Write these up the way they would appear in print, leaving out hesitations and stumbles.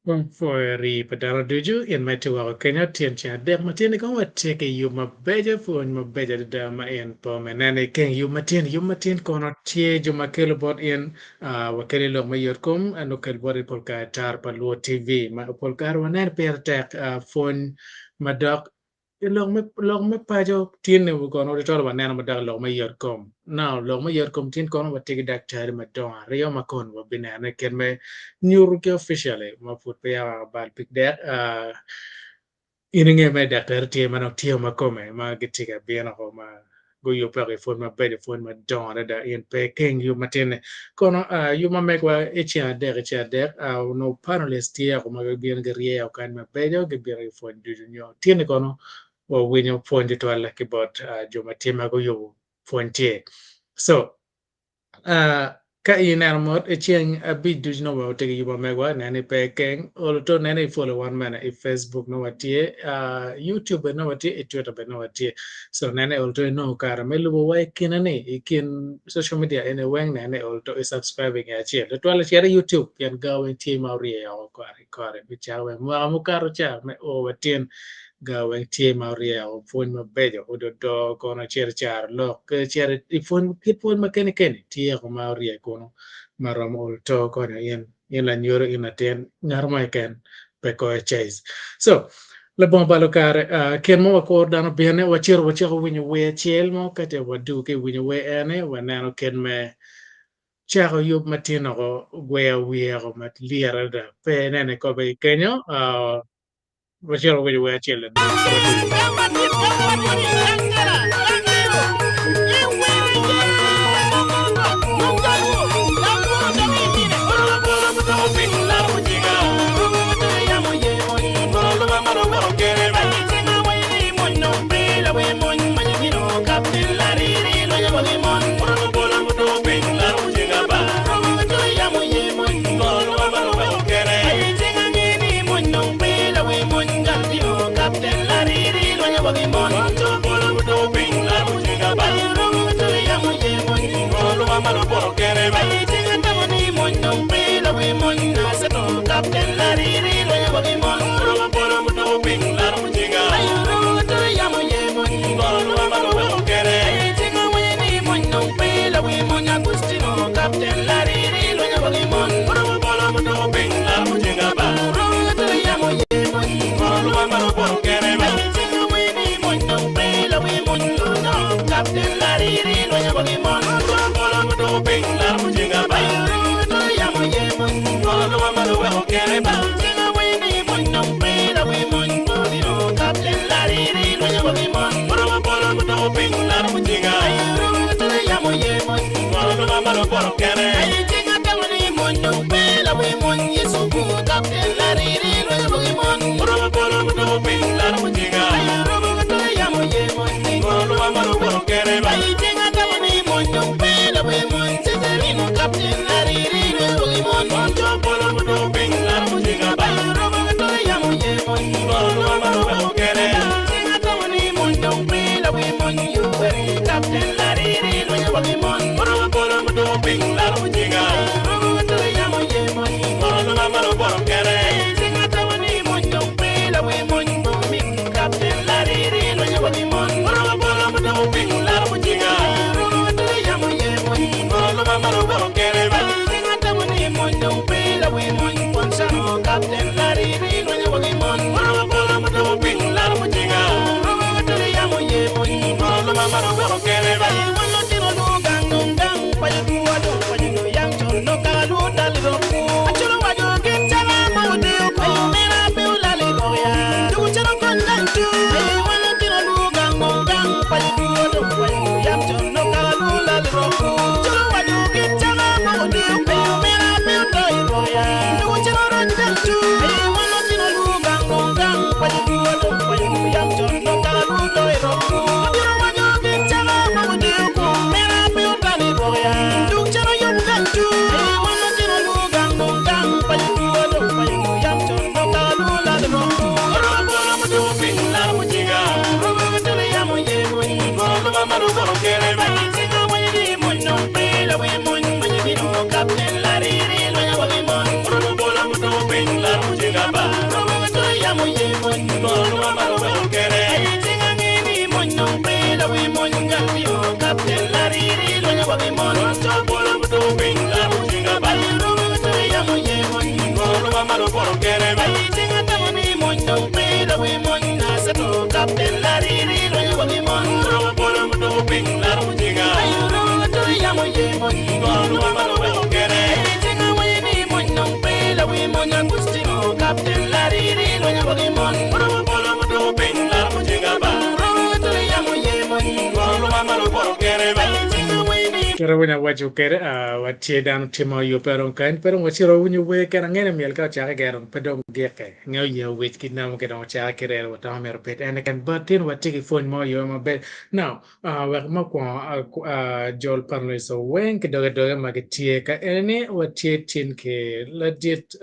Pwoyo rii pa dano ducu in ma itye woko kenyo tyen ceng adek ma tye ni kong watye ki yub mabeco pwony mabeco adada ma in pe omenene ikeng yub matin yub matin kono tye jo ma kelo bot in wakelo i lok me yot kom en okel bot in pol kare tar pa Luo TV ma pol kare waneno pire tek pwony madok I lok me lok me paco tin-ni kono tutwal waneno madok i lok me yot kom. Now lok me yot kom tin kono watye ki daktari madongo aryo ma kono wabinene kit me nyuto ki officially ma pud peya bal pig dek in inge mere daktari tye ma dong tye ma kome ma gitye ka bino ma Guyubbe ki pwony mabeco, pwony madongo adada in pe ikeng yub matin-ni. Kono yub ma megwa i ceng adek i ceng adek onongo panelist tye ma gibino giryeyo kany mabeco gibino ki pwony ducu nyo tin-ni kono wawinyo pwony tutwalle ki bot jo ma tye ma guyubo pwony tye. So Ka ineno mot i ceng abic ducu nongo watye ki yub ma megwa, nen ni pe ikeng olo to nen ni i follow wan bene i Facebook nongo watye, YouTube bene nongo watye, i Twitter bene nongo watye. So nen ni olo to inongo kare me lubo wa i kine ni i kin social media eni weng nen ni olo to i subscribing i acel. Tutwal cit i YouTube pien ga weng tye ma orye oko kore ki kore me cako weng mwaka mukato ca me o wa tin Ga weng tye ma oryeko pwony mabeco ododo kono cito i caro lok cito i pwony kit pwony ma keni keni tyeko ma orye kunu ma romo olo to konyo in in lanyodo in latin ngat mo keken pe koyo cais so labongo balo kare kit ma wakuro dano bine wacito wacako winyo wer acel mo ka ce wadugo ki winyo wer eni waneno kit me cako yub matin oko gweyo wiye oko malyet adada pe inene kobe ki kenyo. Wacito winyo wer acel Kit ma winyo awaco kwede, watye dano tye ma oyubbe dong kany, pe dong wacito wawinyo wer kene. Angeyo ni myel ka ocake kene dong pe dong gikke. Ngeyo yeyo wic ki namo ki dong ocake ki rero watamo myero obed en keken. But tin watye ki pwony mo oyubbe maber. Now, wek me okwongo jol panelists weng ki doge doge ma gitye ka eni ni watye tin ki ladit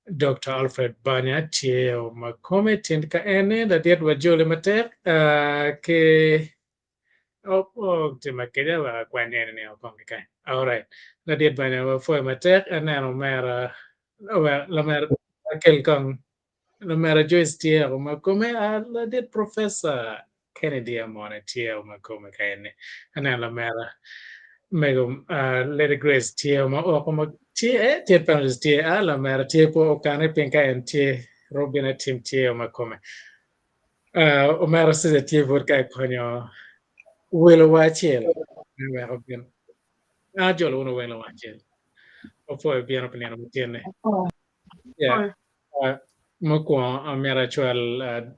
Dokta Alfred Banya tye ma kome tin ka eni ladit wajoli matek ki tima kede wek akwany eni ni okong ki kany. Alright ladit Banya wapwoyo matek aneno omera lamera akel kong Lamera Joyce tye o ma kome, ladit Professor Kennedy Amone tye o ma kome ka eni. Aneno lamera mego Lady Grace tye o ma oko ma tye eh tye panelist tye ah lamera tye po okane piny ka en tye Robin Atim tye o ma kome. Omera Cesar tye pud ka konyo welowa acel me weko gin. Ajolo wunu welowa acel. Wapwoyo bino pi nino matin-ni. Yeah. Mukwongo amito acwal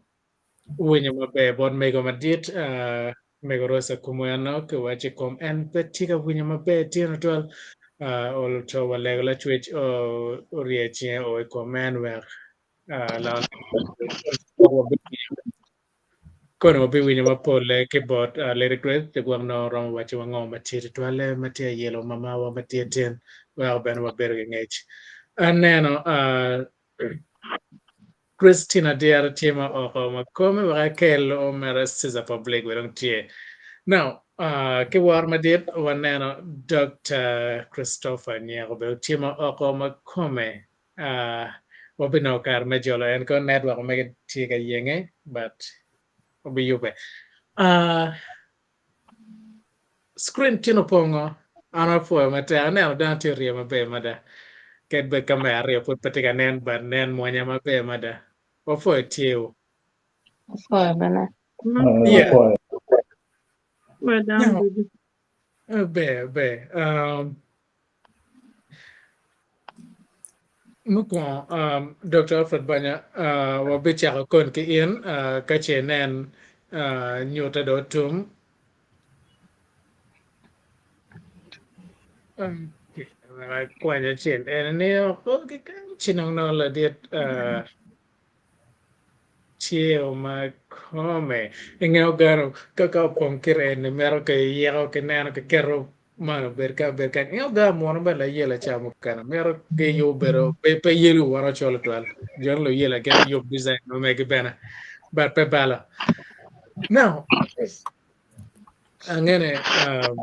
winyo maber bot mego madit mego Rosa Kumweno ki waco i kom en pe tye ka winyo maber tyen tutwal olo to walego lacwec orye cinge o i kom en wek Kono wabiwinyo mapol-le ki bot Lady Grace pi gwok nongo romo wacciwa ngo ma tye tutwalle ma tye ayelo mamawa ma tye tin weko bene wabedo ki ngec. Aneno Christine Adyero tye ma oko ma kome wek akel omera Caesar Public we dong tye. Now, ki woro madit waneno Doctor Christopher Nyeko bene tye ma oko ma kome Wabinongo kare me jolo en kono network omege tye ka yenge but obiyube. Screen tye opongo an apwoyo matek aneno dano tye orye maber mada kadi bed kamera aryo pud pe tye ka nen but nen mwonya maber mada wapwoyo tyewu. Apwoyo bene. Yeah. Apwoyo. Apwoyo dano ducu. Ber ber. Um, Mukwongo, Dokta Alfred Banya, wabicako kon ki in ka ce inen nyutte dong otum. Akwany acel ene ni oko keken ci nongo nongo ladit Ceo ma kome i nge ogero ka ka opong kite eni mito ki yiko ki neno ki keto man obed ka obed ka inge ogero munu bene layela ca mukene mito ki yub bedo pe pe yelo woko col twal jo ni luyela gin yub design ma megi bene but pe balo now angene um,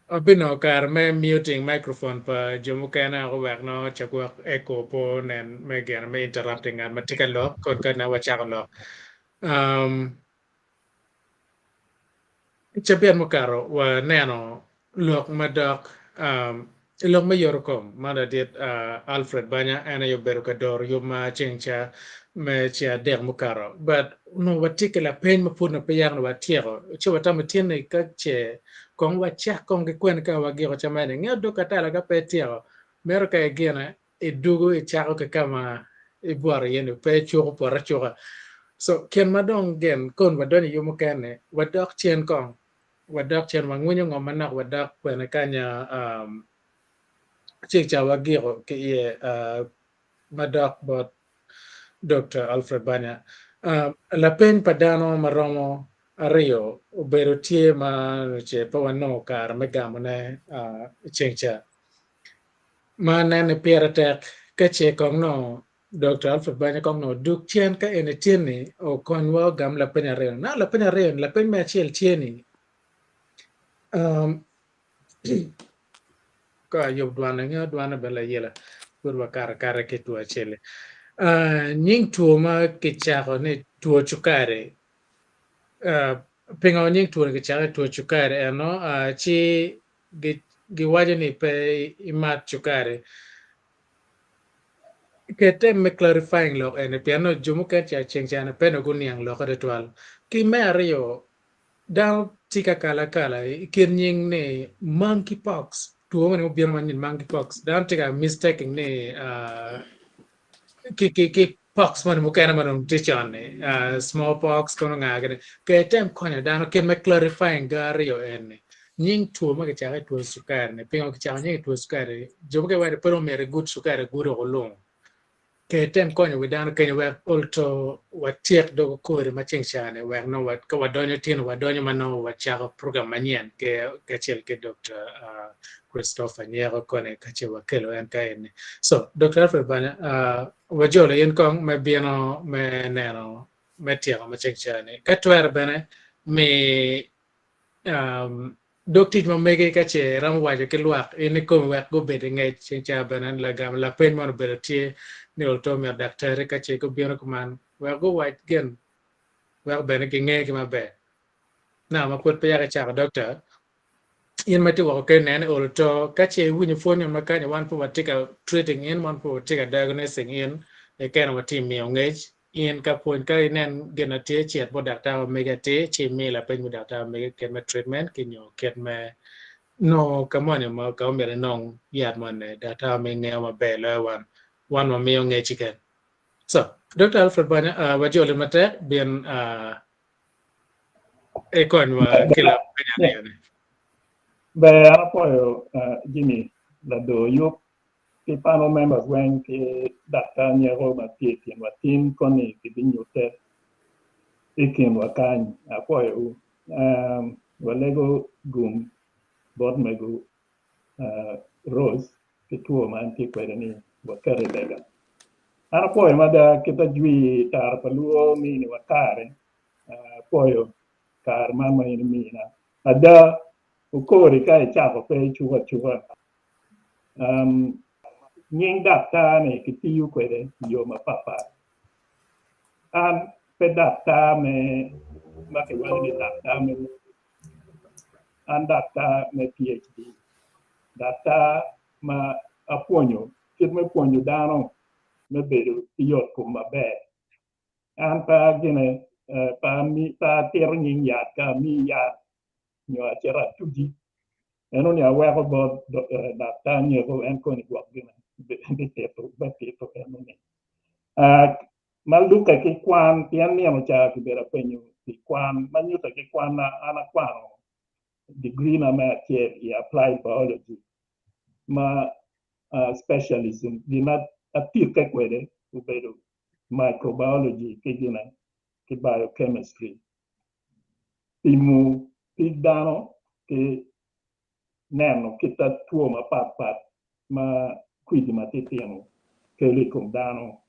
Wabinongo kare me muting microphone pa jo mukene woko wek nongo ca gwok echo pe onen me gin me interrupting ngat ma tye ka lok kod ka nongo wacako lok. Um, I cabit mukato waneno lok madok um, I lok me yotokom, ma ladit Alfred Banya en aye obedo ka doro yub ma ceng ca me ceng adek mukato. But onongo watye ki lapeny ma pud onongo pe yam watyeko. Ci watamo tin ni ka ce kong wacak kong ki kwene ka wagiko ca mene. Ingeyo dog katala ka pe ityeko, mito ka igine idwogo icako ki ka ma ibwoto iye ni pe icuko poto acuka. So kin ma dong gin kon wadonyo i yub mukene, wadok cen kong wadok cen wangwinyo ngo manok wadok kwene kanya ci ca wagiko ki iye madok bot Dokta Alfred Banya. Lapeny pa dano maromo aryo obedo tye ma ce pe wanongo kare me gamone i ceng ca ma nen ni pire tek ka ce kong nongo. Dr. Alfred Banya kong nongo duk cen ka eni tye ni okonywa ogam lapeny aryo. Na lapeny aryo ni lapeny me acel tye ni um, ka ayub dwane nge dwane bene layela pud wakato akata ki two acel-li. Uh, nying two ma kicako ni two cukari uh, pingo nying two ni kicako ni two cukari eno uh, ci giwaco ni pe imat cukari. Ket tem me clarifying lok eni pien nongo jo mukene ca ceng cani pe nongo guniang lokke tutwal. Ki me aryo, dano tye ka kalo akala i kin nying ni monkey pox, two moni mubino manyen monkey pox, dano tye ka mistaking ni ki pox moni mukene ma dong tye con-ni, small pox kono nga gini. Ket tem konyo dano kit me clarifying ga aryo eni. Nying two ma kicako i two cukari-ni, pingo kicako nying i two cukari? Jo mukene waco ni pe dong myero igud cukari aguda woko lung. Ker tem konyo wi dano kenyo wek olto watyek dog kodi ma ceng ca-ni wek nongo ka wadonyo tino wadonyo ma nongo wacako program manyen kacel ki Dokta Christopher Nyeko koni ka ce wakelo en ka eni. So Dokta Alfred Banya wajolo in kong me bino me neno me tyeko ma ceng ca-ni. Ka twere bene mi Dog tic ma megi ka ce iromo waco ki lwak in ikomi wek gubed i ngec ceng ca bene lagam lapeny mono obedo tye ni olto myero daktari ka ce gubino kuman wek guwac gin wek bene ginge ki maber. Now ma pwod pe yaka icako doctor in ma itye woko keni nen ni olo to ka ce iwinyo pwony ma kany wan pe watye ka treating in wan pe watye ka diagnosing in keken watye miyo ngec In ka pwony ka inen gin na tye cit bot daktar ma megi atir ci imi lapeny bot daktar ma megi kit me treatment ki nyo kit me nongo ka moni ma ka omyero inong yat moni daktar ma megi ngeyo maber loyo wan wan wamiyo ngec keken. So Doctor Alfred Banya uh, wajoli matek bin uh, ikonywa ki lapeny aryo ni. Ber an apwoyo uh, Jimmy lador yub ki panel members weng ki daktar nyeko ma tye i kinwa tin koni gibinyute i kinwa kany. Apwoyo wu. Walego gum bot mego Rose ki two ma en tye kwede ni waketo i lega. An apwoyo mada kit ajwi tara pa luo miniwa kare apwoyo kare man ma in imina. Ada okori ka icako pe icuko acuka. Nying daktar-ni kitiyo kwede i yo mapatpat. An pe daktar me ma kiwaco ni daktar me an daktar me PHD, daktar ma apwonyo kit me pwonyo dano me bedo ki yotkom maber. An pe agine pe atito nying yat ka amiyi yat nyo acito atuci. Enoni aweko bot daktar nyeko en koni gwok gine bitito betito enoni. Ma lukke ki kwan pien nino ca kibedo apenyo pi kwan ma nyute ki kwanna an akwano degree na me acel i applied biology ma specialism gin ma atikke kwede obedo microbiology ki gine ki biochemistry. Pimo pig dano ki neno kit two mapatpat ma kwidi matitino kelo i kom dano.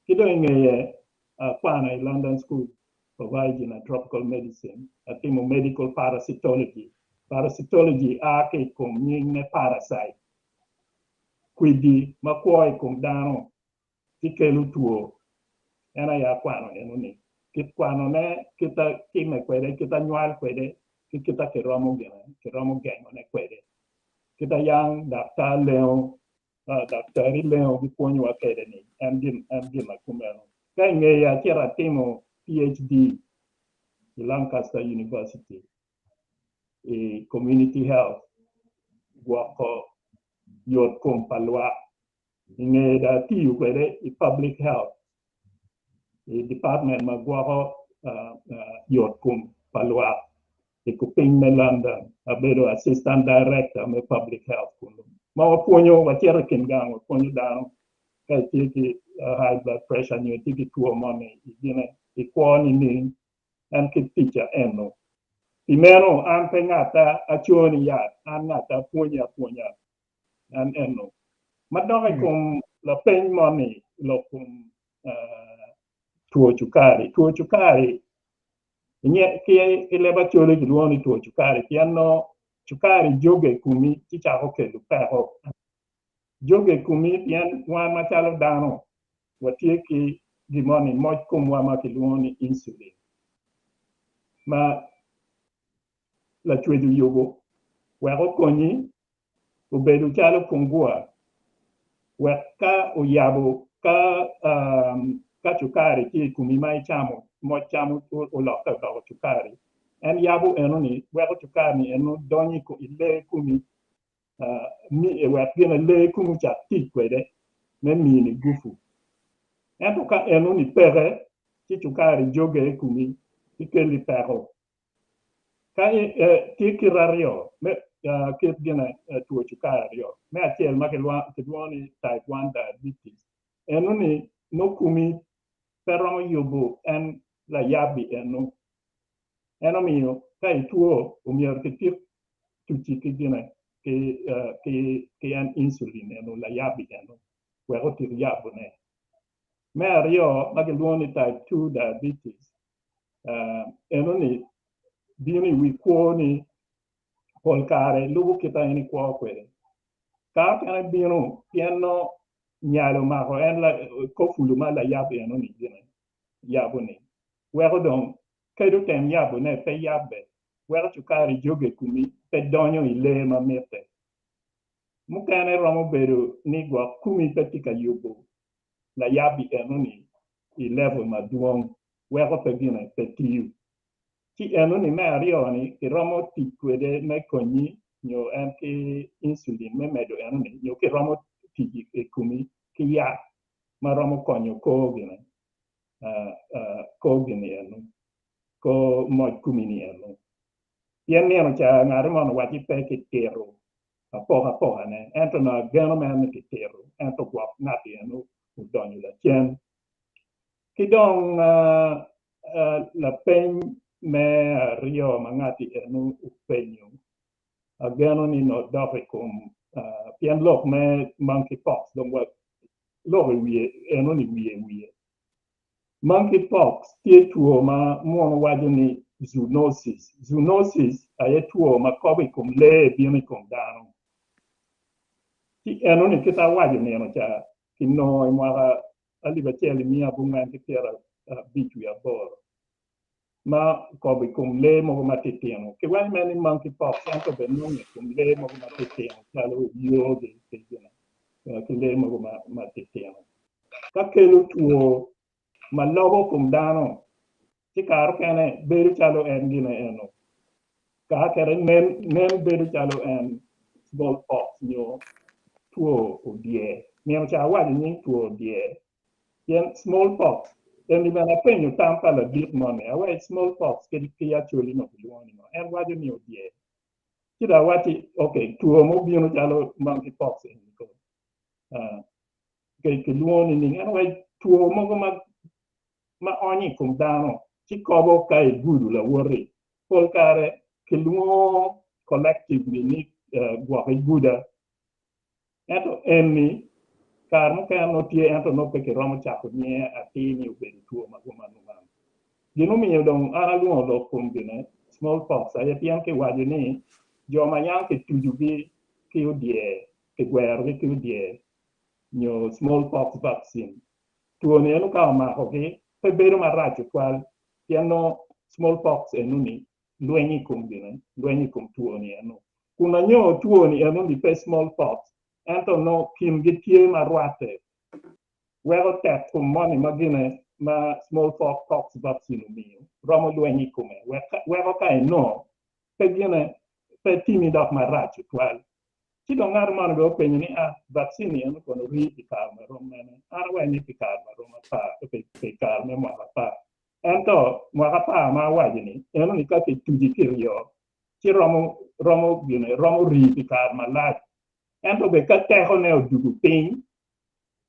Ki dong i ngeye, akwano i London School of Hygiene and Tropical Medicine, atimo medical parasitology. Parasitology a ki i kom nying me parasite, kwidi ma kwo i kom dano ci kelo two. En aye akwano eno ni, kit kwanone, kit a time kwede, kit a nywal kwede, ki kit a kiromo gine, kiromo gengone kwede. Kit a yang daktar lengo, daktari lengo gipwonyowa kwede ni, en gin, en gin ma kumeno. Ka i ngeye acito atimo PHD i Lancaster University i Community Health, gwoko yot kom pa lwak. I ngeye dong atiyo kwede i public health i department ma gwoko yot kom pa lwak i kupiny me London. Abedo assistant director me public health kunu ma wapwonyo wacito i kin gang wapwonyo dano ka itye ki high blood pressure nyo itye ki two moni igine ikwo nining en kit ticca eno. Pi meno an pe ngata aconi yat an ngata apwonyi apwonya. En eno. Ma dok i kom lapeny moni lok kom two cukari. Two cukari ki leb Acholi kilwongo ni two cukari pien nongo cukari joge i komi ci cako kelo peko. Joge i komi pien wan macalo dano watye ki gin moni moc komwa ma kilwongo ni insulin ma Lacwec oyubo wek okonyi obedo calo pungua wek ka oyabo ka ka cukari tye i komi ma icamo moc cam olokke odoko cukari en yabo enoni weko cukari ni eno donyo i lee komi wek gin lee komi ocak tic kwede me mini gupu. Ento ka enoni peke ci cukari joge i komi ci keli peko. Ka tye kit aryo me kit gine two cukari aryo, me acel ma kilwongo ni type 1 diabetes, eno-ni nongo komi pe romo yubo en layab-bi eno. En omiyo ka itwo omyero kitik tuci ki gine ki en insulin eno layab-bi eno wek otik yabone. Me aryo ma kilwongo ni type 2 diabetes, Enoni bino i wi kwoni pol kare lubo kit ma in ikwo kwede. Kare mukene bino pien nongo nyal omako en kor pulu ma layab enoni gine yabo-ni weko dong kadi otem yabone pe yabbe weko cukari joge i komi pe donyo i lee ma mitte. Mukene romo bedo ni gwok komi pe tye ka yubo layab-bi enoni i level madwong weko pe gine pe tiyo. Ci enoni me aryo-ni kiromo tic kwede me konyi nyo en ki insulin me medo enoni nyo kiromo tic i komi ki yat ma romo konyo kor gine kor gini eno kor moc komi ni eno. Pien nino ca ngat mo owacci pe kitito apokapokane ento nongo ageno mere ni kitito ento gwok ngat eno odonyo lacen. Ki dong lapeny me aryo ma ngati eno openyo, ageno ni nongo dok i kom pien lok me monkey pox dong waloko i wiye enoni wiye wiye. Monkey pox tye two ma muno waco ni zoonosis. Zoonosis aye two ma kobo i kom lee bino i kom dano. Ci enoni kit awaco nino ca kinongo i mwaka 1958 ma okobo i kom lee mogo matitino. Kiwaco mere ni monkey pox ento bene nonge i kom lee mogo matitino calo oyoogi ki lee mogo matitino. Ka kelo two ma lobo kom dano ci kare okene bedo calo en gine eno. Kare okene nen bedo calo en small pox nyo two odyer. Nino ca awaco nying two odyer pien small pox eni bene apenyo tam pa ladit moni awaci small pox ki Acholi nongo kilwongo ni ngo? En waco ni odyer. Ci dong awaci ok two mubino calo monkey pox eni ko kilwongo nining? En owaci two mogo ma ma onyo i kom dano ci kobo ka igudo lawoti. Pol kare kilwongo collectively ni gwok iguda. Ento eni kare mukene nongo tye ento nongo pe kiromo cako nyinge atir ni obedo two ma kuman kuman. Gin mumiyo dong an alwongo lok kom gine small pox aye pien kiwaco ni jo ma yam kitucogi ki odyer, kigwerogi ki odyer nyo small pox vaccine Two-ni eno ka omakogi pe bedo marac tutwal pien nongo small pox enoni lwenyo i kom gine, lwenyo i kom two-ni eno. Kun anyo two-ni enoni pe small pox ento nongo kingi tye ma rwatte weko tek kom moni ma gine ma small pox vaccine omiyo romo lwenyo i kome weko ka inongo pe gine pe timi dok marac tutwal. Ci dong ngat moni bene openyo ni, 'A, vaccine-ni eno kono rii pi kare ma rom mene? An awaco ni pi kare ma rom apar, pi kare me mwaka apar. Ento mwaka apar ma awaco-ni, enoni ka kituci kiryo, ci romo, romo gine, romo rii pi kare malac. Ento bene ka tekone odugo piny,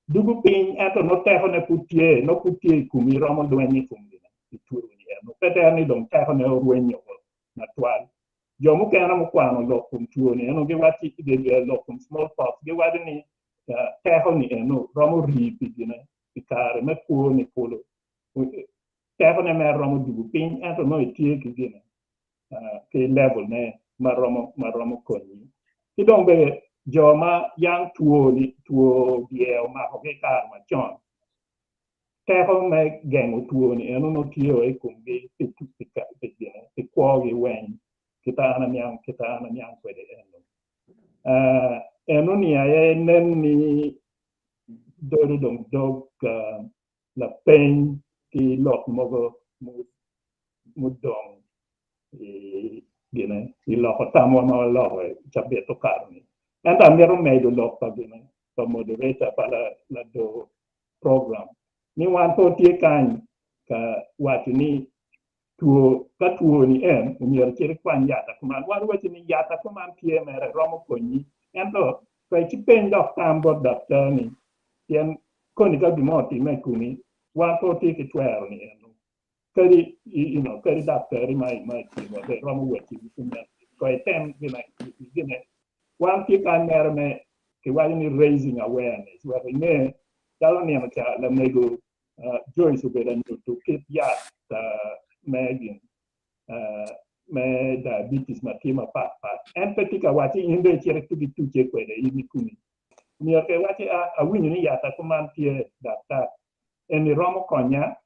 dugo piny ento nongo tekone pud tye, nongo pud tye i komi, romo lweny i kom gine, i two-ni eno. Pe tere ni dong tekone orwenyo matwal. Jo mukene mukwano lok kom two-ni eno giwacci lok kom small pox giwaco ni teko ni eno romo rii pi gine pi kare me kwo ni kulu. Teko ne mere romo dugo piny ento nongo itye ki gine ki level ne ma romo ma romo konyi. Ki dong bene jo ma yang two ni two dyer omako gi kare macon teko me gengo two ni eno nongo tye o i komgi pi pi gine pi kwo gi weng kita an aniang kita an aniang kwede eno. Eno ni aye nen ni dodo dong dog lapeny ki lok mogo mudong i gine i loko tamwa ma waloko i cabit okato-ni. Ento amito medo lok pa gine pa moderator pa lador program ni wan pe watye kany ka waco ni two ka two ni en omyero icit ikwany yat akuman. Wan waco ni yat akuman tye mere romo konyi ento pe icipeny dok tam bot daktar ni pien koni ka gin mo otimme i komi wan pe watye ki twero ni eno kadi you know kadi daktari ma ma i kinwa bene romo wacci kumeno ko item gine gine wan tye kany mere me kiwaco ni raising awareness wek inge calo nino ca lamego Joyce obedo anyuto kit yat me gin me diabetes ma tye mapat pat. En pe tye ka wacci in dong icito itugi tuce kwede in ikumi. Myero ka iwacci a awinyo ni yat kuman tye daktar eni romo konya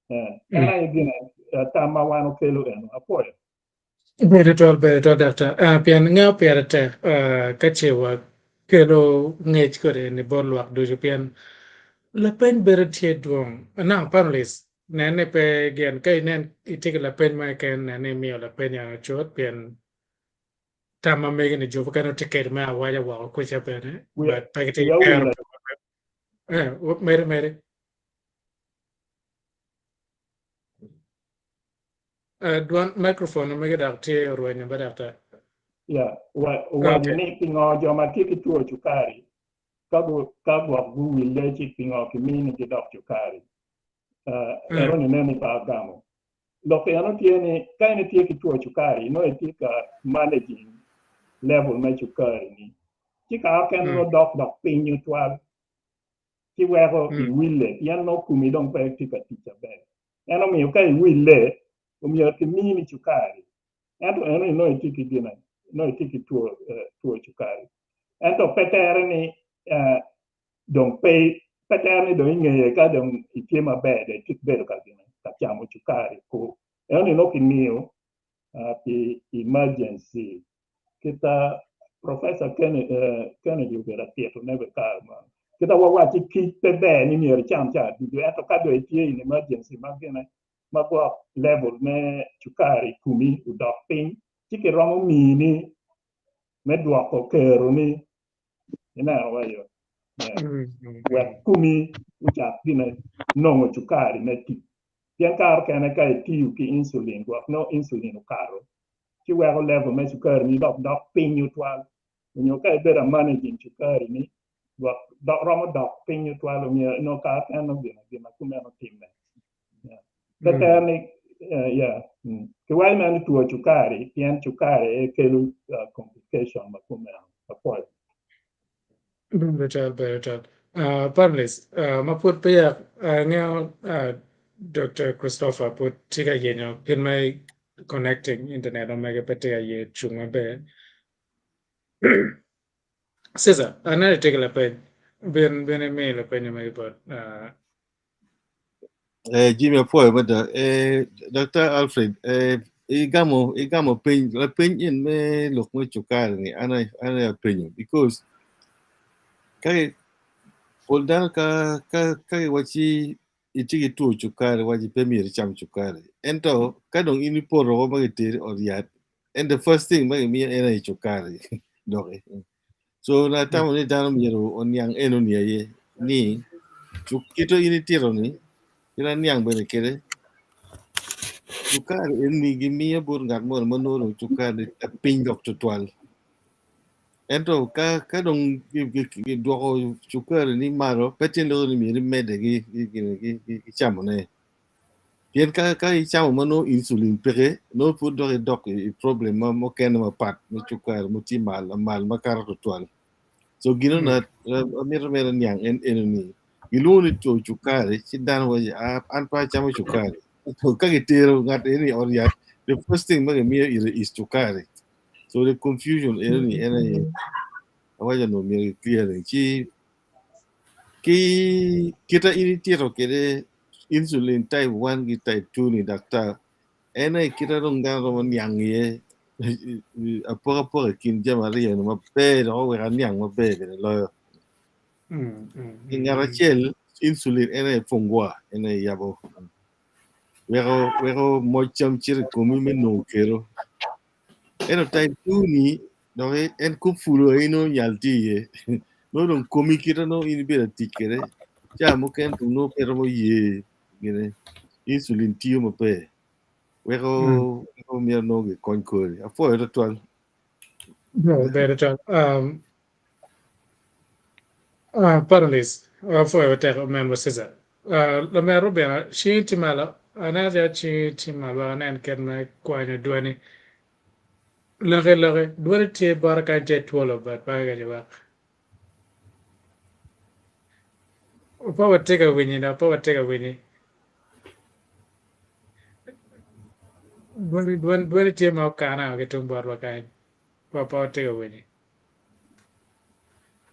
en aye gin tam ma wan okelo eno apwoyo. Ber tutwal, ber tutwal daktar. Pien ngeyo pire tek ka ce wakelo ngec kodi eni bot lwak ducu pien lapeny bedo tye dwong. Now panelists nen ni pe gin ka inen itye ki lapeny mo keken nen ni imiyo lapeny eno cut pien tam ma megi ni jo mukene tye kwede me awaca woko kuca bene but pe gitye ki kero mere mere. Dwan microphone mege dok tye orwenyo ba daktar. Ya, owaco okay. ni pingo jo ma tye ki two cukari ka gu ka gwok guwille ci pingo kiminigi dok cukari. Uh, mm. Eno ni neni pa agamo. Lok eno tye ni ka in itye ki two cukari inongo itye ka managing level me cukari ni. Ci ka okene mm. dok dok piny tutwal ci weko mm. iwille pien nongo komi dong pe tye ka tic maber. En omiyo ka iwille, omyero kimini cukari. Ento eno ni nongo itye ki gine, nongo itye ki two, two cukari. Ento pe tere ni dong pe, pe tere ni dong ingeye ka dong itye maber dong itye bedo ka gine, ka camo cukari. Ku. Eno ni nongo kimiyo pi emergency. Kita Professor Kennedy obedo atito ne bene kare meno. Kita wawacci kic pe ber ni myero icam ca ducu ento ka dong itye in emergency ma gine ma gwok level me cukari i komi odok piny ci kiromo mini me dwoko keroni ineno wa yo wek komi ocak gine nongo cukari me tic pien kare okene ka itiyo ki insulin gwok nongo insulin okato ci weko level me cukari ni dok dok piny tutwal onyo ka ibedo a managing cukari ni gwok dok romo dok piny tutwal onyo nongo kare eno gin gin ma kumeno timme. Yeah. Pe tere ni yeah. Kiwaco mere ni two cukari pien cukari aye kelo complication ma kumeno. Apwoyo. Ber tutwal, ber tutwal. Panelists, ma pud peya angeyo Doctor Christopher pud tye ka yenyo kit me connecting internet ma mege pe tye ka ye cung maber. Cesar, aneno itye ki lapeny. Bin, bin imi lapeny magi bot Eh, Jimmy apwoyo mada. Eh, Dr. Alfred, eh, igamo igamo peny lapeny in me lok me cukari ni an an aye apenyo because ka pol dano ka ka ka giwacci itye ki two cukari waci pe myero icam cukari ento ka dong in ipoto woko ma giteri i ot yat and the first thing ma gimiyo en aye cukari doki. So natamo ni dano myero oniang enoni aye ni kito in itito ni kit aniang bene kede cukari eni gimiyo bot ngat moni ma nongo dong cukari piny dok tutwal. Ento ka ka dong gidwoko cukari ni malo pe tye loko ni myero imedde ki camone. Pien ka ka icamo ma nongo insulin peke, nongo pud dok idok i problem ma mukene mapat me cukari ma tye mal lamal makato tutwal. So gino na amito mere niang en eno ni gilwongo ni two cukari ci dano waco ah an pe acamo cukari. So ka gitero ngat eni i ot yat the first thing ma gimiyo ire is cukari. So the confusion eno ni en aye awaco ni myero gi clear ni ci ki kita in itito kwede insulin type 1 ki type 2 ni daktar En aye kite dong dano romo niang iye apokapoka i kin jami aryo-ni maber dok oweko aniang maber bene loyo. I ngat acel, insulin en aye pungwa, en aye yabo weko weko moc cam cito i komi me nongo kero. Ento type 2 ni dok en kop pulu aye nongo nyal tye iye. Nongo dong komi kite nongo in ibedo ka tic kwede ca mukene dong nongo pe romo ye gine insulin tiyo maber weko weko myero nongo gikony kori. Apwoyo twatwal. No, ber twatwal. Um, uh, panelists, apwoyo matek omen Cesar. Uh, lamero bene cingi tye malo, aneno calo cingi tye malo anen kit me kwanyo dwani. Loki loki, dwani tye bota kany tye twolo but paka ka wek. Pe watye ka winyi dok pe watye ka winyi. Dwani dwani dwani tye ma okane ki tung botwa kany. Pe pe watye ka winyi.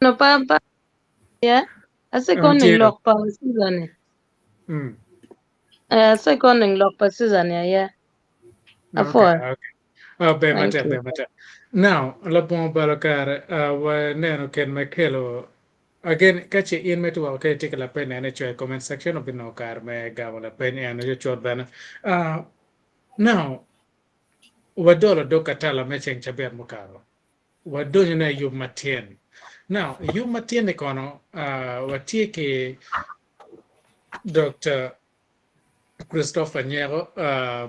No pa pa ya Tye asekoning lok pa Susan ni. Eh, asekoning lok pa Susan ni aye. Okay, Apwoyo. okay. Oh, ber Thank matek, you. ber matek. Now, labongo balo kare, waneno kit me kelo again, ka ce in me twako ka itye ki lapeny ene coyo i comment section obinongo kare me gamo lapeny en cutcut bene. Now, wadolo dog katala me ceng cabit mukato. Wadonyo ne i yub matyen. Now, i yub matyen-ni kono, watye ki Doctor Christopher Nyeko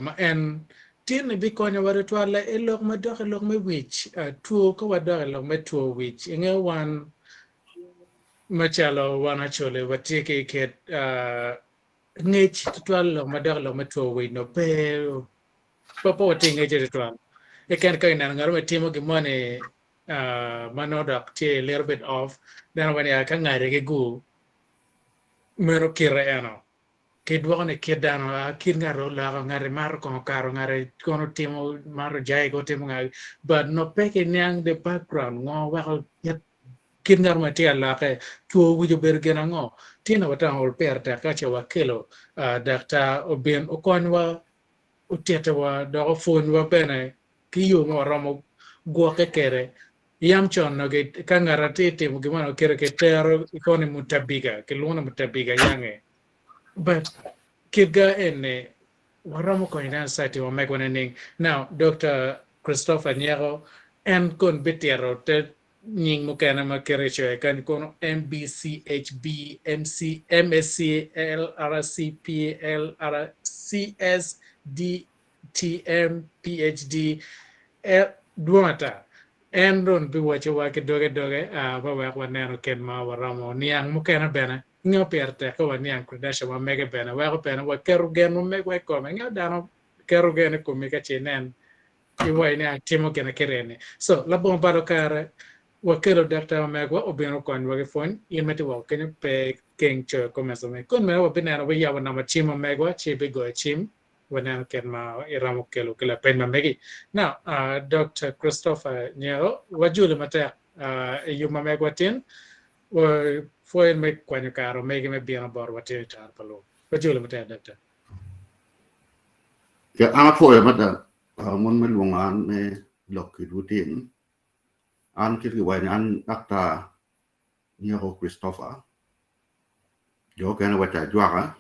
ma en tin bikonyowa tutwalle i lok ma dok i lok me wic, two ka wadok i lok me two wic. Ingeyo wan macalo wan Acholi watye ki kit ngec tutwal lok ma dok i lok me two wic nongo pe pe watye ki ngecce tutwal. Keken ka ineno ngat mo timo gin moni ma nongo dok tye a little bit off dano waco ni ka ngati ki gur meno kite eno ki dwoko ni kit dano a kit ngat oloko ngat mato kongo okato ngat kono timo mato jai kono timo nga but no pe ki niang the background ngo weko kit kit ngat ma tye ka loke two wic obedo gin ango tye na watamo pire tek ka ce wakelo daktar obin okonywa otitiwa dok opwonywa bene ki yo ma waromo gwokke kwede Yam con onongo ka ngat a tye timo gin mo onongo kite kitero koni mutabiga, kilwongo ni mutabiga yange. But kit ga eni waromo konyo dano society wa megwa nining? Now Doctor Christopher Nyeko en kon bitito te nying mukene ma kite kicoyo kany kono MBCHB, MC, MSc, LRCP, LRCS, DTM, PHD, Dwong ata. En dong biwaccowa ki doge doge me wek waneno kit ma waromo niang mukene bene. Ngeyo pire tek ka waniang credential ma mege bene weko bene waketo gen ma megwa i kome. Ngeyo dano keto gen i komi ka ce inen iwaco ni atimo gin akit eni. So labongo balo kare wakelo daktar ma megwa obino okonywa ki pwony. In ma itye woko kenyo pe keng coyo comments ma megi. Kun meno wabineno wiyabo namba cim ma megwa ci ibigoyo cim waneno kit ma iromo kelo ki lapeny ma megi. Now, Doctor Christopher Nyeko, wajoli matek i yub ma megwa tin. Pwoyo me kwanyo kare omegi me bino botwa tin i taro pa lum. Wajoli matek, Doctor. Ya, an apwoyo mada mon me lwongo an me lok kwedwu tin. An kit giwaco ni an Daktar Nyeko Christopher. Jo okene waco ajwaka.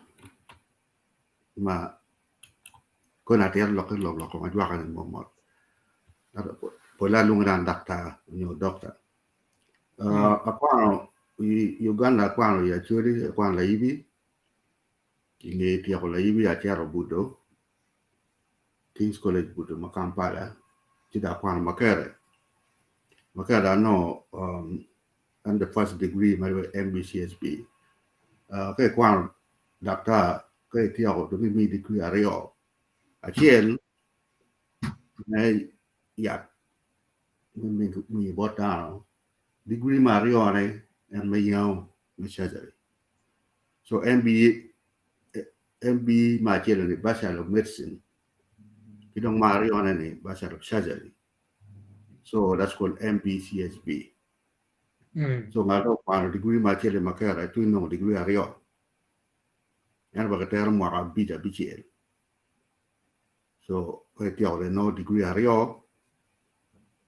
ma koni atito lokke lok lok kom ajwaka ni mot mot pole alwongo ni an daktar nyo dokta akwano i Uganda akwano i Acholi akwano Layibi i nge tyeko Layibi acito Budo Kings College Budo ma Kampala ci dong akwano Makerere Makerere anongo and the first degree ma MBCSP ka ikwano daktar ka ityeko dong gimiyi degree aryo acel me yat me miyo bot dano. Degree me aryone en me yango me surgery. So MB MB me acel ni Bachelor of Medicine ki dong me aryone ni Bachelor of Surgery. So that's called MBCSB. So ngat ma okwano degree me acel i Makerere ci onongo degree aryo. Ento bene kitero mwaka abic abicel. So ka ityeko dong inongo degree aryo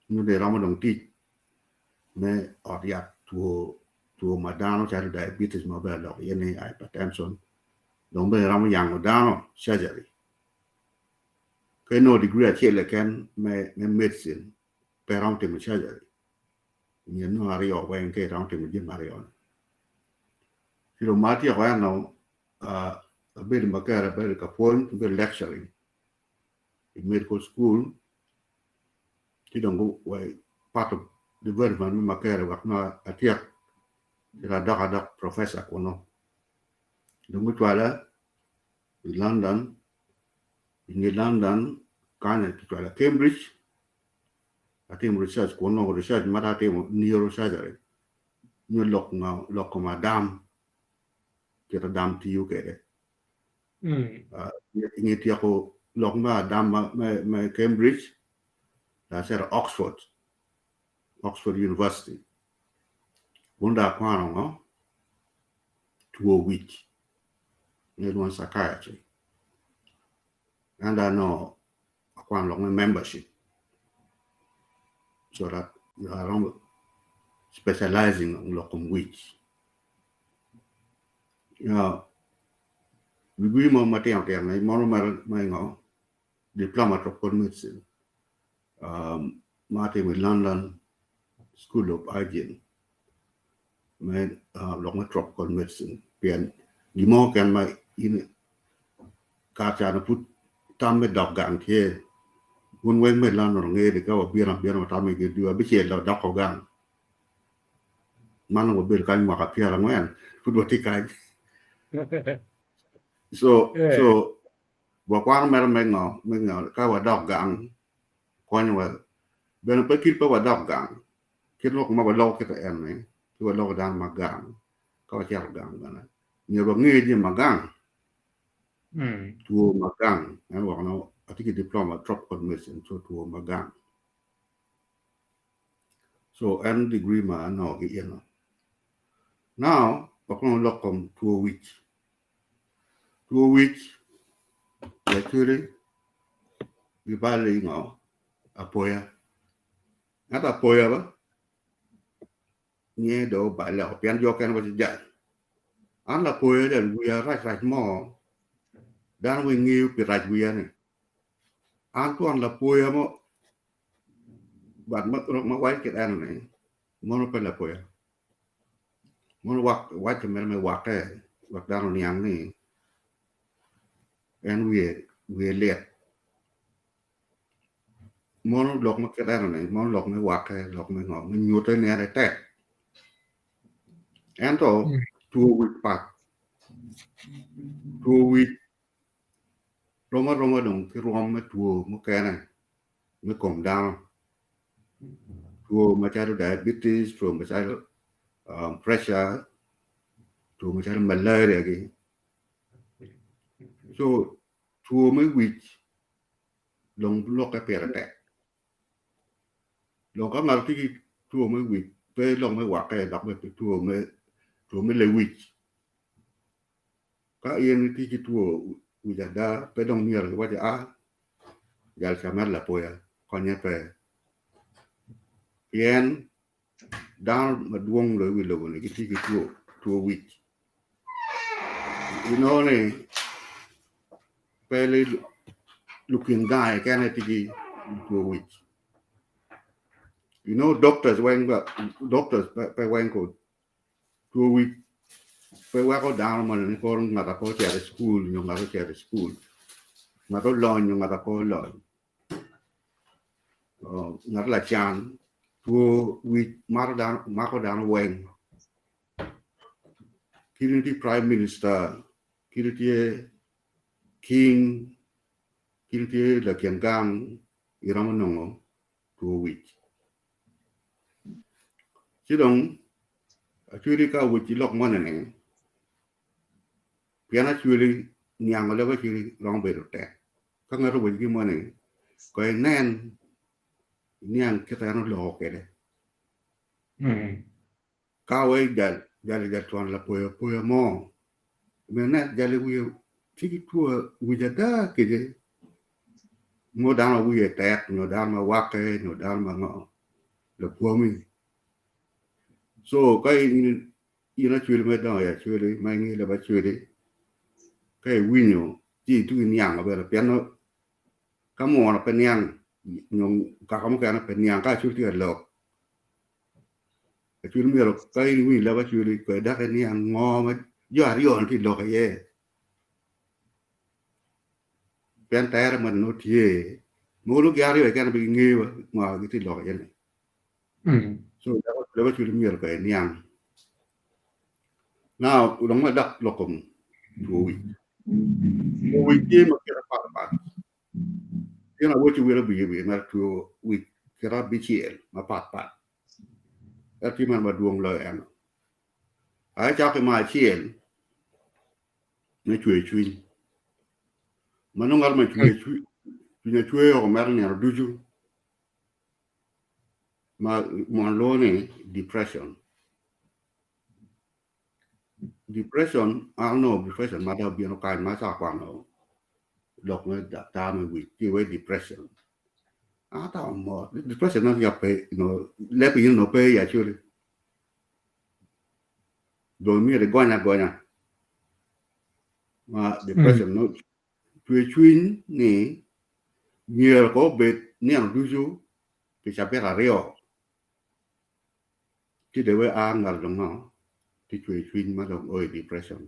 nyo dong iromo dong tic me ot yat two two ma dano calo diabetes ma bene aloko iye ni hypertension dong bene iromo yango dano surgery. Ka inongo degree acel keken me medicine pe iromo timo surgery nyo inongo aryo weng ka iromo timo jami aryo ni. Ci dong ma atyeko eno abedo maber abedo ka pwony abedo lecturing i medical school ci dong part of development me Makerere wek nongo atyek ci dong adok adok professor kunu dong gucwala i London i nge London kany kicwala Cambridge atimo research kunu research ma dong atimo neurosurgery nyo lok kom adam kit adam tiyo kwede. I nge tyeko lok me adam me Cambridge, acito Oxford, Oxford University. Kunu dong akwano ngo? Two wic ma kilwongo ni psychiatry. Ento dong anongo akwano lok me membership so that aromo specializing i lok kom wic. Degree mo matino tino mono me ngo diploma tropical medicine ma atimo i London School of Hygiene me lok me tropical medicine pien gin mo keken ma in kare ca nongo pud tam me dok gang tye wun weng me London wungeyo ni ka wabino abina watamo ni dwe abicel dong wadoko gang man nongo wabedo kany mwaka pyerangwen pud watye kany so so wakwano mere me ngo me ngo ka wadok gang konyowa bene pe kit pe wadok gang kit lok ma waloko kite en-ni ci waloko dano ma gang ka wacito gang bene myero wange jami ma gang two ma gang en weko nongo atye ki diploma tropical medicine so two ma gang so en degree ma anongo ki eno now wakono lok kom two wic two wic lacwali gibalo i ngo apoya ento apoya ba nge dong obale woko pien jo okene waco jal an lapoya jal wiya rac rac mo dano weng ngeyo pi rac wiya ni an twon lapoya mo but ma waco kit eno ni mono pe lapoya mono waco mere me wakke wek dano oniang ni en wiye lit Mono lok ma kit eno ni mono lok me wakke lok me ngo me nyute ni en etek ento two wic pat two wic rom aroma dong ki rwom me two mukene me kom dano two macalo diabetes two macalo pressure two macalo malaria gi co two me wic dong lokke pire tek. Dong ka ngat tye ki two me wic pe lok me wakke dok bene pe two me two me lewic. Ka in itye ki two wic ada pe dong myero iwac ni a jal ca mere lapoya konye pe pien dano madwong loyo i wi lobo-ni gitye ki two two wic. Inongo ni pe lukin gang keken aye tye ki two wic inongo doctors weng doctors pe weng ko two wic pe weko dano moni ni koro ngat ma pe ocito i cukul nyo ngat ocito i cukul ngat olony nyo ngat ma pe olony ngat lacan two wic mako dano weng. Kit tye prime minister, kit tye king, kit tye lakin gang iromo nongo two wic. Ci dong Acholi ka owec lok moni ni pien Acholi niango leb Acholi romo bedo tek ka ngat owec gin moni kong inen iniang kit en oloko kwede. Ka wai jal jal jal twon lapoyo apoya mo myero inen jali wiye tye ki two wic ada kede nongo dano ma wiye tek nyo dano ma wakke nyo dano ma ngo lapwomi so ka in in acwali ma idongo i acwali ma ingeyo leb acwali ka iwinyo ci ituko iniango bene pien nongo ka munu pe niang nyo kaka mukene pe niang ka acwali tye ka lok Acwali myero ka in iwinyo leb acwali kwe dok iniang ngo ma jo aryo-ni tye ka lok iye pien tere moni nongo tye mogo nongo gin aryo keken aye gingeyo ngo ma gitye ka lok iye-ni so leb acwali myero kong iniang now dong wadok lok kom two wic, two wic tye ma kite patpat. Gin awoco welo wiye mere two wic kite abicel mapatpat ento tye meno madwong loyo eno. Aye cako ki me acel me cwer cwiny ma nongo ngato ma cwinye cwer woko mere nino ducu ma mono lwongo ni depression. Depression an onongo depression mada obino kany ma acako kwano lok me daktar me wic ci wai depression an atamo mot depression man pe leb in onongo pe iye actually dong myero igony agonya ma depression nongo cwer cwiny ni myero kong obed nino ducu pi cabit aryo. Ci dong ea ngat dong ngo ki cwer cwiny ma dong o i depression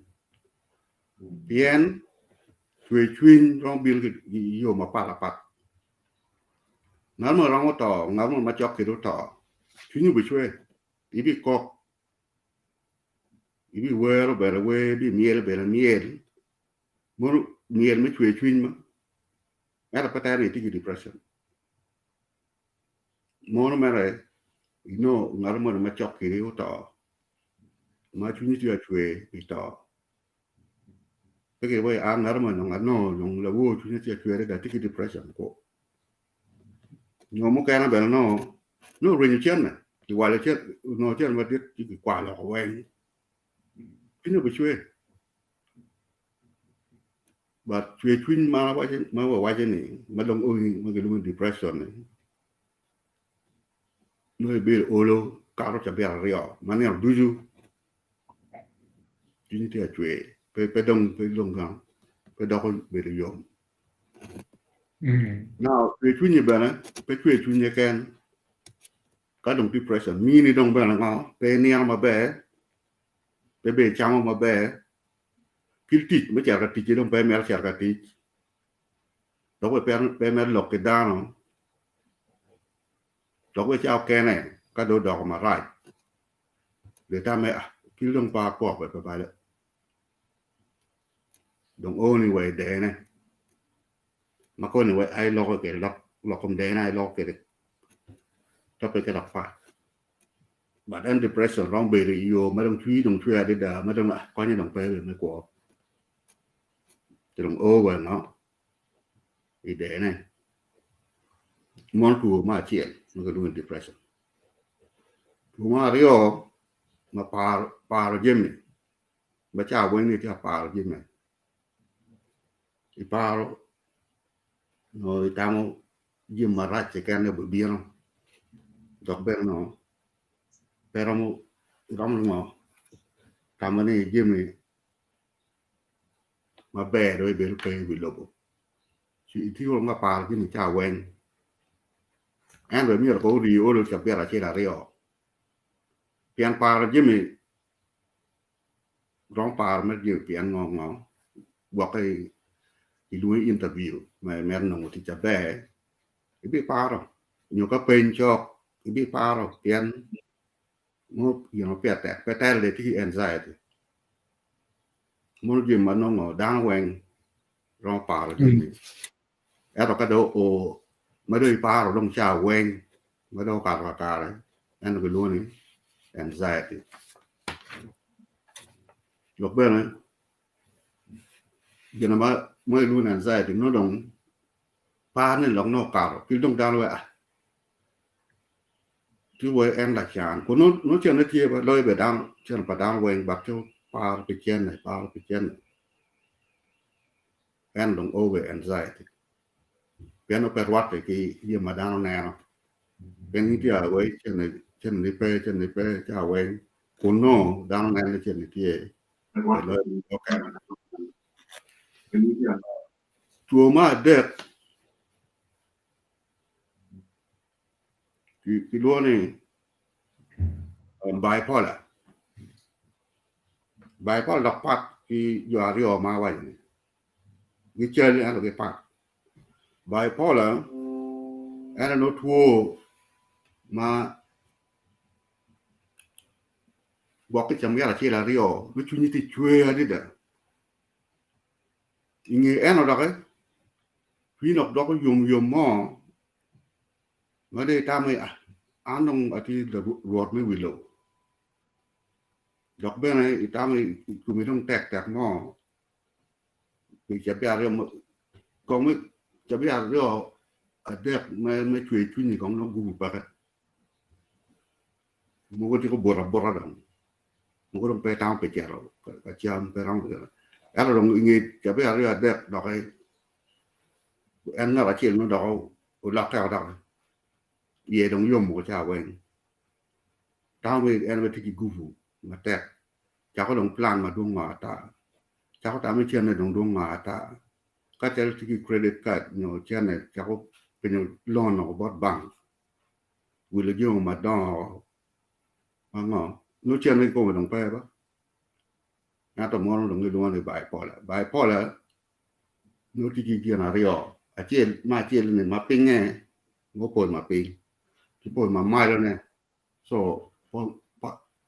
pien cwer cwiny romo bino ki yo mapat apat ngat mo romo to ngat mo macok kwede oto cwinyi obicwer ibikok ibiwero bene wer ibimyelo bene myel mono myel me cwer cwiny ma ento pe tere ni itye ki depression. Mono mere inongo ngat moni ma cok kwedi oto ma cwinyi tye ka cwer pi to pe kiwaco a ngat moni dong anongo dong lawor cwinye tye ka cwer adada tye ki depression kwo nyo mukene bene nongo nongo orwenyo cente kiwalo cente onongo cente madit ci kikwalo woko weng cwinye obicwer. But cwer cwiny ma awaco ma wawaco ni ma dong oyi ma kilwongo ni depression ni nongo ibedo olo kato cabit aryo ma nino ducu cwinyi tye ka cwer pe pe dong pe dong pe doko bedo yom. Now cwer cwinyi bene pe cwer cwiny keken ka dong depression mini dong bene ngo pe inino maber pe bene icamo maber ki tic me cito ka ticci dong pe imito cito ka tic dok bene pe imito lok ki dano dok bene cawa okene ka dong odoko marac dong itamo ni kit dong pe akwo kwede pe balo dong o ni wa idene ma koni wa aye iloko kwede lok kom dene aye iloko kwede dok pe dok pat. But en depression romo bedo i yo ma dong cwinyi dong cwer adada ma dong konye dong pe me kwo. Ci dong o wa ngo i dene. Mono two me acel ma kilwongo ni depression. Two me aryo ma paro paro jami ma ca weng ni itye ka paro jami iparo nyo itamo jami marac keken ni obibino dok bene nongo pe romo iromo ngo tamo ni jami maber dong ebedo pe i wi lobo ci itye ka paro jami ca weng ento bene myero kong ori olo cabit acel aryo pien paro jami romo paro me jami pien ngo ngo gwokke ilwongi interview ma imito nongo tic aber ibiparo nyo ka peny cok ibiparo pien nongo gin ma pire tek pe tere dong itye ki anxiety mono jami ma nongo dano weng romo paro jami ento ka dong oo ma dong iparo dong ca weng ma dong okato kakare ento kilwongo ni anxiety. Dok bene gin ma ma ilwongo ni anxiety nongo dong par ni lok nongo okato ki dong dano wek ah tye wai en lacan kun nongo cene tye ba loyo bene dano cene pa dano weng but ci paro pi cene paro pi cene en dong o wa i anxiety pien nongo pe rwatte ki jami ma dano neno pien in tye wai cene cene pe cene pe ca weng kun nongo dano neno ni cene tye loyo mukene. Two me adek kilwongo ni bipolar. Bipolar dok pat ki jo aryo ma awaco-ni, gical ento gipat. Bipolar en aye nongo two ma gwok ki cam yat acel aryo nongo cwinyi tye cwer adada. I nge eno doki, cwinyi dok doko yom yom mo ma dong itamo ni an dong atye rwot me wi lobo dok bene itamo ni komi dong tek tek mo pi cabit aryo kong cabit aryo adek me cwer cwinyi kong nongo gubu peke mogo tye ka buto abuta dong mogo dong pe itamo pi cito ka cam pe itamo pi ento dong i nge cabit aryo adek doki en ngat acel nongo dok olokke dok iye dong yom woko ca weng tamo ni en aye tye ki gubu matek cako dong plan madwong ngo ata cako tamo ni cente dong dwong ngo ata ka calo tye ki credit card nyo cente cako penyo loan woko bot bank wilo jami madongo ma ngo nongo cente kikome dong pe ba ento mono dong gilwongo ni bipolar bipolar nongo tye ki gin aryo acel me acel ni ma pinye nongo pol ma piny ki pol ma malo ne so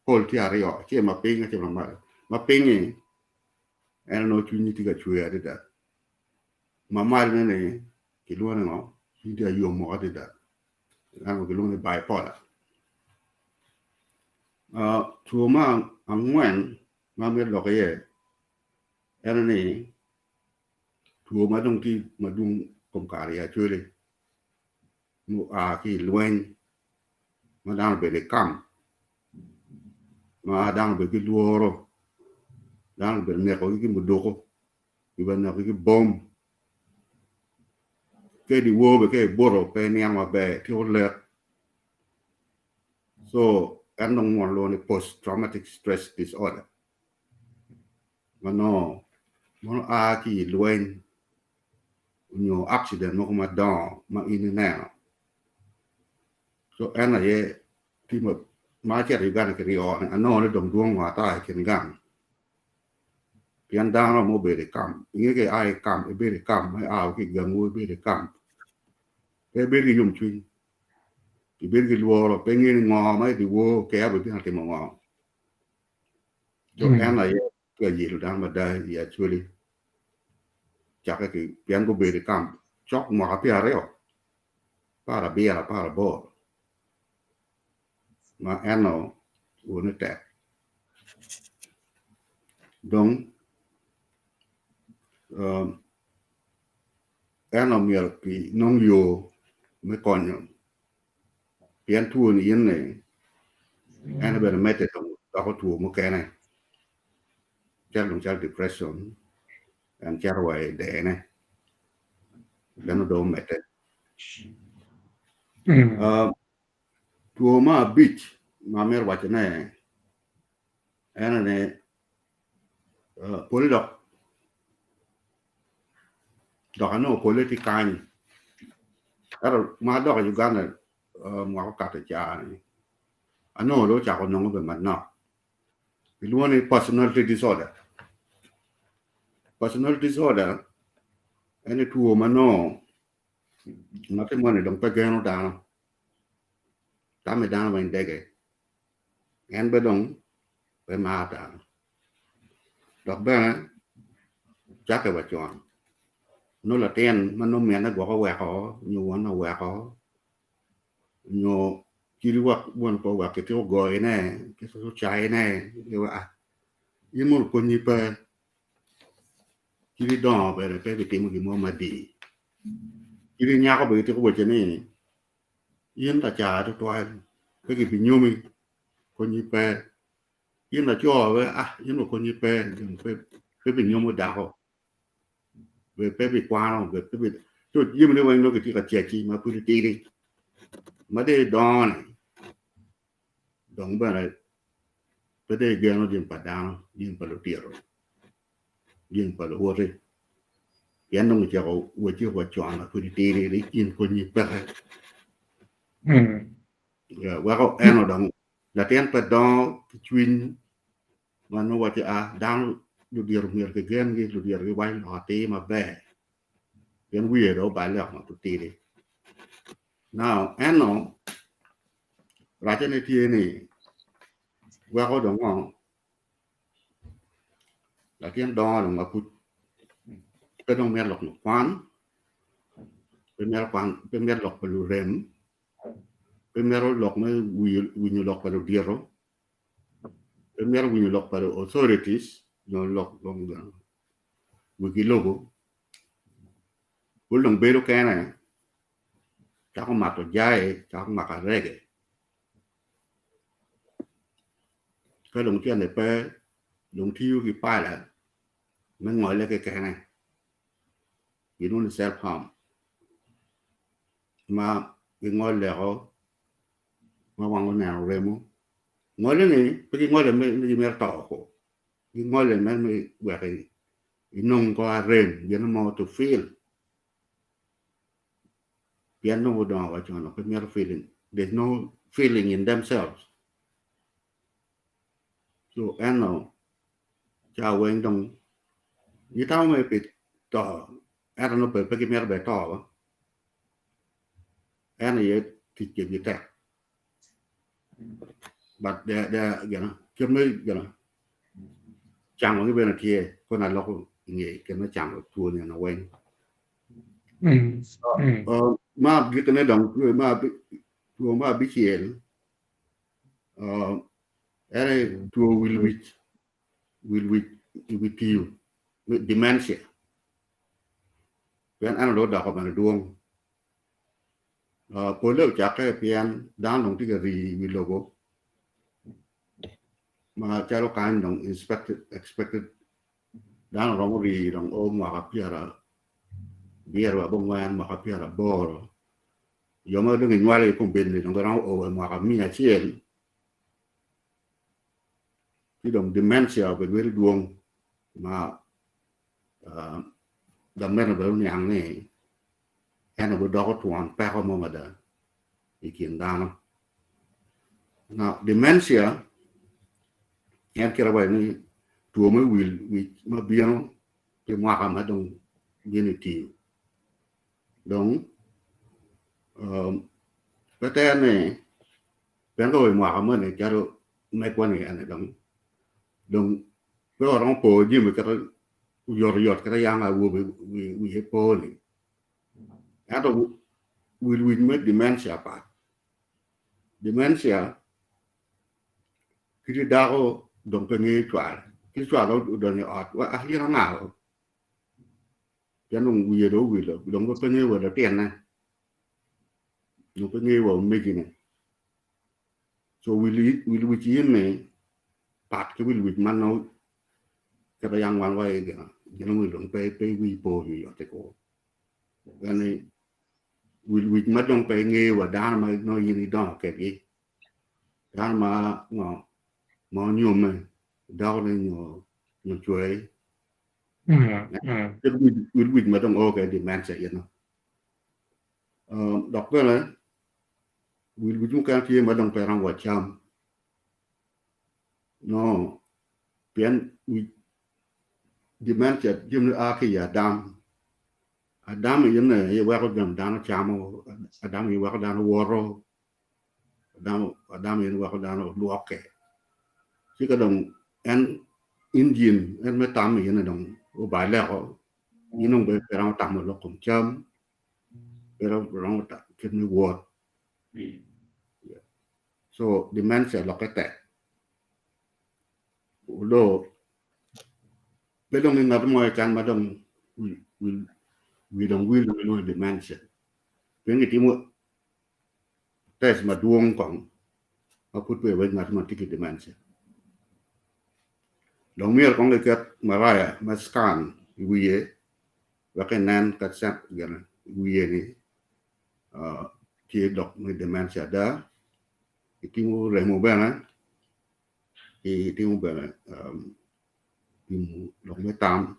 pol tye aryo acel ma piny acel ma malo ma pinyi en nongo cwinyi tye ka cwer adada ma malo ne ni kilwongo ni ngo cwinyi tye ka yomo adada ento kilwongo ni bipolar. Two me angwen ma amito lok iye en ni two ma dong tye madwong kom kare i Acholi mua ki i lweny ma dano obedo i kam ma dano obedo ki lworo dano obedo nekogi ki muduku kibedo nekogi ki bom Ka idyewor bene ka ibuto pe inino maber ityeko lek so en dong mono lwongo ni post traumatic stress disorder ma nongo mono a ki i lweny nyo accident mogo madongo ma in ineno so en aye tye ma acito i Uganda kiryo ni anongo ni dong dwong ata i kin gang. Pien dano ma obedo i kam, inge ka ia i kam, ibedo i kam, ma ia ki i gangwu ibedo i kam, pe ibedo ki yomcwiny, ibedo ki lworo, pe ingeyo ni ngo ma i dyewor ker bibino timo ngo. Co en aye tye ka yelo dano mada i Acholi cakke ki pien gubedo i kam cok mwaka pyeraryo, aparabiro, aparaboro ma eno wone tek. Dong en omyero kinong yo me konyo pien two-ni in ni en bene medde dong doko two mukene calo dong calo depression en cito wa i dene meno dong omedde. Two me abic ma amito wacone en aye ni pole dok dok anongo pole tye kany ento ma adok i Uganda mwaka okato ca-ni anongo dong ocako nongo bene manok kilwongo ni personality disorder, personality disorder en aye two ma nongo Ngati moni dong pe geno dano, tame dano weng dege, en bene dong pe maro dano dok bene cakke wa con nongo latin ma nongo mine gwok oweko nyo wonne oweko nyo Kadi wek won ko wek kitiko goyone, kitiko cayone, ah in mono konyi pe. Kadi dongo bene pe bitimo gin mo madii. Kadi nyako bene gitiko wacce ni in lacar tutwal pe gibinyomi konyi pe. In laco bene ah in konyi pe pe binyomo dako. Bed pe bikwano, bed pe bi so jamine weng nongo kitye ka cecci ma pud itidi ma dong idongo-ni dong bene pe dong igeno jami pa dano, jami pa ludito, jami pa luwoti pien dong kicako wacci wa con ma pud itidi ni in konyi peke weko eno dong latin pe dongo ki cwiny Ma nongo waco a dano ludito myero kigengi, ludito giwaco lok atir maber pien wiye dong oballe woko ma pud tidi. Now eno racce-ne tye ni weko dong ngo latin dongo dong ma pud pe dong mito lok lukwan, pe mito kwan pe mito lok pa lurem, pe mito lok me winyo lok pa ludito. Pe mito winyo lok pa authorities nyo lok wegi lobo pud dong bedo kene cako mato jai cako mako arege ka dong cente pe dong tiyo ki pala me ngole kekene gilwongo ni self harm ma gingoleko ma wang oneno remo ngole ni pe gingole me ni gimito to ko gingole me me wek inong ko arem gin mo to feel pien nongo gudongo wa con pe mito feeling there's no feeling in themselves so eno ca weng dong gitamo mere pi to ento nongo pe gimito bene to ba. En aye tic kwedgi tek but kit me cangogi bene tye kono aloko i nge kit me cango two ni eni weng. Me agikkine dong two me abicel en aye two wil wic wil wic i wi tiyo dementia pien en onongo odoko bene dwong. Polle ocakke pien dano dong tye ka rii i wi lobo macalo kany dong expected dano romo rii dong o mwaka pyerabiro abongwen mwaka pyeraboro jo ma dong kinywalo i kombeddi dong giromo o wa i mwaka miya acel ci dong dementia obedo mere dwong ma dok meno bene oniang ni en obidoko twon peko mo mada i kin dano. Now dementia en kite waco ni two me wil wic ma bino ki mwaka ma dong bino i tiyo dong pe tere ni pien ka wa i mwaka moni calo megwa ni eni dong dong pe waromo po jami kata oyotoyot kata yam awobe wiye po ni ento wil wic me dementia pat dementia kiti dako dong pe ngeyo cware ki cware odonyo i ot wa in anga pien dong wiye dong owilo dong pe ngeyo wa latinne dong pe ngeyo wa omegine so wil wic in ni pat ki wil wic ma nongo kit yang wan wa gin owil dong pe wi po oyotoyot kwo pien ni wil wic ma dong pe ingeyo wa dano ma nongo in idongo kwedgi dano ma ngo ma onyomme dakone nyo cwari wil wic ma dong o kwede dementia eno dok bene wil wic mukene tye ma dong pe romo wa cam nongo pien dementia jami a ki i adam, adam ene aye weko dano camo, adam aye weko dano woto, adam aye weko dano lwokke ci ka dong en engine en me tam ene dong oballe oko in dong pe iromo tamo lok kom cam pe iromo kit me wot. So dementia lokke tek. Although pe dong i ngat mo keken ma dong wi dong wil ma kilwongo ni dementia. Pien kitimo test madwong kong ma pud peya iwaco ngat mo tye ki dementia. Dong myero kong kiket maraya me scan i wiye wek inen ka wiye-ni tye lok me dementia ada, kitimo remo bene ki timo bene pimo lok me tam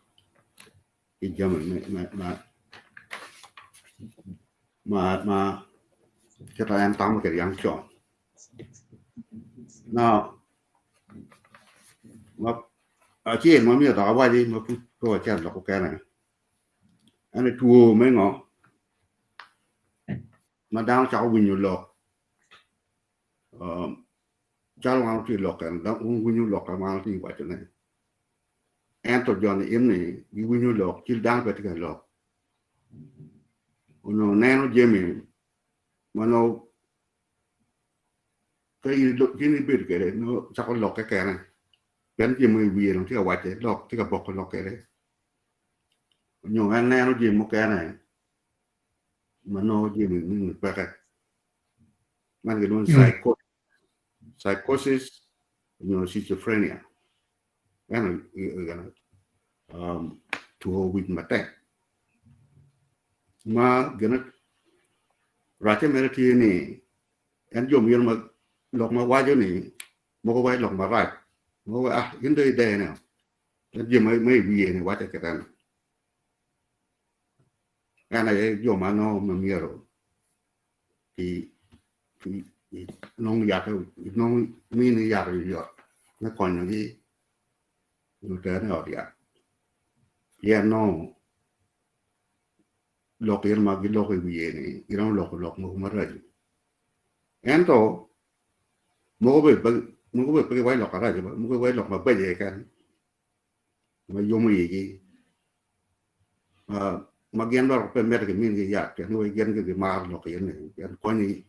ki jami ma kit ma en tamo kwede yang con. Now acel ma myero dok awaci ma pud pe wacito lok mukene ento two me ngo ma dano cako winyo lok calo wan watye ka lok eni dok wun wuwinyo lok ma wan watye ka wacone ento joni eni giwinyo lok ci dano pe tye ka lok onongo neno jami ma nongo ka in ibedo kwede nongo cako lokke kene pien jami ma i wiye dong tye ka wacce lok tye ka boko lok kwede nyo en neno jami mukene ma nongo jami nongo peke man kilwongo ni psychosis nyo schizophrenia eno two wic matek ma gine racce mere tye ni en jo myero ma lok ma waco ni mogo waco lok marac mogo waco ah in dong idene o en jami ma i wiye ni waco keken en aye jo ma nongo ma myero inong yat inong mini yat oyot me konyogi nyo tere i ot yat pien nongo lok eno ma giloko i wiye ni giromo loko lok mogo maraco ento mogo bene pe giwaco lok maraco mogo giwaco lok mabeco keken ma yomo igi ma gin dok pe mito kiminigi yat pien nongo gin gimaro lok eni pien konyogi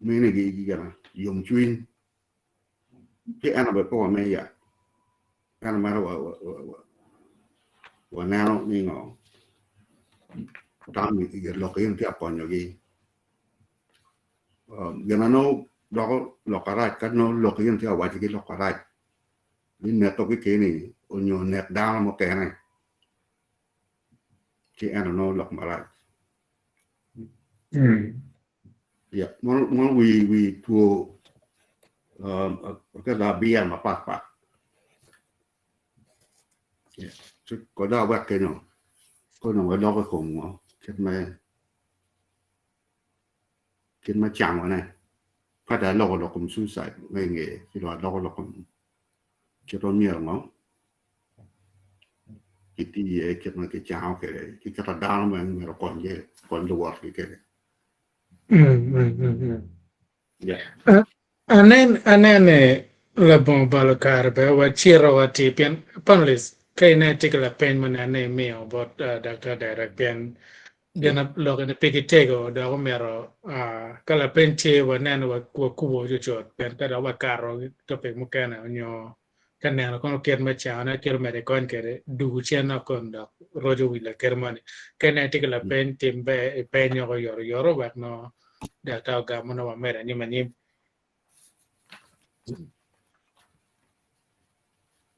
minigi yomcwiny ci ento bene pe wamiyo yat ento mere waneno ni ngo tam lok eni tye ka konyogi gin ma nongo doko lok marac ka nongo lok eni tye ka wacigi lok marac ni neko kekeni onyo nek dano mukene ci eno nongo lok marac. Yeah, mono wi two ka abira mapat pat. Yeah, ci kod dong awek kenyo kong dong waloko i kom ngo kit me kit me cangone ka dong aloko lok kom suicide me i ngeye ci dong aloko lok kom kit ma myero ngo kiti iye kit ma kicango kwede ki kit ma dano bene myero okony okony luwotgi kwede. Yeah. Anen anene labongo balo kare bene wacito watir pien panelist ka inen itye ki lapeny mo nen ni imiyo bot Daktar Derek pien gin lok eni pigi tego dok omyero ka lapeny tye waneno wakubo cucut pien ka dok wakato topic mukene onyo ka neno kono kit me cane kit omedo ikony kwede dugu cen dok kono dok roco wi laker moni ka inen itye ki lapeny tim ber ipeny woko oyotoyot wek nongo daktar ogam ma nongo wamedo anyim anyim.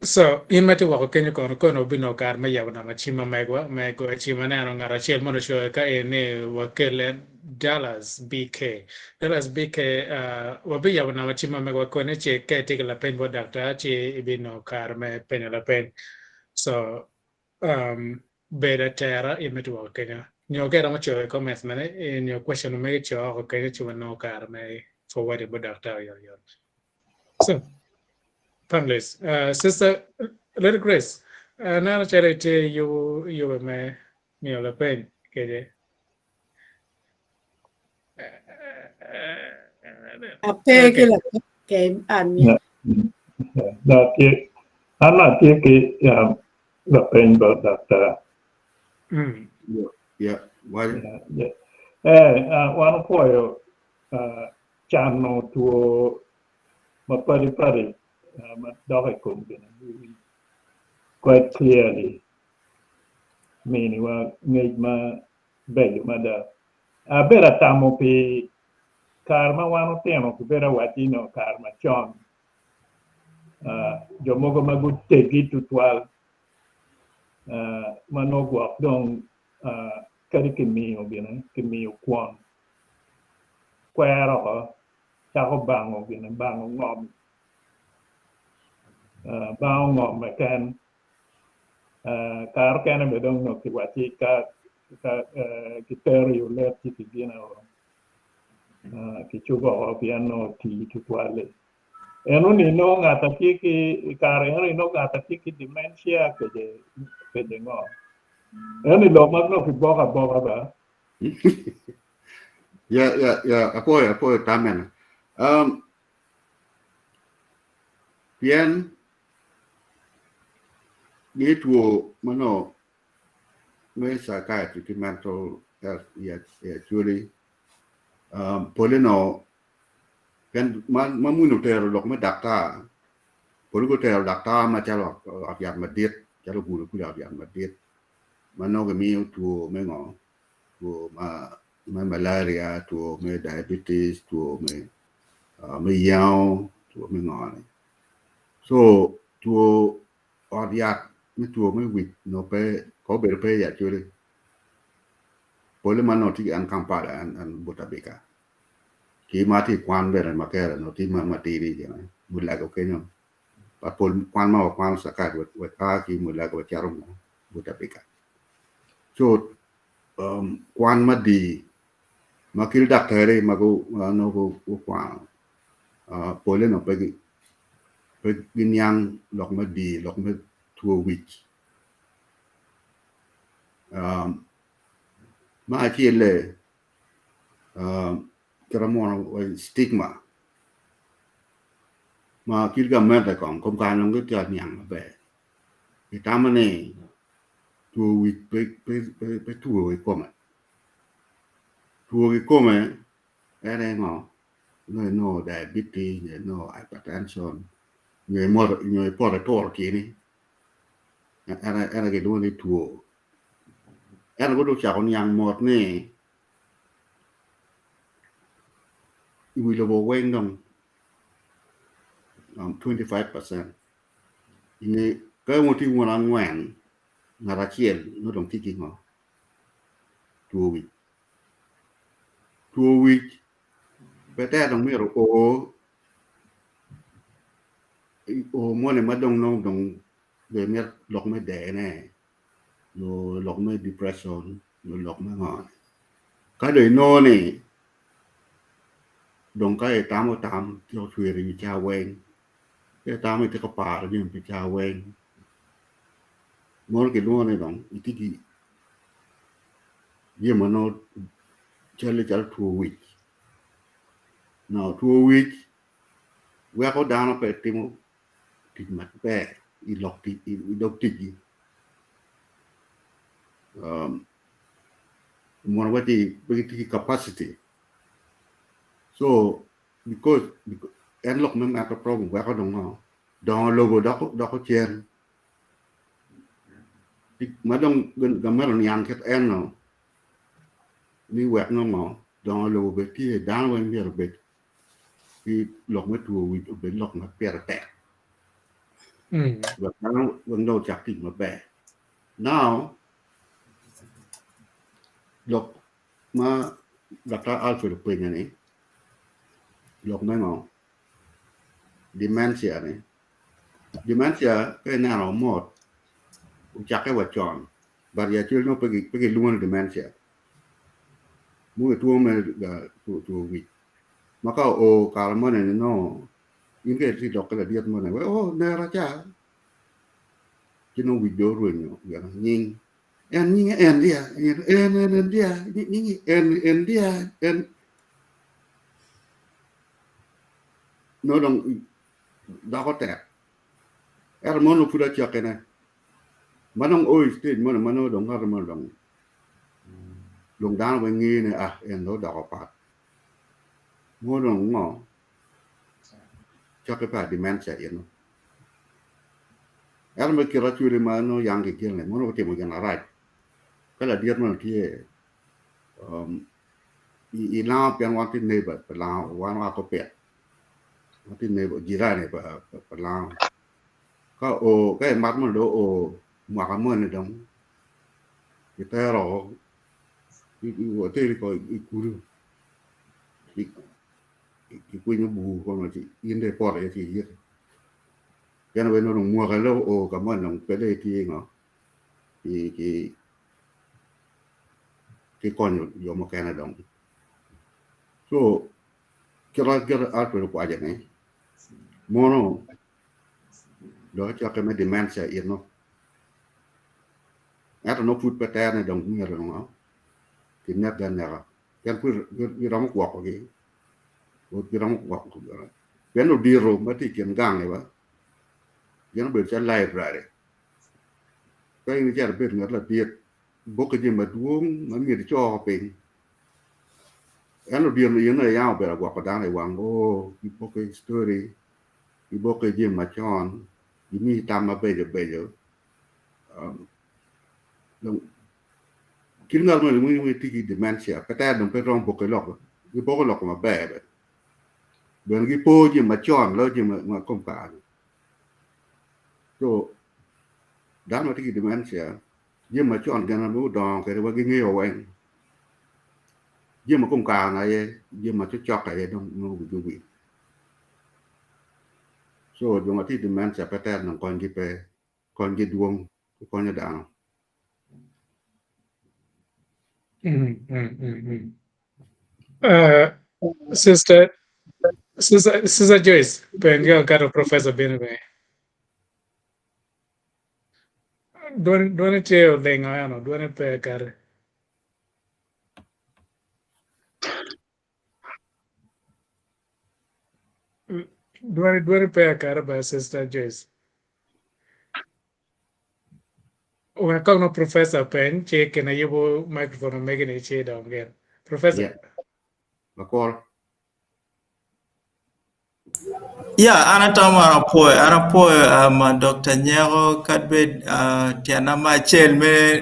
So, in ma itye woko kenyo kono, kono wabinongo kare me yabo namba cim ma megwa me goyo cim. Aneno ngat acel mono ocoyo ka en ni wakelle Dallas BK. Dallas BK, uh, wabiyabo namba cim ma megwa koni ci ka itye ki lapeny bot daktar ci ibinongo kare me penyo lapeny. So, um, bed atera in ma itye woko kenyo. Nyo ka iromo coyo i comments mene nyo question ma megi co oko kenyo ci wanongo kare me forward bot daktar oyotoyot. So, panelists, Sister Lady Grace, aneno calo itye yubo yube me miyo lapeny kece. Ape ki lapeny ke an. Na tye, an atye ki lapeny bot daktar. Yeah, why? Yeah. Eh, wan opwoyo. cano two mapadi padi ma dok i kom gin quite clearly miniwa ngec ma beco mada. Abedo atamo pi kare ma wan otino kibedo awacci nongo kare macon jo mogo ma gutegi tutwal ma nongo gwok dong kadi kimiyo gine kimiyo kwon kwero oko cako bango gine bango ngom bango ngom keken kare okene bene dong onongo kiwacci ka kitero i olet ci kigine kicubo oko pien nongo otii tutwal-li. Enoni nongo ngat a tye ki i kare enoni nongo ngat a tye ki dementia kede kede ngo. Enoni lok ma nongo kiboko aboka ba. Yeah, yeah, yeah. Apwoyo, apwoyo tam ene. Um, pien ni two ma nongo me psychiatry ki mental health i Acholi um, pole nongo Pien ma muni otero lok me daktar, pole gutero daktar macalo ot yat madit, calo gudo kulu ot yat madit ma nongo gimiyo two me ngo, two me malaria, two me diabetes, two me yango, two me ngo ni. Co two ot yat me two me wic onongo pe, kong obedo pe i Acholi, pole ma nongo tye en Kampala en Butabika. Ki ma tye i kwan bene Makere onongo tye ma matidi gine Mulago kenyo but pol kwan ma wakwano cakac wa ki Mulago wacito Butabika co kwan madii ma ki daktari ma nongo gukwano pole onongo pe giniang lok madii lok me two wic me acelle Kite mono stigma ma kit gamente kong kom kare dong gitye ka niang maber gitamo ni two wic pe two kikome, two kikome en aye ngo nongo inongo diabetes nyo inongo hypertension nyo ipoto ituro tyeni en aye kilwongo ni two ento gudong gucako niang mot ni I wi lobo weng dong 25 percent inge ka onongo tye wun angwen ngat acel nongo dong tye ki ngo two wic two wic pe tek dong myero oo oo moni ma dong nongo dong mito lok me dene nyo lok me depression nyo lok me ngo ni ka dong inongo ni dong ka itamo tam tyeko cweri i wi cawa weng ka itamo itye ka paro jami pi cawa weng mono kilwongo ni dong itye ki jami ma nongo calle calo two wic now two wic weko dano pe timo tic maber i dog ticgi. Mono waci pe gitye ki capacity so because en lok me mental problem weko dong ngo dongo lobo doko cen ma dong gamente oniang kit eno ni wek nongo ngo dongo lobo bed tye dano weng myero obed ki lok me two wic obed lok ma pire tek wek dano weng dong ocak tic maber. Now lok ma Daktar Alfred openyo ni lok me ngo dementia ni dementia ka ineno mot ocakke wa con but i acel nongo pe gilwongo ni dementia nongo two me two wic ma ka oo kare moni nongo in ka itye ka lok ki ladit moni o nera ca ci nongo wic dong orwenyo gin nying en nyinge en dia en en dia nyinge en en dia en nongo dong doko tek ento mono pud acakine ma dong o i stage moni ma nongo dong ngati moni dong dong dano weng ngeyo ni ah en dong odoko pat. Mono ngo Cokki pa dementia eno. Ento me kit acwali ma nongo yang ki gin-ni mono gutimo gin marac ka ladit moni tye i lango pien wan tye neighbor pa lango wan wa kupit wan tye neighbor jirani pa lango ka oo ka i mat moni dong oo mwaka moni dong kitero wateri ko i kulu. Kikwinyo bur kono ci in dong ipoto iye ci iyiko. Pien weng nongo dong mwaka dong oo ka moni dong pe dong itye ngo ki konyo jo mukene dong. Co kit ma Alfred okwaco ni mono dong acokke me dementia eno ento nongo pud pe tere ni dong myero ngo kinekgi aneka. Pien pud giromo gwokogi, pud giromo gwokogi pien ludito ma tye i kin gangi ba gin obedo calo library ka in icito ibed ngat ladit ibokke jami madwong ma myero ico piny en ludito in aye yam obedo ka gwoko dano i wang oo gibokke story gibokke jami macon gimiyi tam mabeco beco dong Kit ngat moni winyo ni tye ki dementia pe tere dong pe romo boko lok giboko lok maber bene bene gipo jami macon loyo jami ma kom kare-ni co dano ma tye ki dementia jami macon gin ma gudongo kwede wa gingeyo weng jami ma kom kare-ni aye jami ma cokcok aye dong nongo wigi owil co jo ma tye ki dementia pe tere dong konygi pe konygi dwong gikonyo dano. Sister, Sister, Sister Joyce, penjo kato Professor bino be. Dwone dwone tye olingo eno, dwone pe kare. Dwone dwone pe kare ba Sister Joyce. Wek kong nongo professor openy ci kine yubo microphone omegi ni ci dong gin. Professor. Yeah. Lakor. Yeah, an atamo an apwoyo, an apwoyo um, Dr. Nyeko kadi bed uh, tyena me acel me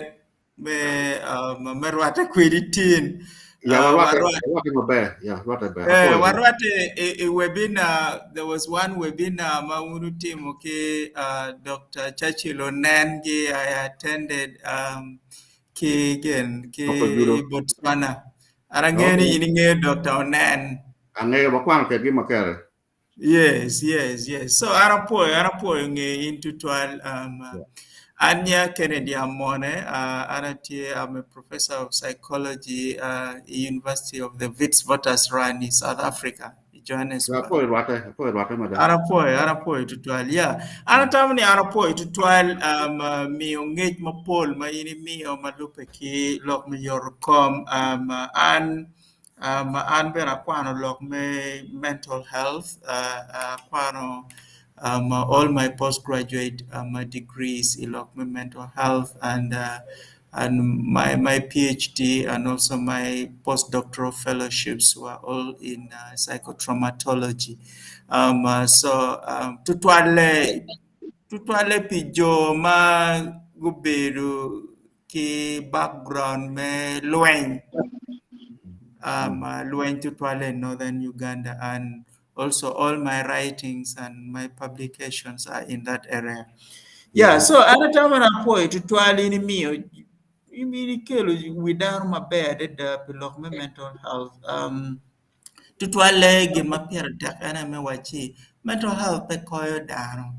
me um, me rwatte kwedi tin. Ya, Uh, warwatte, warwatte warwatte maber. Ya, rwatte ber. Eh, Apwoyo. warwatte i, i webinar, there was one webinar ma wun utimo ki uh, Dr. Churchill Onengi, I attended um, ki gin ki Dr. Judo. Botswana. An angeyo ni Okay. in ingeyo Dr. Onen. Angeyo wakwano kedgi makere. Yes, yes, yes. So an apwoyo, an apwoyo nge in tutwal. Um, Yeah. an nya Kennedy Amone, uh, an atye, I'm a professor of psychology uh, i University of the Witwatersrand in South Africa, i Ya, Johannesburg. apwoyo rwatte, apwoyo rwatte mada. An apwoyo, an apwoyo tutwal. Yeah. An atamo ni an apwoyo tutwal um, uh, miyo ngec mapol ma in imiyo ma lubbe ki lok me yoto kom. Um, uh, an Um, an bene akwano lok me mental health, uh, akwano um, all my postgraduate um, degrees i lok me mental health and uh, and my my PhD and also my postdoctoral fellowships were all in uh, psychotraumatology. Um, uh, so um, tutwalle tutwalle pi jo ma gubedo ki background me lweny um, lweny tutwalle in northern Uganda and also all my writings and my publications are in that area. Yeah, so an atamo ni apwoyo tutwal in imiyo in ikelo wi dano maber adada pi lok me mental health. Um, tutwalle gin ma pire tek en aye me wacci mental health pe koyo dano.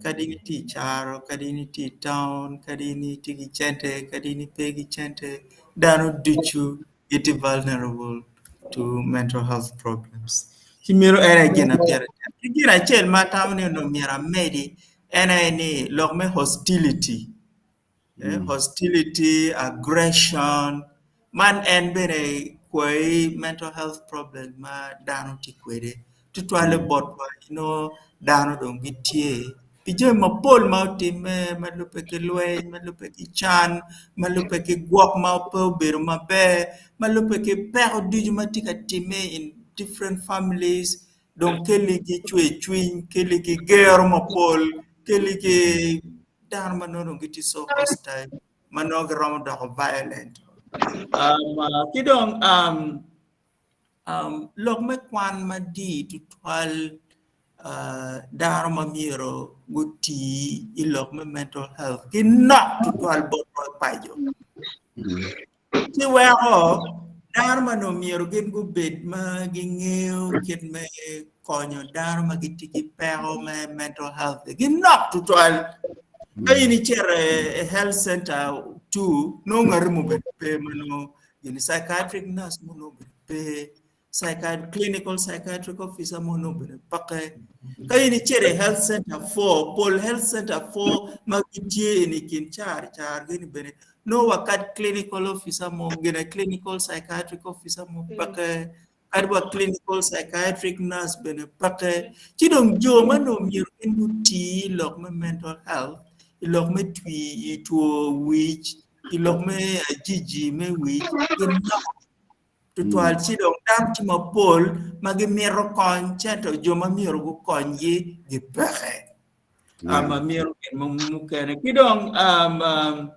Kadi in itye i caro, kadi in itye i taun, kadi in itye ki cente, kadi in ipe ki cente, dano ducu gitye vulnerable to mental health problems. Ci meno en aye gin na pire tek. Ki gin acel ma atamo ni onongo myero amedi en aye ni lok me hostility, eh, hostility, aggression, man en bene kwayi mental health problem ma dano tye kwede. Tutwalle botwa inongo dano dong gitye pi jami mapol ma otimme ma lubbe ki lweny, ma lubbe ki can, ma lubbe ki gwok ma pe obedo maber, ma lubbe ki peko ducu ma tye ka timme in. different families dong keligi cwercwiny, keligi gero mapol, keligi dano ma nongo dong gitye so hostile ma nongo giromo doko violent. Um, uh, ki dong um, um, lok me kwan madii tutwal uh, dano ma myero gutii i lok me mental health ki nok tutwal botwa paco. Ci weko dano ma nongo myero gin gubed ma gingeyo kit me konyo dano ma gitye ki peko me mental health ginok tutwal. Ka in icito i health center two nongo ngati mo obedo pe ma nongo gin psychiatric nurse mo nongo obedo pe. Clinical psychiatric officer mo nongo obedo peke. Ka in icito i health center 4, pol health center 4 ma gitye i kin car car gini bene nongo wa kadi clinical officer mo gine clinical psychiatric officer mo peke kadi wa clinical psychiatric nurse bene peke. Ci dong jo ma nongo myero gin gutii i lok me mental health, i lok me twi i two wic, i lok me ajiji me wic gin nok. Tutwal ci dong dano tye mapol ma gimito kony cento jo ma myero gukonygi gipeke. Um, myero gin mukene. Ki dong um, um,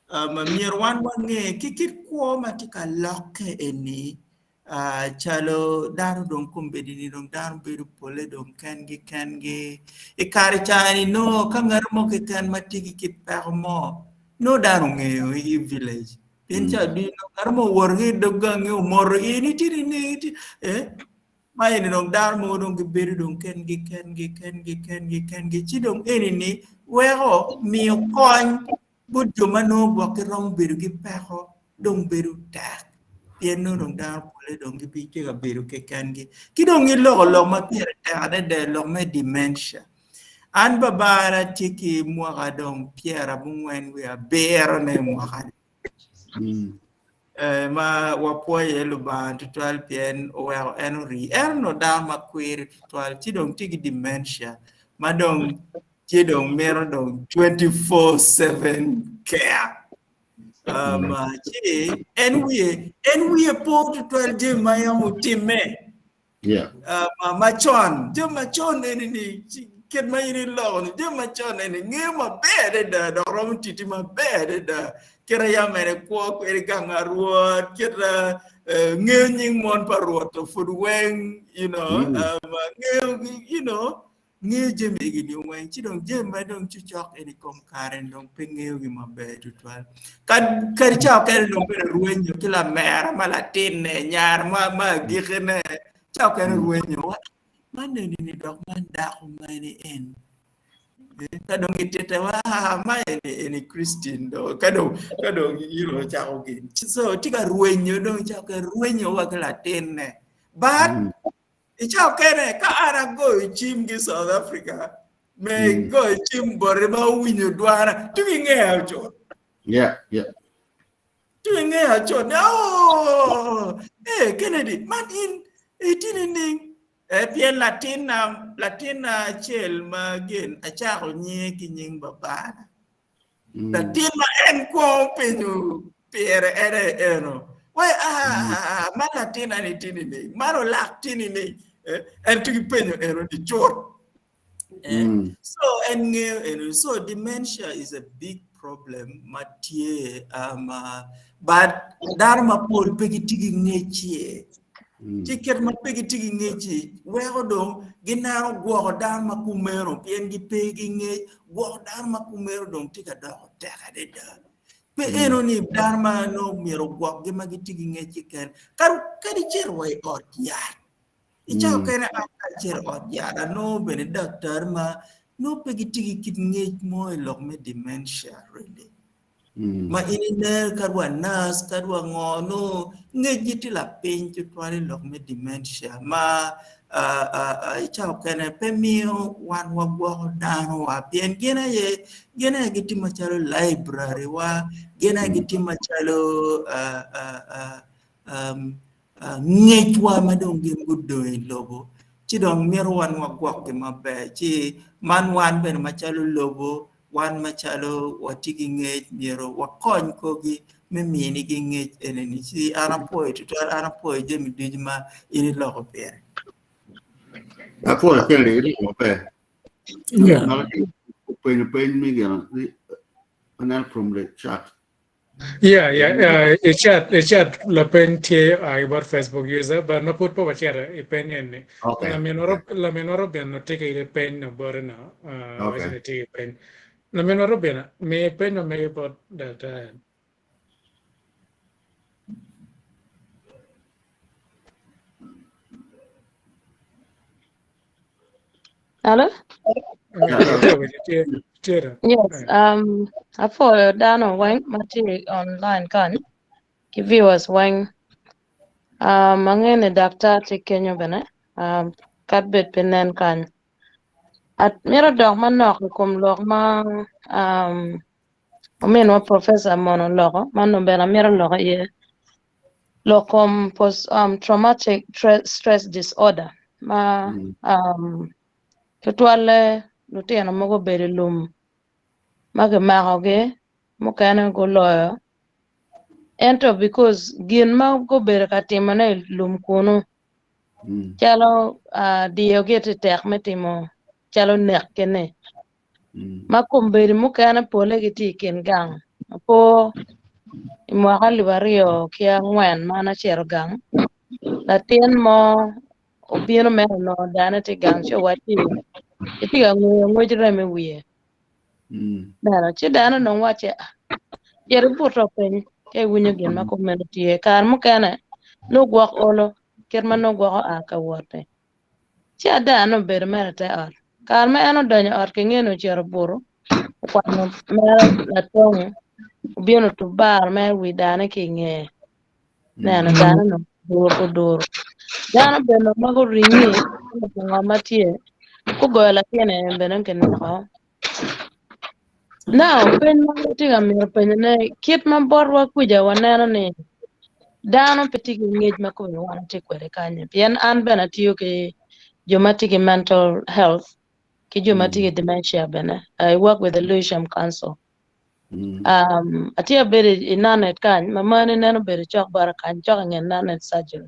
um, myero wan wange ki kit kwo ma tye ka lokke eni uh, calo dano dong kombeddi ni dong dano bedo pole dong kengi kengi. I kare ca-ni nongo ka ngat mo keken ma tye ki kit peko mo nongo dano ongeyo i village. Pien ca ducu nongo ngat mo owoto ki i dog gangi omoto in itye nining itye eh ma eni dong dano mogo dong gibedo dong kengi kengi kengi kengi kengi ci dong eni ni weko miyo kony bot jo ma nongo gwok giromo bedo ki peko dong bedo tek pien nongo dong dano pole dong gitye ka bedo kekengi ki dong giloko lok ma pire tek adada lok me dementia An babana tye ki mwaka dong pyerabongwen wiye abirone mwaka-ni. Eh, ma wapwoyo iye Lubanga tutwal pien oweko en ori. En onongo dano ma kwiri tutwal, ci dong tye ki dementia ma dong tye dong mito dong 24/7 care. Um, ci en wiye en wiye po tutwal jami ma yam otimme. Yeah. Uh, macon, jami macon eni ni kit ma in iloko ni jami macon eni ngeyo maber adada dok romo titi maber adada kit yam ene kwo kwede gang a Rwot kit uh, ngeyo nying mon pa Rwot to pud weng you know mm. um, ngeyo you know Ngeyo jami egi ni weng ci dong jami ma dong cocok eni kom kare ni dong pe ngeyogi maber tutwal. Kadi ca okene dong bene rwenyo ki lamera ma latinne, nyar ma ma agikine, ca okene rwenyo wa man eni ni dok man dako mene en. Ka dong gititte wa ma eni eni Christine do ka dong ka dong you know cako gin. So tye ka rwenyo dong ca okene rwenyo wa ki latinne. But I cawa okene ka an agoyo cim ki South Africa me mm. goyo cim bote ma owinyo dwana ci gingeya cut. Yeah, yeah. Ci gingeya cut ni oh, eh Kennedy man in itye nining? Eh, pien latinna latinna acel ma gin acako nyinge ki nying babana. Latin ma en kwongo penyo pire en aye eno. Wai ah, man latina ni tini ni, man olak tini ni. Eh, en tye ki penyo eno ni cut. Eh, so en ngeyo eno. So dementia is a big problem ma tye um, uh, but dano mapol pe gitye ki ngec iye. Ci kit ma pe gitye ki ngec-ci weko dong gineno gwoko dano ma kumeno pien gipe ki ngec, gwoko dano ma kumeno dong tye ka doko tek adada. Pe eno ni dano ma nongo myero ogwokgi ma gitye ki ngec keken. Kadi icito wa i ot yat, i cawa mukene an ka acito i ot yat anongo bene daktar ma nongo pe gitye ki kit ngec mo i lok me dementia really. Ma in ineno kadi wa nurse kadi wa ngo nongo ngecgi tye lapiny tutwal i lok me dementia ma i cawa mukene pe miyo wan wagwoko dano wa pien gin aye gin aye gitye macalo library wa gin aye gitye macalo ngecwa ma dong gin gudong i lobo ci dong mito wan wagwokgi maber ci man wan bene macalo lobo Wan macalo watye ki ngec myero wakony korgi me minigi ngec eni-ni. Ci an apwoyo tutwal, an apwoyo jami ducu ma in iloko pire. Apwoyo Kennedy, iloko maber. Yeah. Penyo peny me gino, aneno from the chat. Yeah, i chat lapeny tye about Facebook user, but ma pud pe wacito i peny eni. Okay. Laminwa Robin tye ki peny no bote no. Okay. Waco ni tye ki peny. Laminwa Robin, mi peny ma megi bot daktar. Hello? Tye tye do. Yes, apwoyo dano weng ma tye online kany ki viewers weng. Angeyo ni daktar tye kenyo bene, kadi bed pe nen kany. Amito dok manok i kom lok ma ominwa Professor Mono oloko, man dong bene amito lok iye. Lok kom post traumatic stress disorder ma tutwalle lutino mogo obedo i lum ma kimakogi mukene guloyo ento because gin ma gubedo ka timone i lum kunu calo diyogi tye tek me timo calo nekgi-ni ma kombeddi mukene pole gitye i kin gang apo i mwaka 2004 ma an acito gang latin mo obino mere onongo dane tye gang ci owacci etye ka ngweyo ngwec remo i wiye neno ci dano dong wacci ah cit ibuto piny ka iwinyo gin ma kumeno tye kare mukene nongo gwok olo kit ma nongo gwok oa ka wot-ti ci ada en obedo mere i te ot kare ma en odonyo i ot ki nge ni ocito obuto okwanyo mere latong obino otubaro mere wi dane ki i ngeye neno dano ni oduro oduro dano bene ma guringi ngo ma tye gugoyo latin eni bene kineko. Now peny ma atye ka mito penyone kit ma botwa kwica waneno ni dano pe tye ki ngec ma kome wan tye kwede kany pien an bene atiyo ki jo ma tye ki mental health ki jo ma tye ki dementia bene I work with the Lewisham Council. Atye abedo i Nanet kany ma mani neno obedo cok bota kany cok i nget Nanet surgery.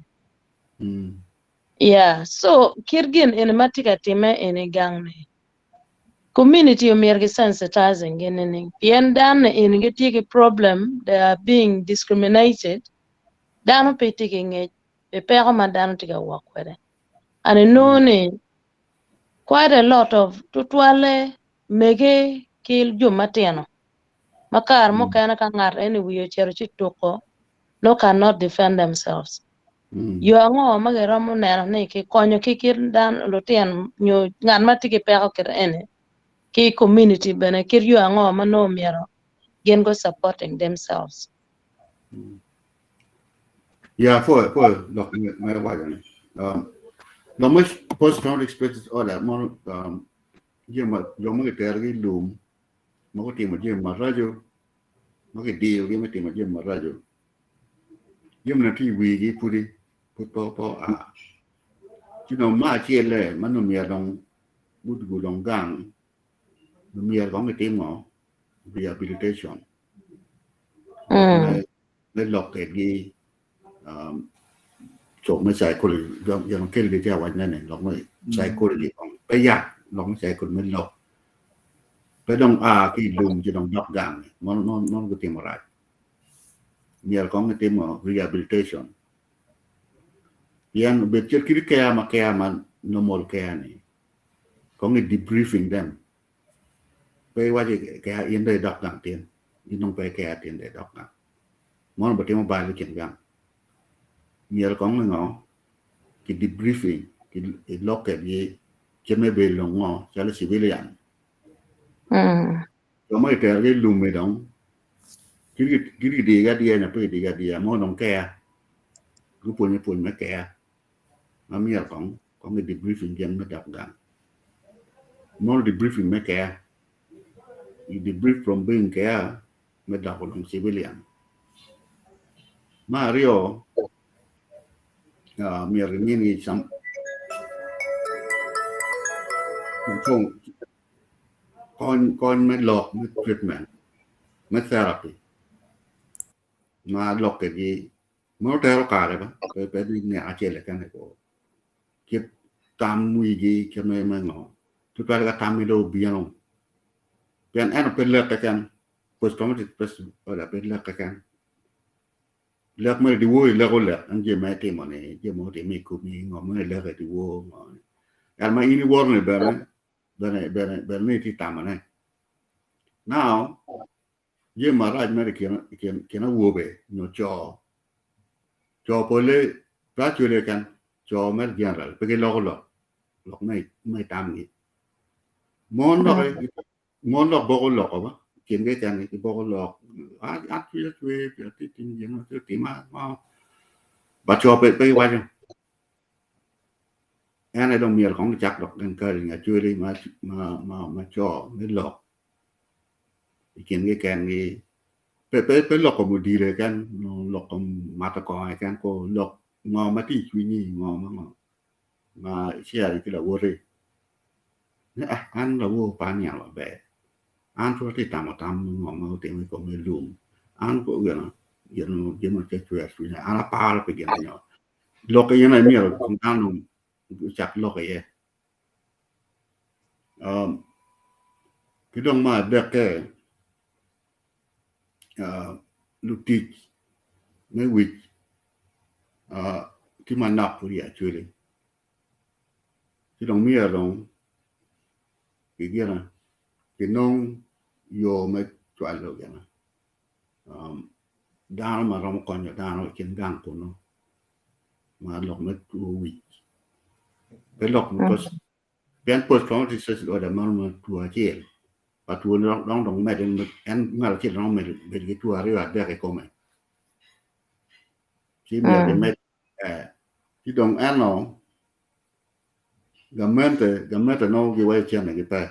Yeah, so kit gin eni ma tye ka timme eni gang ni community omyero ki sensitizing gi nining pien dano eni gitye ki problem they are being discriminated dano pe tye ki ngec pi peko ma dano tye ka wok kwede and inongo ni quite a lot of tutwalle mege ki jo matino ma kare mukene ka ngat eni wiye ocito ci tuko no cannot defend themselves. Yo ango ma giromo neno ni kikonyo ki kit dano lutino nyo ngat ma tye ki peko kit eni ki community bene kit yo ango ma nongo myero gin go supporting themselves. Yeah, for lok me waco ni. Lok me post traumatic stress disorder mono jami ma jo ma giterogi i lum ma gutimo jami maraco ma kidiyogi me timo jami maraco jami na tye i wigi pudi pud pe oa ci dong me acelle ma nongo myero dong gudwogo dong gang myero kong gitim ngo rehabilitation me lok kwedgi cok me psychology gin kelgi tye awacone ni lok me psychology pe yat lok me psychology me lok pe dong a ki i lum ci dong dok gang mono gutimo rac myero kong gitimo rehabilitation pien obed cal kit care ma care ma normal care ni kong i debriefing them pe iwaco care in dong idok gang tin in dong pe i care tin dong idok gang mono bitimo bal i kin gang myero kong ngo ki debriefing ki lok kwedgi kit me bedo dong ngo calo civilian jo ma kiterogi i lum-mi dong kit gidiyogi adiya nyo pe gidiyogi adiya mono dong care gupwonye pwony me care ma myero kong kong i debriefing gin me dok gang mono debriefing me care you debrief from being care me doko dong civilian. Me aryo myero giminigi some kony me lok me treatment me therapy. Ma lok kwedgi mono tero kare ba pe pe ni nino acel keken ko kit tam wigi kit me me ngo tutwal ka tamgi dong obino pien eno pe lek keken post traumatic stress disorder pe lek keken lek mere dyewor ileko lek en jami ma itimo ni jami ma otime i komi ngo mo ileko i dyewor ngo ento ma in iwoto ni bene bene bene bene ni itye tamone now Jami marac mere i kin awobe nyo co, co polle pe acwele keken, co mere general pe giloko lok, lok me tamgi. Mon doki, mon dok boko loko ba i kingi keken giboko lok, an cwinya cwer atye ka timo gin ma tye ka tima ngo, but co pe giwaco. En aye dong myero kong gicak dok encouraging acwele ma co me lok. I kingi kengi pe pe lok kom odilo keken nyo lok kom mato kongo keken ko lok ngo ma tye i cwinyi ngo ma ngo ma icito ki lawoti ni ah an lawor pe aniang maber an pud atye ka tamo tam ngo ma otime i kom lum an gin ma tye ka cwero cwinya an aparo pi gin eni lok in aye myero dano ocak lok iye. Ki dong me adekke, lutic me wic tye manok pud i Acholi ci dong myero dong kinong yo me cwalo gine dano ma romo konyo dano i kin gang kunu ma lok me two wic pe lok pien post traumatic stress disorder meno ma two acel pa two ni dong dong medde en ngat acel romo medo bedo ki two aryo adek i kome ci myero kimed ci dong eno gamente gamente nongo giwaco cente gi pe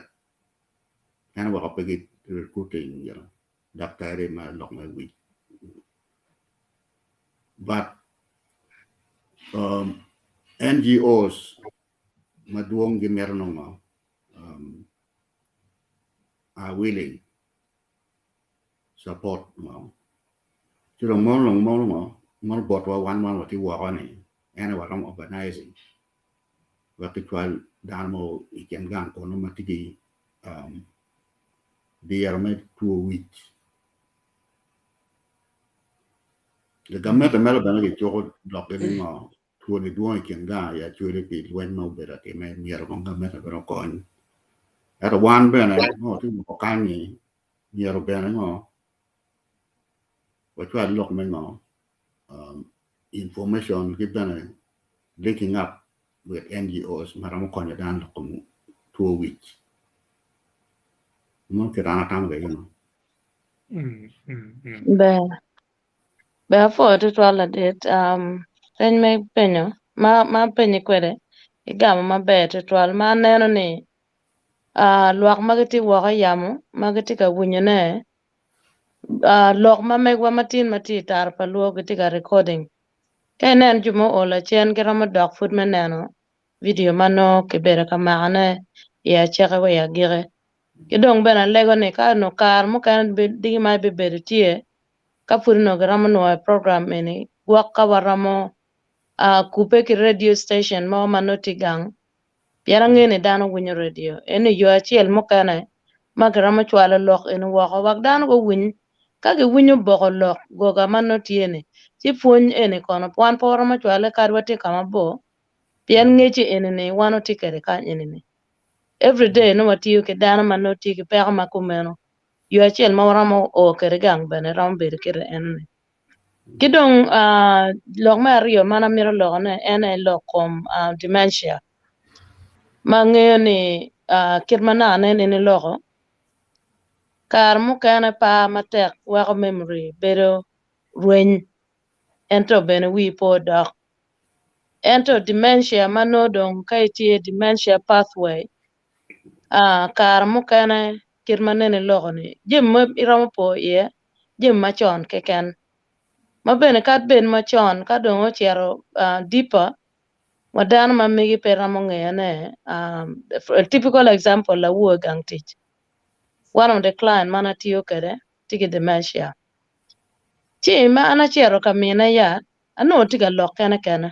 en oweko pe gi recruiting daktari ma lok me wic but NGOs madwong gimito nongo are willing support ngo ci dong mono dong mono ngo mono botwa wan ma watye woko ni en aye waromo organizing wek kicwal dano mogo i kin gang kunu ma tye ki diro me two wic. Gamente mere bene gicuko lokgi ni ngo twoni dwong i kin gang aye acwele pi lweny ma obedo atime myero kong gamente bene okony. Ento wan bene ngo tye woko kany-nyi myero bene ngo wacwal lok me ngo information ki bene linking up with NGOs ma romo konyo dano lok kom two wic. Meno kit an atamo kwede gin-nu. Ber. Ber apwoyo tutwal ladit. Um, peny ma ipenyo, ma, ma apenyi kwede, igamo maber tutwal. Ma aneno ni, uh, lwak ma gitye woko i yamo, ma gitye ka winyone, uh, lok ma megwa ma tin ma tye i tara pa lwo gitye ka recording. Ka inen jo ma oo lacen giromo dok pud me neno vidio ma nongo kibedo ka makone i acakki wa i agikki. Ki dong bene alego ni ka onongo kare mukene diki ma bibedo tye, ka pud onongo giromo nwoyo program eni, gwok ka waromo kubbe ki radio station mo ma nongo tye gang, pien angeyo ni dano winyo radio. Eni yo acel mukene ma giromo cwalo lok eni woko wek dano guwiny. Ka giwinyo boko lok goga ma nongo tye ni, ci pwony eni kono wan pe waromo cwale kadi watye ka mabor, pien ngecci eni-ni wan watye kwede kany eni-ni. Everyday nongo watiyo ki dano ma nongo tye ki peko ma kumeno, yo acel ma waromo o kwede gang bene romo bedo kite enoni. Ki dong lok me aryo ma an amito lokone en aye lok kom dementia ma angeyo ni kit ma naka nen in iloko, kare mukene par matek weko memory bedo rweny ento bene wii pe odok. Ento dementia ma nongo dong ka itye dementia pathway kare mukene kit ma nene iloko ni jami ma iromo po iye jami macon keken ma bene kadi bed macon ka dong ocito deeper wa dano ma megi pe romo ngeyone typical example lawor i gang tic one of the client ma an atiyo kwede tye ki dementia. Ci ma an acito ka mine yat, anongo tye ka lok kene kene.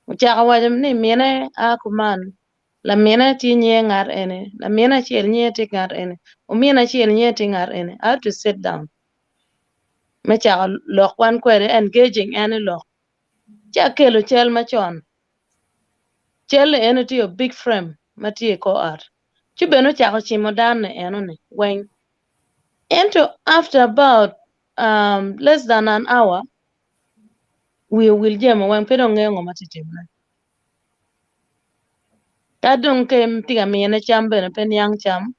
Ocako waco ni mine a kuman, lamine tye nyinge ngat eni, lamine acel nyinge tye ngat eni, omine acel nyinge tye ngat eni. I had to sit down me cako lok wan kwede, engaging en i lok. Ci akelo cal macon. Cal-li eni tye big frame ma tye i kor ot. Ci bene ocako cimo dano-ni eno-ni weng. Ento after about um, less than an hour, wiye owil jami weng pe dong ngeyo ngo ma tye timone. Ka dong ke tye ka mine cam bene pe niang cam.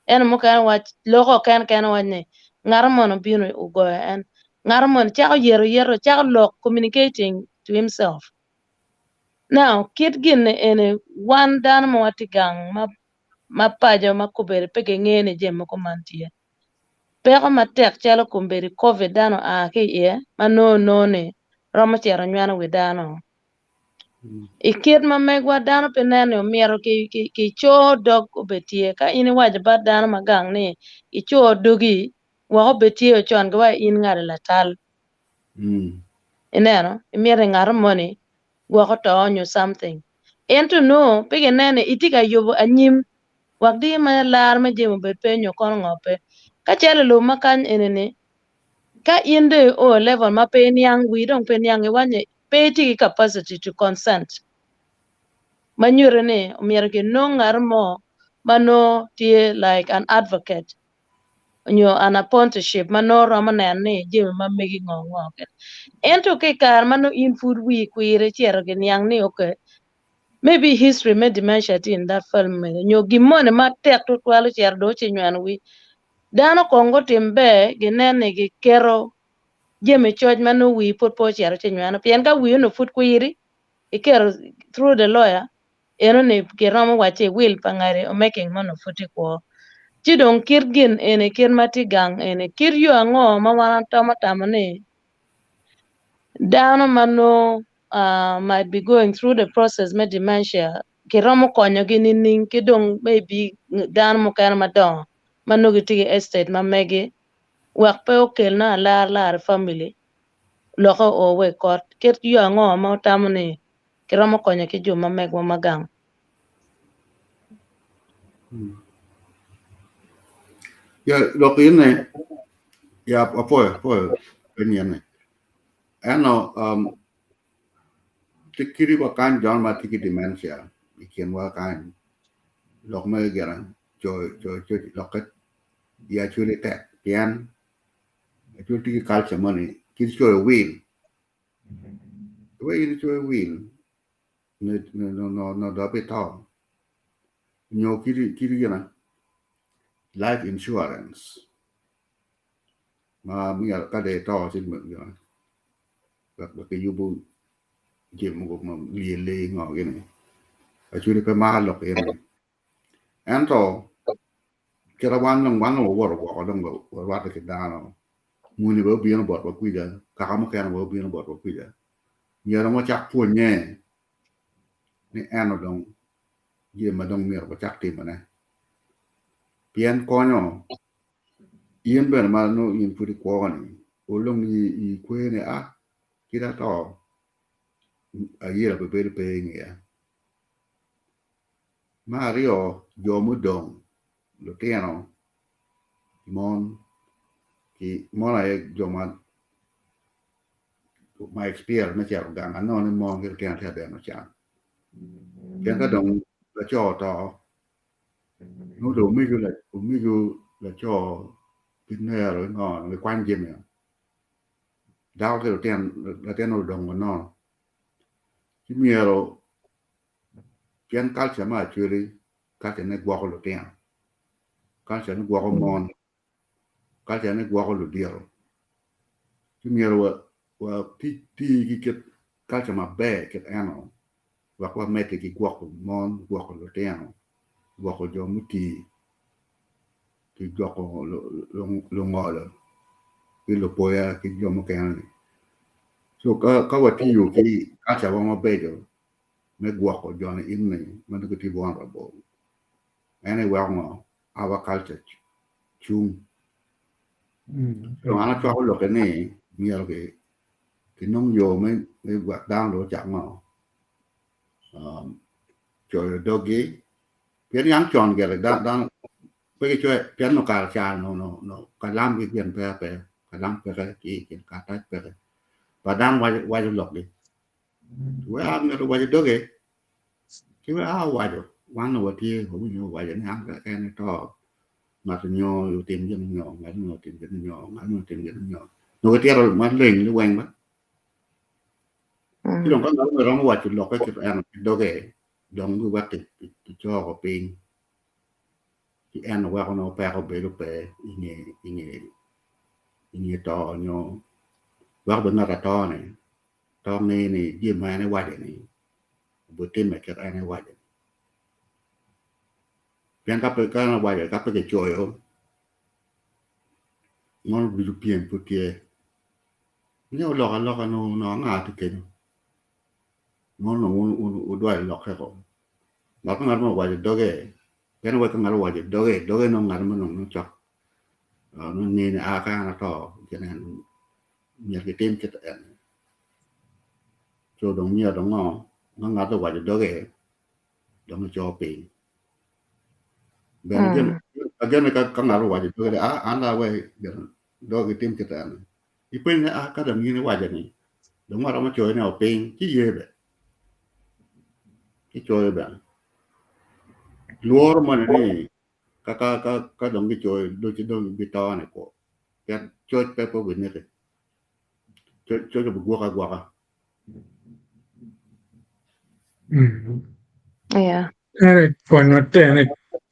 Ento mukene wac loko ken kene wac ni ngat moni obino ogoyo en. Ngat moni cako yeto yeto cako lok communicating to himself. Now kit gin ni eni wan dano ma watye gang ma ma paco ma kobedo pe gingeyo ni jami mogo man tye. Peko matek calo kombeddi covid dano oa ki iye ma nongo nongo ni romo cito nyweno wi dano. I kit ma megwa dano pe neno ni omyero ki ki kico dog obed tye. Ka in iwaco bat dano ma gang ni ico dogi wek obed tye ocon ki wa in ngati latal. Ineno, imito ni ngat moni gwok oto nyo something. Ento nongo pe gineno ni itye ka yubo anyim wek dir ma lar me jami obed pe nyo kono ngo pe. Ka calo i lobo ma kany eni ni, ka in dong io i level ma pe iniang, wii dong pe niang iwaco ni pe itye ki capacity to consent ma nyuto ni omyero kinong ngat mo ma nongo tye like an advocate nyo an apprenticeship ma nongo romo neno ni jami ma megi ngo ngo kene. Ento ki i kare ma nongo in pud wii kwiri icito giniang ni okay maybe history me dementia tye in that family nyo gin moni matek tutwal ocito dong ci nyweno wii. Dano kong gutim ber ginen ni giketo jami coc ma nongo wii pud pe ocito ci nyweno pien ka wii onongo pud kwiri iketo through the lawyer eno-ni giromo wacci wil pa ngati omeking ma onongo pud tye kwo. Ci dong kit gin eni kit ma tye gang eni kit yo ango ma wan watomo tamo ni dano ma nongo might be going through the process me dementia kiromo konyogi nining ki dong maybe dano mukene madongo ma nongo gitye ki estate ma megi wek pe okel nongo alar lar i family lokke oo wa i kot. Kit yo ango ma wutamo ni kiromo konyo ki jo ma megwa ma gang? Ya lok ine ya apoyo apoyo penyen ni eno um, tye kadi wa kany jo ma tye ki dementia i kinwa kany lok me gire co co co lokke i actually tek pien actually tye ki culture moni kit coyo will wek in icoyo will no dok ito nyo kit gina life insurance ma myero ka dong ito ci wek kiyubo jami mogo ma lyel-li ngo gini actually pe maro lok eni Ento kit ma wan dong wan dong wawoto woko dong warwatte ki dano muni bene obino botwa kwija kaka mukene bene obino botwa kwija myero dong wacak pwonye ni eno dong jami ma dong myero wacak timone pien konyo in bene ma nongo in pud ikwo ni ol dong ikwe ni a kit ato ayela bibedo pe ingeya. Me aryo, jo mudong, lutino, mon ki mon aye jo ma ma experience me cito gang anongo ni mon ki lutino tye ka deno can pien ka dong laco oto nongo dong omego omego laco ki nero ki ngo gikwany jami-o dako ki lutino latin odongo nono ci myero Pien kalca me acwali kalca ne gwoko lutino, kalca ne gwoko mon, kalca ne gwoko ludito ci myero wa ti ki kit kalca maber kit eno wek wamedde ki gwoko mon, gwoko lutino, gwoko jo mutii ki gwoko lungolo ki lupoya ki jo mukene ni co ka watiyo ki kalcawa mabeco me gwoko joni in ni ma nongo gitye vulnerable en aye weko ngo our culture cung. So an acwako lokke ni Myero ki kinong yo me wek dano dong ocak ngo coyo doggi pien yang con gire dano pe gicoyo pien nongo kare ca nongo kalam ki gin peya pe kalam peke ki gin karatac peke pa dano waco lokgi wek a myero owaco doge ci wek a owaco wan nongo watye wawinyo owaco ni an en eto ngat nyo otim gin nyo ngat nyo otim gin nyo ngat nyo otim gin nyo nongo gitito maleng liweng ba ci dong ka ngat mo romo waco lokke kit eno ki doge dong giwek kicoko piny ci en weko nongo peko bedo pe inge inge inge to nyo weko bene ngat ato ni to nge ni jami ma en ewaco ni obitimme kit en ewaco ni. Pien ka pe ka en owaco ka pe kicoyo mono ducu pyem pud tye ni oloko aloka nongo onongo anga tye kenyo mono nongo wun wudwayo lokke ko dok ka ngat mo owaco doge pien wek ka ngat owaco doge doge nongo ngat mo nongo cok nongo ngeyo ni aa ka an ato gin en myero gitim kit eni co dong myero dong ngo ka ngat owaco doge dong ico piny bene agene ka ngat owaco doge ni aa an dong awek dong gitim kit eni ipenyo ni aa ka dong in iwaco ni dong waromo coyone o piny ci iye bene ci coyo bene lworo moni ni ka ka dong gicoyo ci dong ibitone kwo pien coc pe obineki coc obigwoki agwoka. Yeah. Ene pwony ma ene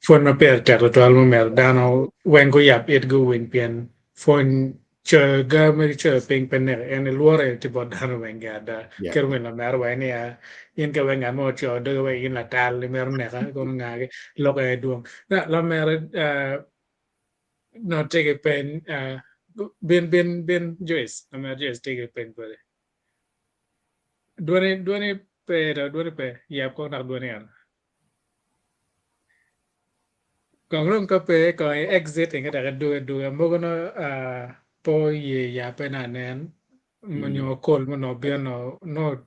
pwony ma pire tek tutwal mumito dano weng guyab itgi owiny pien pwony coyo ga ma gicoyo piny pe neki en ilworo en tye bot dano weng gi ada Yeah. kit winy lamera wa ni ya in ka weng ngat mo ocoyo doge wa in latal imito neka kono nga gi lok aye dwong na lamera uh, no tye ki peny uh, bin bin bin Joyce lamera Joyce tye ki peny pwode Dwoni dwoni pe do dwoni pe yab kong dok dwoni eno. Kong dong ka pe kong i exit inge dok idwogo adwoga mogo no ah, pe oye yabbe na anen nyo call mo onongo bino no no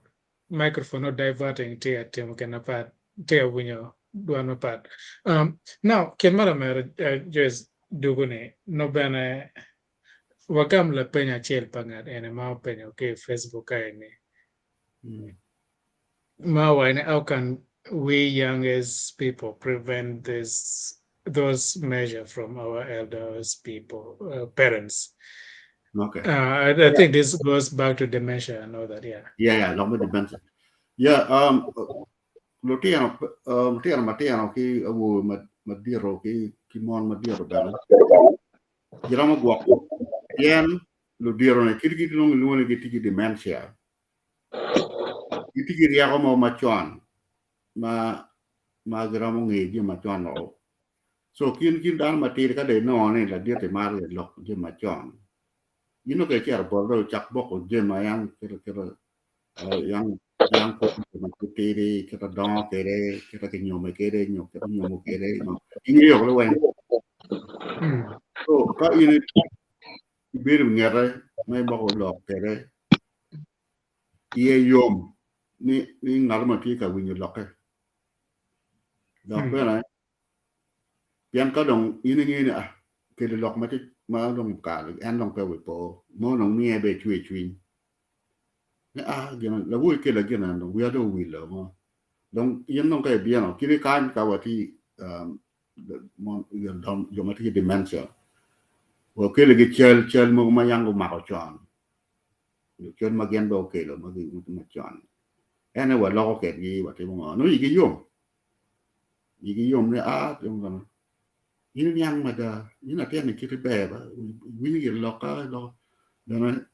microphone no diverting tye ka timo gin mapat tye ka winyo dwan mapat. Um, now kit ma lamera uh, Joyce dugo ni no bene Wagam lapeny acel pa ngat eni ma openyo ki i Facebook ka eni ma owaco ni how can we youngest people prevent this those measure from our elders people uh, parents. Okay. Uh, I, I think this goes back to dementia and all that yeah. Yeah, yeah, lok me dementia. Yeah, um, lutino, um, lutino matino ki awobe madito ki, ki mon madito bene giromo gwoko pien ludito-ni kit gi nongo gilwongo ni gitye ki dementia gitye ki ryeko mo macon ma ma giromo ngeyo jami macon woko so kin kin dano matidi ka dong inongo ni ladit-ti maro lok jami macon in dong ka icito bote dong icak boko jami ma yam kit kit yang yang ma tidi kit dongo kwede kit kinyome kwede nyo kit onyomo kwede ingeyo weng so ka in ibedo i ngete ma imoko lok kwede iye yom ni ni ngat mo tye ka winyo lokke dok bene Pien ka dong in ingeyo ni ah kelo lok ma tye ma dong okato en dong pe obipo mo dong miye bene cwer cwiny ni ah gin lawor kela gin eni dong wiya dong owil o mo dong in dong ka ibino kit kany ka watye jo ma tye ki dementia wakelo ki cal cal mogo ma yang gumako con cal ma gin bene okelo macon en aye waloko kwedgi watimo ngo nongo igi yom. Igi yom ni a in iniang mada in latin ni kiti ber ba iwinyo gire lokka bene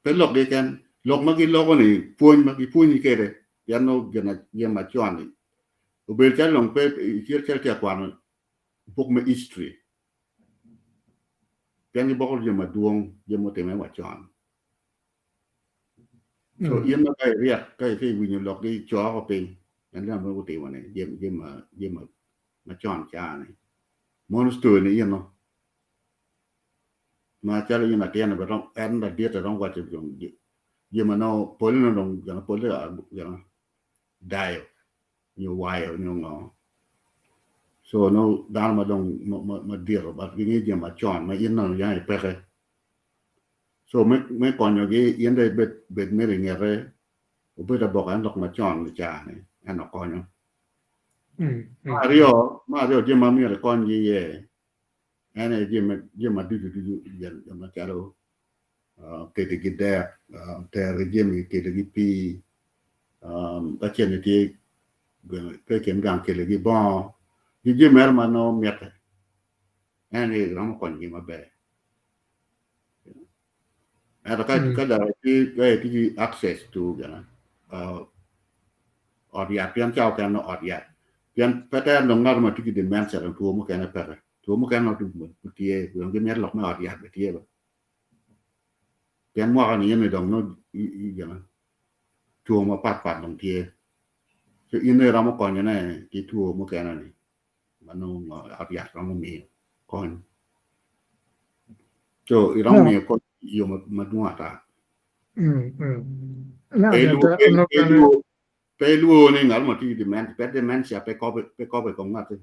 pe lok keken lok ma giloko ni pwony ma gipwonyi kwede pien nongo gin macon ni obedo calo dong pe itye calo itye ka kwano buk me history pien giboko jami madwong jami mutimme wacon. So in ma ka iryek ka itye winyo lokgi coko piny en gin ma gutimo ni jami jami macon ca ni mono story ni ino. Ma calo in latin bene romo en ladit romo waco jami ma nongo pole nongo dong gin pole gin dayo nyo wayo nyo ngo so nongo dano ma dong madito but gingeyo jami macon ma in nongo yang ipeke so me konyogi in dong ibed bed mere ingete obed aboka en lok macon car-ni ento konyo. Me aryo me aryo jami ma myero ikonygi iye en aye jami ma ducu ducu macalo keligi dek, terogi jami, keligi pii, ka cente tye ka i kin gang keligi bongo ki jami mere ma nongo mitte en aye romo konyogi maber. Ento ka dok itye ki access to ot yat pien cawa okene nongo ot yat pien pe twero dong ngat ma tye ki dementia dong two mukene peke two mukene nongo tye dong gimito lok me ot yat bene tye ba pien mwaka ni eni dong nongo two mapat pat dong tye ci in dong iromo konyone ki two mukene ni ma nongo ot yat romo miyo kony co iromo miyo kony i yo madwong ata. Pe ilwor ni ngat mo tye ki dementia, pe dementia pe kobo i kom ngatti.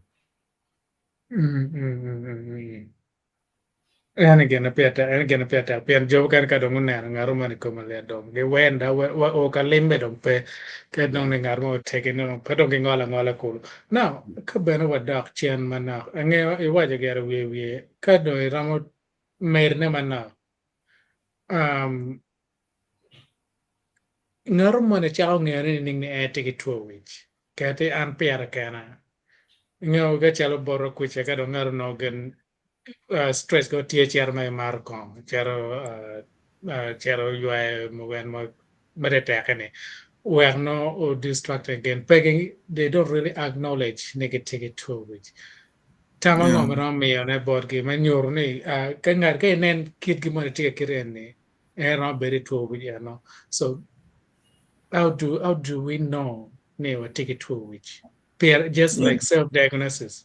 En gin ma pire tek, en gin ma pire tek pien jo mukene ka dong guneno ngat mo ni kome lit dong giwenda o ka limme dong pe ka inongo ni ngat mo otegi nongo pe dong gingolo angola kulu. Now ka bene wadok cen manok angeyo iwaco gire wiye wiye ka dong iromo medone manok um ngat moni cako ngeyone nining ni en tye ki two wic keti an pira kena ingeyo ka calo bota kuca ka dong ngat onongo gin stress ko tye cito ma imato kongo cito cito ywayo muwen mo ma tek ni wek no o distract again pe gi they don't really acknowledge ni gitye ki two wic tam ango ma romo miyone botgi me nyuto ni ka ngat ka inen kitgi moni tye ka kit eni en romo bedo i two wic eno so how do how do we know ni watye ki two wic just like self diagnosis.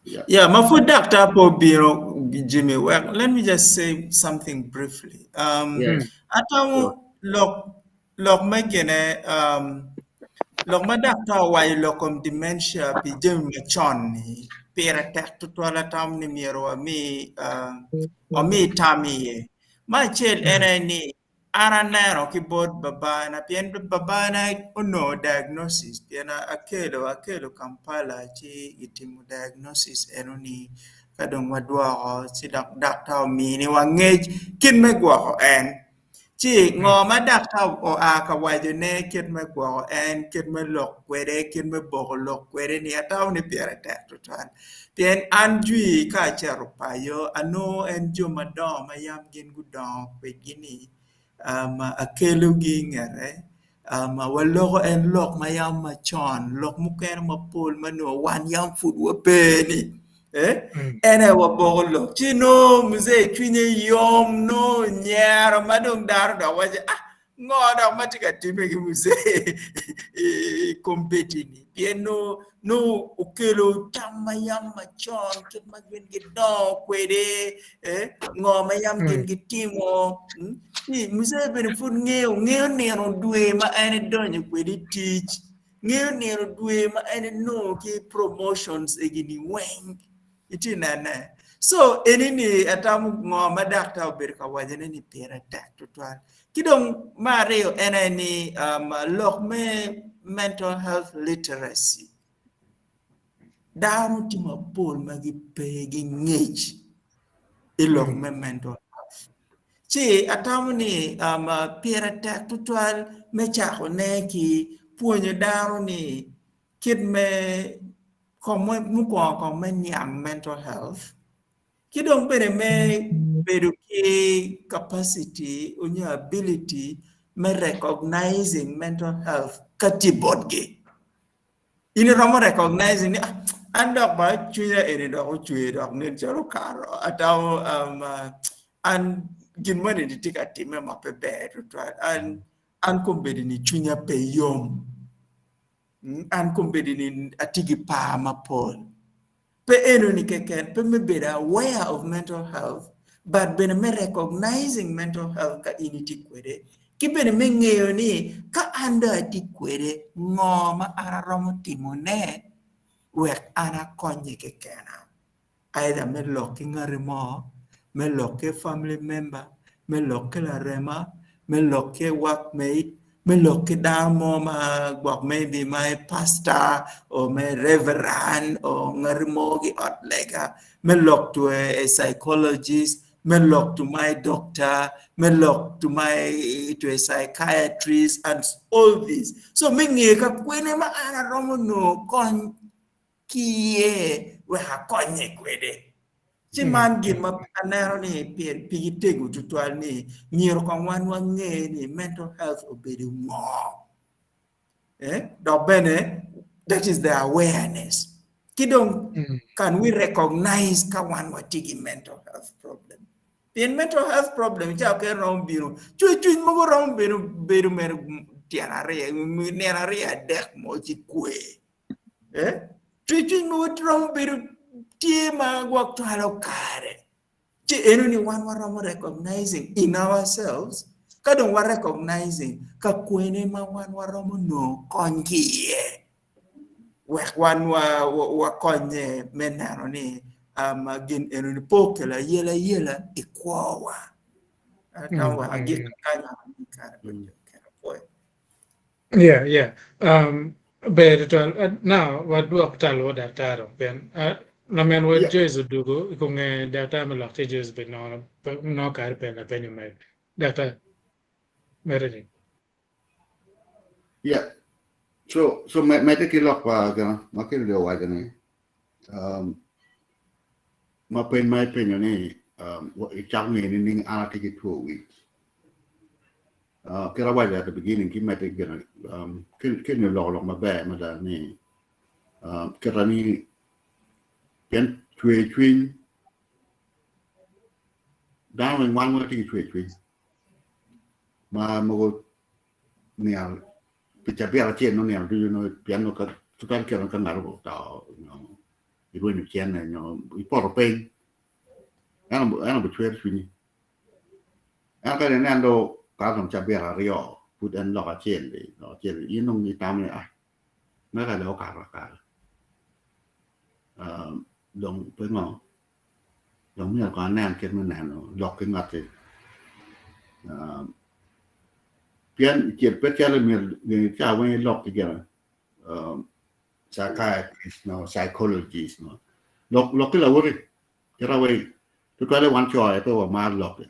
Yeah. Yeah, ma pud daktar pe obino Jimmy wek let me just say something briefly. Um, Yeah. atamo Sure. lok lok me gine um, lok ma daktar owaco lok kom dementia pi jami macon ni pire tek tutwal atamo ni myero wami uh, wami tam iye. Me acel en aye ni An aneno ki bot babana pien babana onongo diagnosis pien akelo akelo Kampala ci gitimo diagnosis enoni ka dong wadwoko ci dok daktar ominiwa ngec kit me gwoko en ci ngo ma daktar oa ka wacone kit me gwoko en kit me lok kwede kit me boko lok kwede ni atamo ni pire tek tutwal pien an jwi ka acito paco anongo en jo madongo ma yam gin gudongo kwedgi-ni, akelogi i ngete, waloko en lok ma yam macon, lok mukene mapol ma nongo wan yam pud wape-ni en aye waboko lok ci nongo muzee cwinye yom nongo onyero ma dong dano dok waco ah ngo dok ma tye ka timme ki muzee i kombeddi-ni pien nongo nongo okelo tam ma yam macon kit ma gin gidongo kwede ngo ma yam gin gitimo ci muzee bene pud ngeyo ngeyo nino dwe ma en edonyo kwede i tic ngeyo nino dwe ma en enongo ki promotions egini weng itye nene so enini atamo ngo ma daktar obedo ka wacone ni pire tek tutwal Ki dong me aryo en aye ni lok me mental health literacy dano tye mapol ma gipe ki ngec i lok me mental health ci atamo ni pire tek tutwal me cakone ki pwonyo dano ni kit me mukwongo kong me niang mental health Ki dong bene me bedo ki capacity onyo ability me recognizing mental health ka tye botgi. In iromo recognizing ni an dok ba cwinya eni dok ocwer dok nen calo okato atamo an gin moni ni tye ka timme ma pe ber tutwal an an kombeddi ni cwinya pe yom an kombeddi ni atye ki par mapol. Pe enoni keken, pe me bedo aware of mental health, but bene me recognizing mental health ka in itye kwede ki bene me ngeyo ni ka an dong atye kwede ngo ma an aromo timone wek an akonye kekena. Either me lok ki ngati mo, me lok ki family member, me lok ki larema, me lok ki workmate, me lok ki dano mo ma gwok maybe ma pastor or me reverend or ngati mo ki ot lega, me lok to a psychologist, me lok to my doctor, me lok to my to a psychiatrist and all this. So me nge ka kwene ma an aromo nongo kony ki iye wek akonye kwede. Ci man gin ma aneno ni pigi tego tutwal ni myero kong wan wange ni mental health obedo ngo. Eh? Dok bene that is the awareness. Ki dong can we recognize ka wan watye ki mental health problem? Pien mental health problem ca okene romo bino, cwercwiny mogo romo bedo bedo mere tyen aryo, nino aryo adek mo ci kwe. Eh? Cwercwiny mogo romo bedo tye ma gwok cwalo kare. Ci eno ni wan waromo recognizing in ourselves, ka dong wa recognizing ka kwene ma wan waromo nongo kony ki iye wek wan wakonye me neno ni um, gin eno ni pe okelo ayelayela i kwowa. Atamo wek agik kany kare pwoyo. Yeah, yeah. Um, ber tutwal. Now, wadwok tal wa daktar dong pien uh, lamen wa Yeah. Joyce odugo i kom nge daktar me lok ci Joyce be nono nongo kare pe lapenyo mere. Daktar, mere ni. Yeah. So, so me medde ki lok pa gina ma Kennedy owaco ni, um, ma peny ma ipenyo ni, um, icako ngeyo nining an atye ki two wic. Uh, kit awaco at the beginning ki medde gina, um, Kennedy oloko lok maber mada ni, um, kita ni pien cwer cwiny, dano weng wan watye ki cwer cwiny ma mogo nino pi cabit acel nongo nino ducu nongo pien nongo ka tutwal kite ka ngat oto nyo irwenyo cene nyo ipoto piny en obicwero cwinyi ento ka inen dong kato dong cabit aryo pud en lok acel-li lok acel-li in dong itamo ni ah mega dong okato akata dong pe ngo Dong myero kong anen kit me neno lok ki ngat-ti. Pien pe calo myero ca weng ilok ki gin psychiatrist nyo psychologist nyo lok ki lawoti kit aye tutwalle wan co aye pe wamaro lok.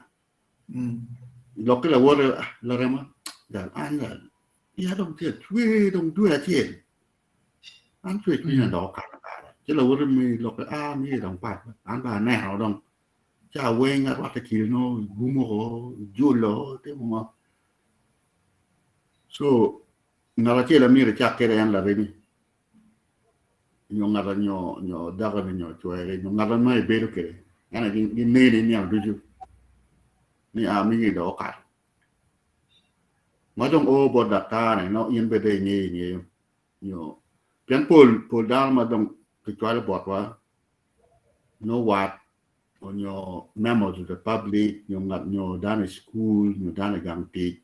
Lok ki lawoti larema jal an jal iya dong tye ka cwer dong dwe acel An cwer cwinya dok okato kare. Ci lawote me lokke a ni dong pat an bene aneno dong ca weng arwatte kidi nongo gumo ko julo timo ngo. So ngat acel amyero icak kwede en laremi nyo ngat nyo nyo dakoni nyo cweri nyo ngat ma ibedo kwede en aye gineni nino ducu ni a migi dong okato. Ma dong oo bot daktar-ni nongo in bene dong ingeyo ingeyo nyo pien pol pol dano ma dong kicwalo botwa nongo wat nyo members of the public nyo ngat nyo dano i cukul nyo dano i gang tic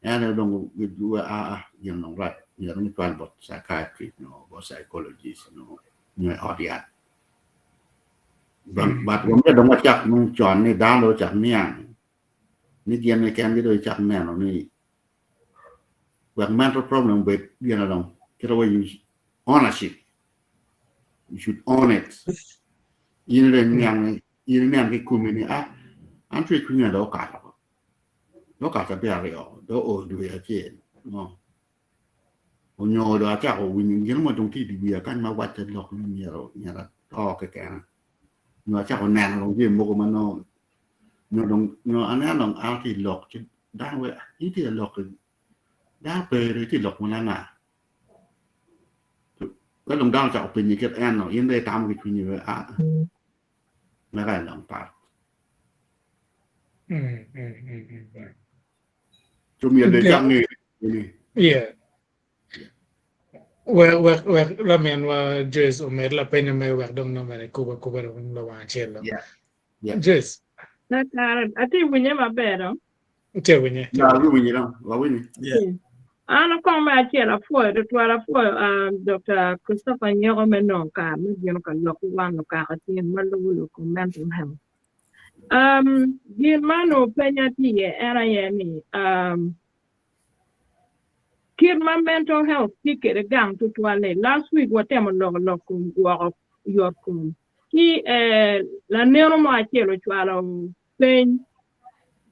en aye dong aa gin dong rac myero dong icwal bot psychiatrist nyo bot psychologist nyo i ot yat but wamito dong wacak nongo con ni dano dong ocak niang ni gin keken gi dong icak neno ni wek mental problem obed gin dong kit wa use ownership you should own it in dong iniang ni in iniang ki komi ni ah an cwer cwinya dong okato dong okato abiro aryo dong oo dwe acel no onyo dong acako winyo gin mo dong tye i wiya kany ma wacce lok ni myero myero ato kekena nyo acako neno dong jami mogo ma nongo nyo dong nyo aneno dong an atye i lok ci dano wek in itye ka lok dano pe dong itye ka lok wun anga ka dong dano ocako penyi kit eno in dong itamo ki cwinyi wek aa meka en dong pat co myero dong icak ngeyo ni Yeah. Wek wek wek laminwa Joyce omed lapenyo mere wek dong nongo bene ikubo akuba dong lawang acel dong. Yeah. Yeah. Joyce. Kakare, atye winye maber do. Tye winye. Ya, winye do. Wawinye. Yeah. An okong me acel apwoyo tutwal apwoyo uh, Dr. Christopher Nyeko me nongo kare me bino ka lok ki wan lukaka tin ma lubo lok kom mental health. Um, gin ma onongo penya tye iye en aye ni um, Kit ma mental health tye kwede gang tutwal-li, last week watemo loko lok kom gwoko yot kom ci laneno mo acel ocwalo peny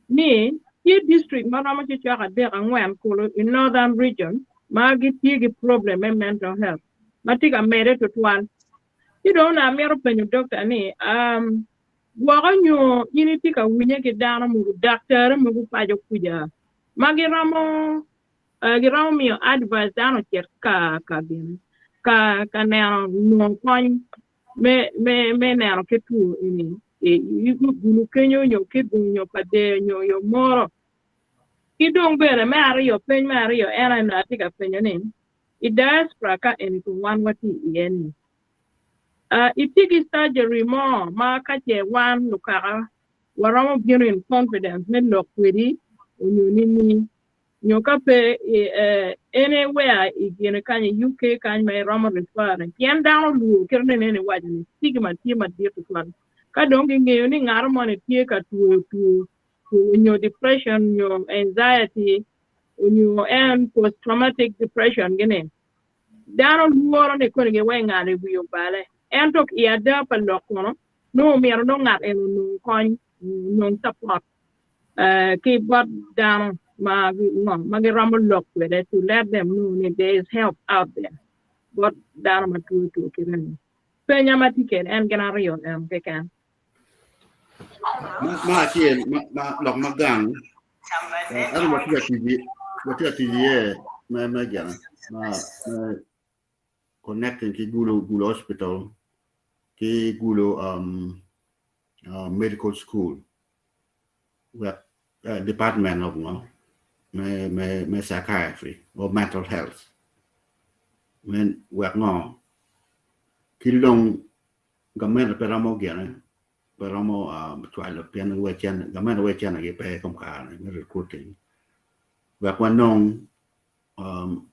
ni tye district ma romo cocok adek angwen kulu i Northern region ma gitye ki problem me mental health ma tye ka mede tutwal. Ci dong onongo amito penyo doctor ni gwoko nyo in itye ka winye ki dano mogo daktari mogo paco kuca ma giromo giromo miyo advice dano ocit ka ka gine ka ka neno nongo kony me me me neno kit two eni i gulu kenyo nyo kit nyo pa der nyo yo moro ki dong bene me aryo peny me aryo en aye atye ka penyo ni i diaspora ka eni kun wan watye iye ni itye ki surgery mo ma ka ce wan lukaka waromo bino in confidence me lok kwedi onyo nini nyo ka pe anywhere i gine kany i UK kany ma iromo refer pien dano lwor kit ma ineno iwaco ni stigma tye madit tutwal ka dong gingeyo ni ngat moni tye ka twoyo two nyo depression nyo anxiety nyo en post traumatic depression gini dano lworo ni koni giwek ngat i wiye obale ento i ada pa lok kono nongo omyero nongo ngat eni onong kony onong support ki bot dano ma ngo ma giromo lok kwede to let them know ni there is help out there bot dano ma two two kite ni penya ma tye kwede en gin aryo en keken. Ma acel ma lok ma gang ento watye ka tic watye ka tic iye me me gine ma me connecting ki Gulu, Gulu Hospital ki Gulu um, uh, Medical School wek uh, department of ngo me, me, me psychiatry or mental health men wek ngo ki dong gamente pe romo gine pe romo um, cwalo pien we cen gamente we cene gi pe kom kare me recruiting wek wanong um,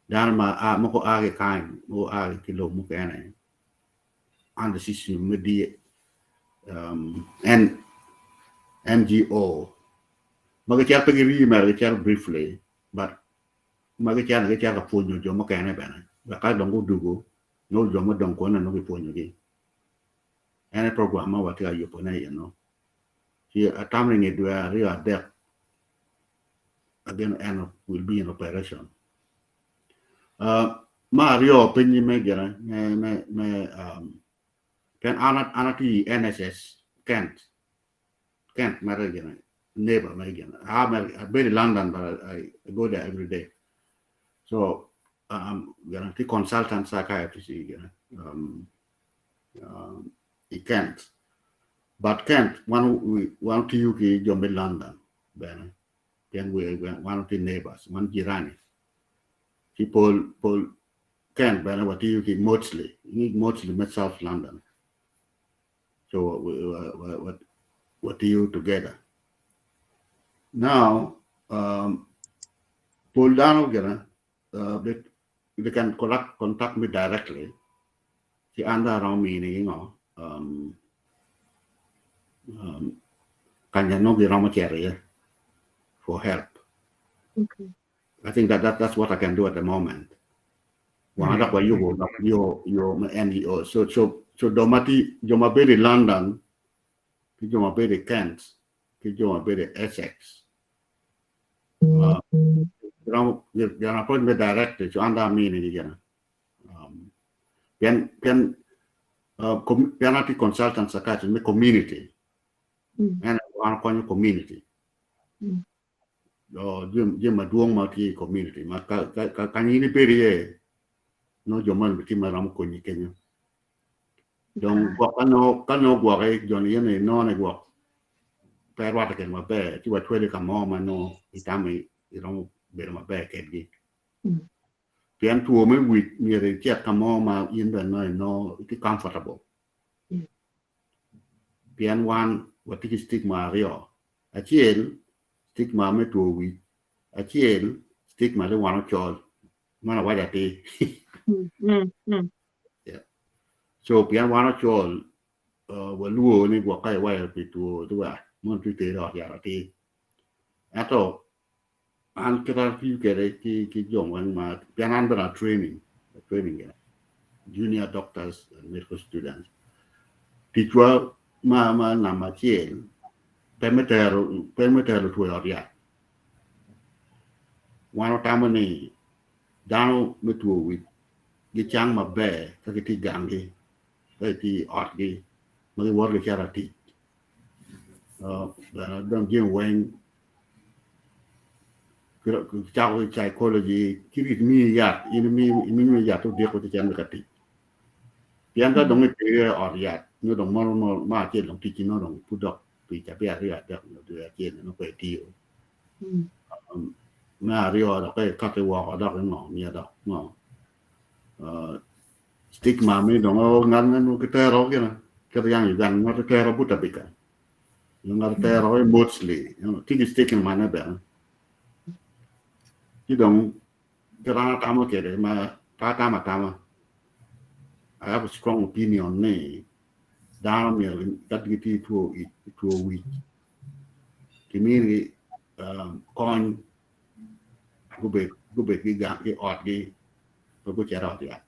dano ma a mogo a ki kany mogo a ki lobo mukene under system me D, um, N, NGO ma gicito pe girii mere gicito briefly but ma gicito gicito ka pwonyo jo mukene bene wek ka dong gudugo nongo jo mudong kunu nongo gipwonyogi en aye program ma watye ka yubone eno ci atamo ni nge dwe aryo adek again en will be in operation. Uh, ma aryo piny me gine me me me um, pien an an atye i NHS Kent Kent mere gine neighbor me gine I'm abedo i London but I, I go there every day so um, gine atye consultant psychiatrist i gine um, um, i Kent but Kent wan wan tiyo ki jo me London bene pien we wan watye neighbors wan jirani ci pol pol Kent bene watiyo ki Maudsley ingi Maudsley me South London so we, we, we, watiyo together now um, pol dano gina uh, they, they can contact, contact me directly ci an dong aromo mini ngo um, um, kanya nongo giromo cito iye for help. Okay. I think that, that that's what I can do at the moment. Wang dok wayubo dok yo yo me NGO. So so so jo ma ti jo ma bedo i London ki jo ma bedo i Kent ki jo ma bedo i Essex. Uh, giromo giromo approach me directly so an dong amini gi gina. Um, pien pien uh, com, pien atye consultant psychiatrist me community. Mm. En wan konyo community. Mm. Jo jami jami madwong ma tye i community ma ka ka ka kany in ibedo iye nongo jo moni tye ma romo konyi kenyo. Dong gwok ka nongo ka nongo gwoki joni yen ni inongo ni gwok pe rwatte kwede maber ci watweri ka mo ma nongo itamo iromo bedo maber kedgi. Mm. Pien two me wic myero icit ka mo ma in bene nongo inongo itye comfortable. Mm. Pien wan Watye ki stigma aryo. Acel stigma me two wic, acel stigma ni wan ocol. Man awaco atir. Yeah. So pien wan ocol, uh, walwor ni gwok ka iwaco pi two ci wa mono tye teri ot yat atir. Ento an kit atiyo kwede ki ki jo weng ma pien an bene a training a training gire junior doctors and medical students ticwa ma ma namba acel pe me tero pe me tero two i ot yat wan watamo ni dano me two wic gicang maber ka gitye i ganggi ka gitye i otgi ma giwoto gicito atic Bene dong jami weng cako ki psychology ki miyi yat in imiyo yat odiko ci cito ka tic pien ka dong iteri i ot yat nyo dong mono me acel dong ticci nongo dong pud dok pi cabit aryo adek nyo dwe acel nongo pe itiyo me aryo dok ka ikati woko dok ingo miyo dok ngo Stigma me dong ngat meno kitero gine kit yang Uganda ngat kitero Butabika nyo ngat kitero i Maudsley tye ki stigma ne bene ci dong kit an atamo kwede ma pe atamo atama I have a strong opinion ni dano myero ka gitye ki two wic kiminigi kony gubed ki gang ki otgi pe gucito i ot yat.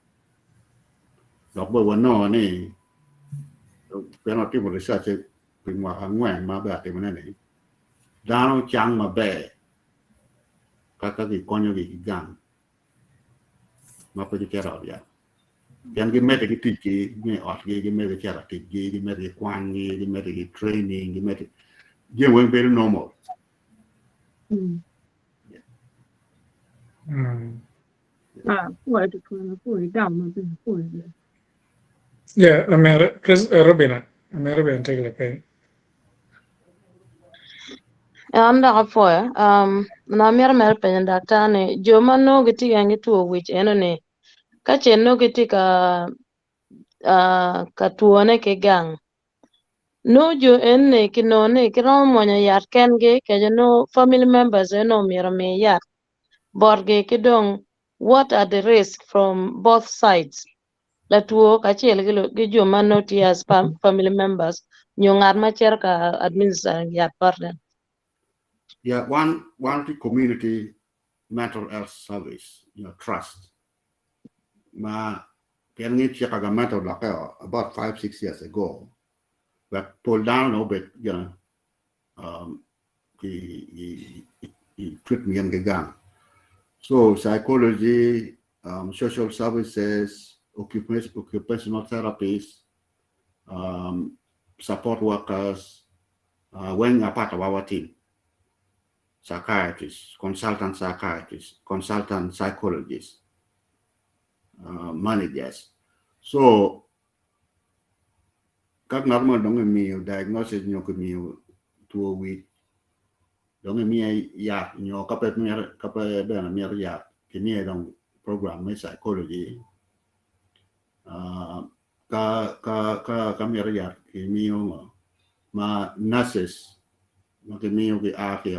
Dok bene wanongo ni pien watimo research pi mwaka angwen ma abedo atimone-ni, dano cang maber ka ka kikonyogi ki gang ma pe gicito i ot yat. Pien gimedde ki ticgi me i otgi, gimedde ki cito i ticgi, gimedde ki kwangi, gimedde ki training, gimedde jami weng bedo normal. Ah, pwoyo tutwal, apwoyo igamo maber, apwoyo ber. Yeah, amere, Chris, Robina, amere Robina tye ki lapeny. An dok apwoyo. Um, na amito mere penyo daktar ni jo ma nongo gitye ka ki two wic eno ni ka ce nongo gitye ka uh, ka twone ki gang Nongo jo eni kinongo ni giromo mwonyo yat kengi kece nongo family members aye nongo myero omi yat botgi ki dong what are the risk from both sides latwo kacel ki jo ma nongo tye as family members nyo ngat ma cito ka administering yat bote. Yeah, one tye community mental health service nyo trust ma pien nge cik pa gamente olokke about 5-6 years ago wek pol dano dong obed gine ki treatment ki gang so psychology, social services, occupational therapists, support workers weng a part of our team. Psychiatrist, consultant psychiatrist, consultant psychologist, managers. So ka ngat mo dong imiyo diagnosis nyo kimiyo two wic dong imiye yat nyo ka pe ka pe bene mito yat kimiye dong program me psychology ka ka ka ka mito yat kimiyo ngo ma nurses ma kimiyo gi a ki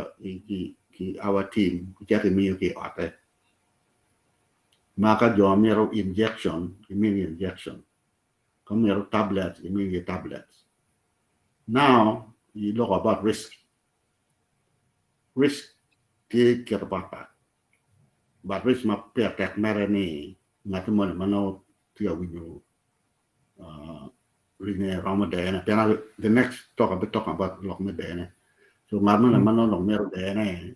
ki our team gicito gimiyo ki i otte ma ka jo mito injection gimiyo injection ka mito tablets gimiyo gi tablets now you look about risk risk tye kite patpat but risk ma pire tek mere ni ngat moni ma nongo tye ka winyo ringe romo dene pien the next talk abi talking about lok me dene so ngat moni ma nongo dong mito dene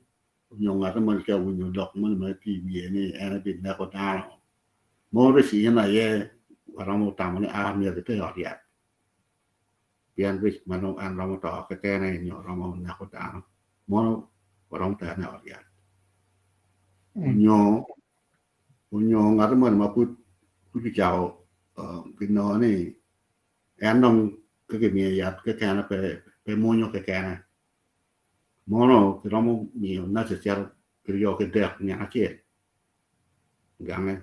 nyo ngat moni tye ka winyo lok moni ma tye i wiye ni en ebineko dano mono risk in aye waromo tamo ni a myero giter i ot yat pien risk ma nongo en romo to kekene nyo romo neko dano mono waromo terone i ot yat nyo onyo ngat moni ma pud kicako kinongo ni en dong ka kimiye yat kekene pe mwonyo kekene mono kiromo miyo naci cito kiryo ki dek nino acel gange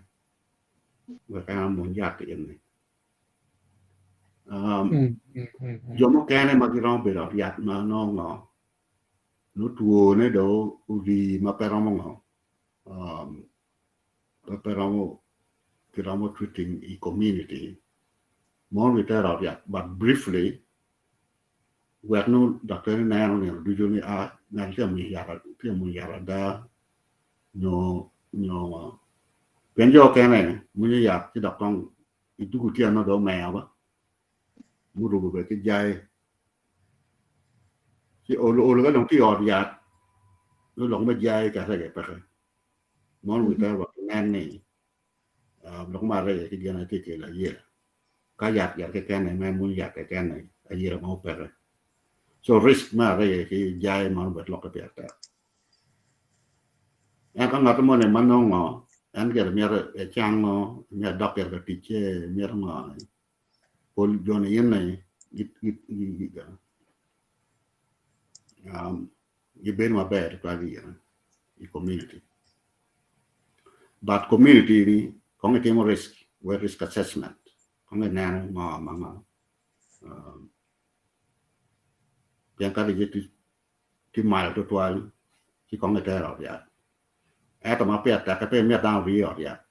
wek en omwony yat eni. Jo mukene ma giromo bedo ot yat ma nongo ngo nongo twone dong orii ma pe romo ngo ma pe romo kiromo treating i community mono gitero ot yat but briefly wek nongo daktari neno nino ducu ni a ngat tye ka mwonyo yat tye ka mwonyo yat ada nyo nyo ngo pien jo okene mwonyo yat ci dok kong idwogo otyeno dong omeo ba murubo bene ki jai ci olo olo ka dong tye i ot yat nongo lok me jai kare peke mono wi twero wek inen ni lok me aryo ki gin aye tye kelo ayela ka yat yat keken aye ma en mwonyo yat keken aye ayela mo peke so risk me aryo ki jai mono bene lokke pire tek. Ento ngat moni ma nongo en gire mito ecango, mito edok gire ka ticce, mito ngo pol joni in-ni gibedo maber tutwal i community but community ni kong itimo risk wek risk assessment kong ineno ngo ma ngo pien ka tye malo tutwal ci kong itero i ot yat ento ma peya tekke pe imito dano orii i ot yat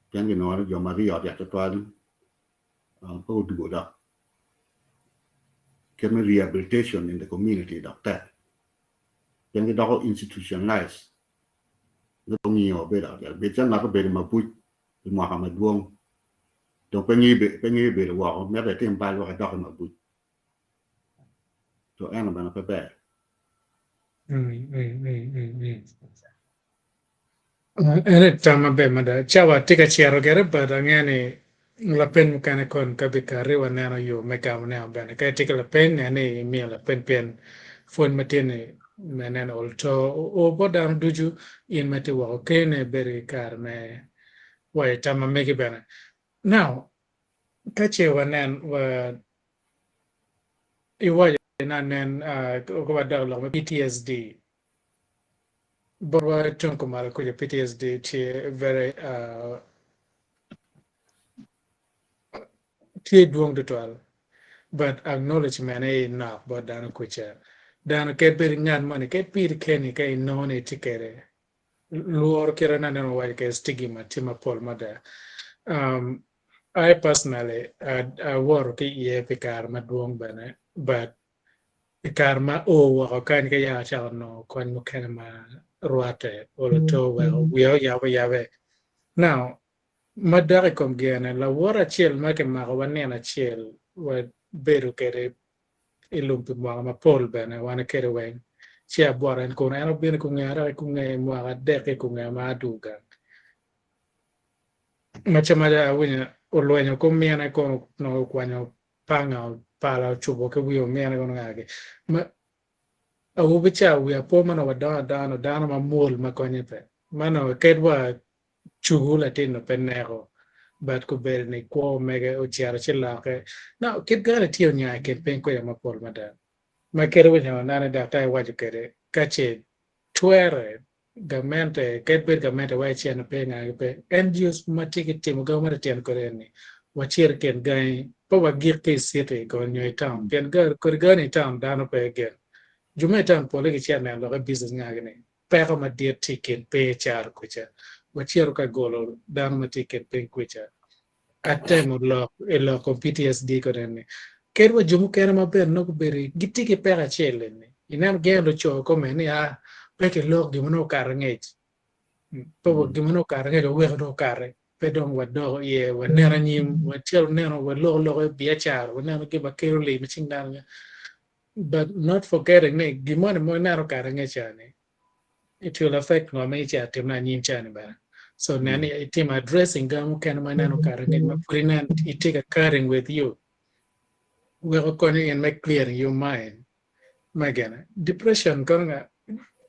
pien ginongo ni jo ma rii i ot yat tutwal pe gudwogo dok kit me rehabilitation in the community dok tek pien gidoko institutionalized nongo ngiyo bedo i ot yat bed calo ngat obedo i mabuc pi mwaka madwong dong pe ngeyo bedo woko mito itim bal wek idok i mabuc. To eno bene pe ber. Ene tam maber mada. Cawa tye ka cito gire but angeyo ni lapeny mukene kon ka bikati waneno yo me gamo ne bene. Ka itye ki lapeny nen ni imiyo lapeny pien pwony ma tye ni me neno ol to o bot dano ducu in ma itye woko kene ibedo ki kare me waco tam ma megi bene. Now ka ce wanen wa iwaco ni anen ka wadok i lok me PTSD botwa tung kumalo kuca PTSD tye very tye dwong tutwal but acknowledgement aye nok bot dano kuca dano kadi bed ngat moni kadi piri keni ka inongo ni itye kwede lworo kite ma aneno waco kwede stigma tye mapol mada. I personally awoto ki iye pi kare madwong bene but i kare ma ao woko kany ka yam acako nongo kony mukene ma rwatte olo to weko wiya oyabo ayabe. Now madok i kom gene lawota acel ma kimakowa nino acel wabedo kwede i lum pi mwaka mapol bene wan kede weng ci abwoto en kun en obino i kungea dok i kungea mwaka adek ki kungea ma adwogo gang maca maca awinyo olwenyo ki omine kun onongo okwanyo panga pala ocubo ki wi omine kono ngagi ma awobi ca wiya po ma nongo wadongo adonga nongo dano mamwol ma konye pe ma nongo kadi wa Cugu latin-nu pe neko, but kobedo ni kwo mege ocito ci lokke. Now, kit gani tye onya i kin piny kwede mapol mada. Ma kadi winyo nani daktar iwaco kwede, ka ce twere gamente, kadi bed gamente wa iceno pe ngagi pe, NGOs ma tye ki timo gavment otyeno kwede eni, wacit i kin gangi, pe wagik ki i city nyo i town, pien kodi gani i town dano pe gen. Jo ma i town pole gicito neno lok i business ngagi ni. Peko madit tye i kin piny i caro kuca. Wacito ka golo dano ma tye i kin piny kuca. Atemo lok i lok kom PTSD kodi eni. Kadi wa jo mukene ma bene nongo gubedo gitye ki peko acel eni. Ineno gin luco kome ni a pe kilok gin ma nongo okato angec. Pe gin ma nongo okato angec waweko dong okati. Pe dong wadoko iye waneno anyim wacito neno waloko loko i biacara waneno gin ma kelo lim i cing dano. But not forgetting ni gin moni ma ineno kare nge ca ni it will affect ngo ma icito timone anyim ca ni bene. So nen ni itimo addressing ga mukene ma ineno kare ngec ma pud inen itye ka carrying with you weko konyo in me clearing your mind me gene. Depression kono nga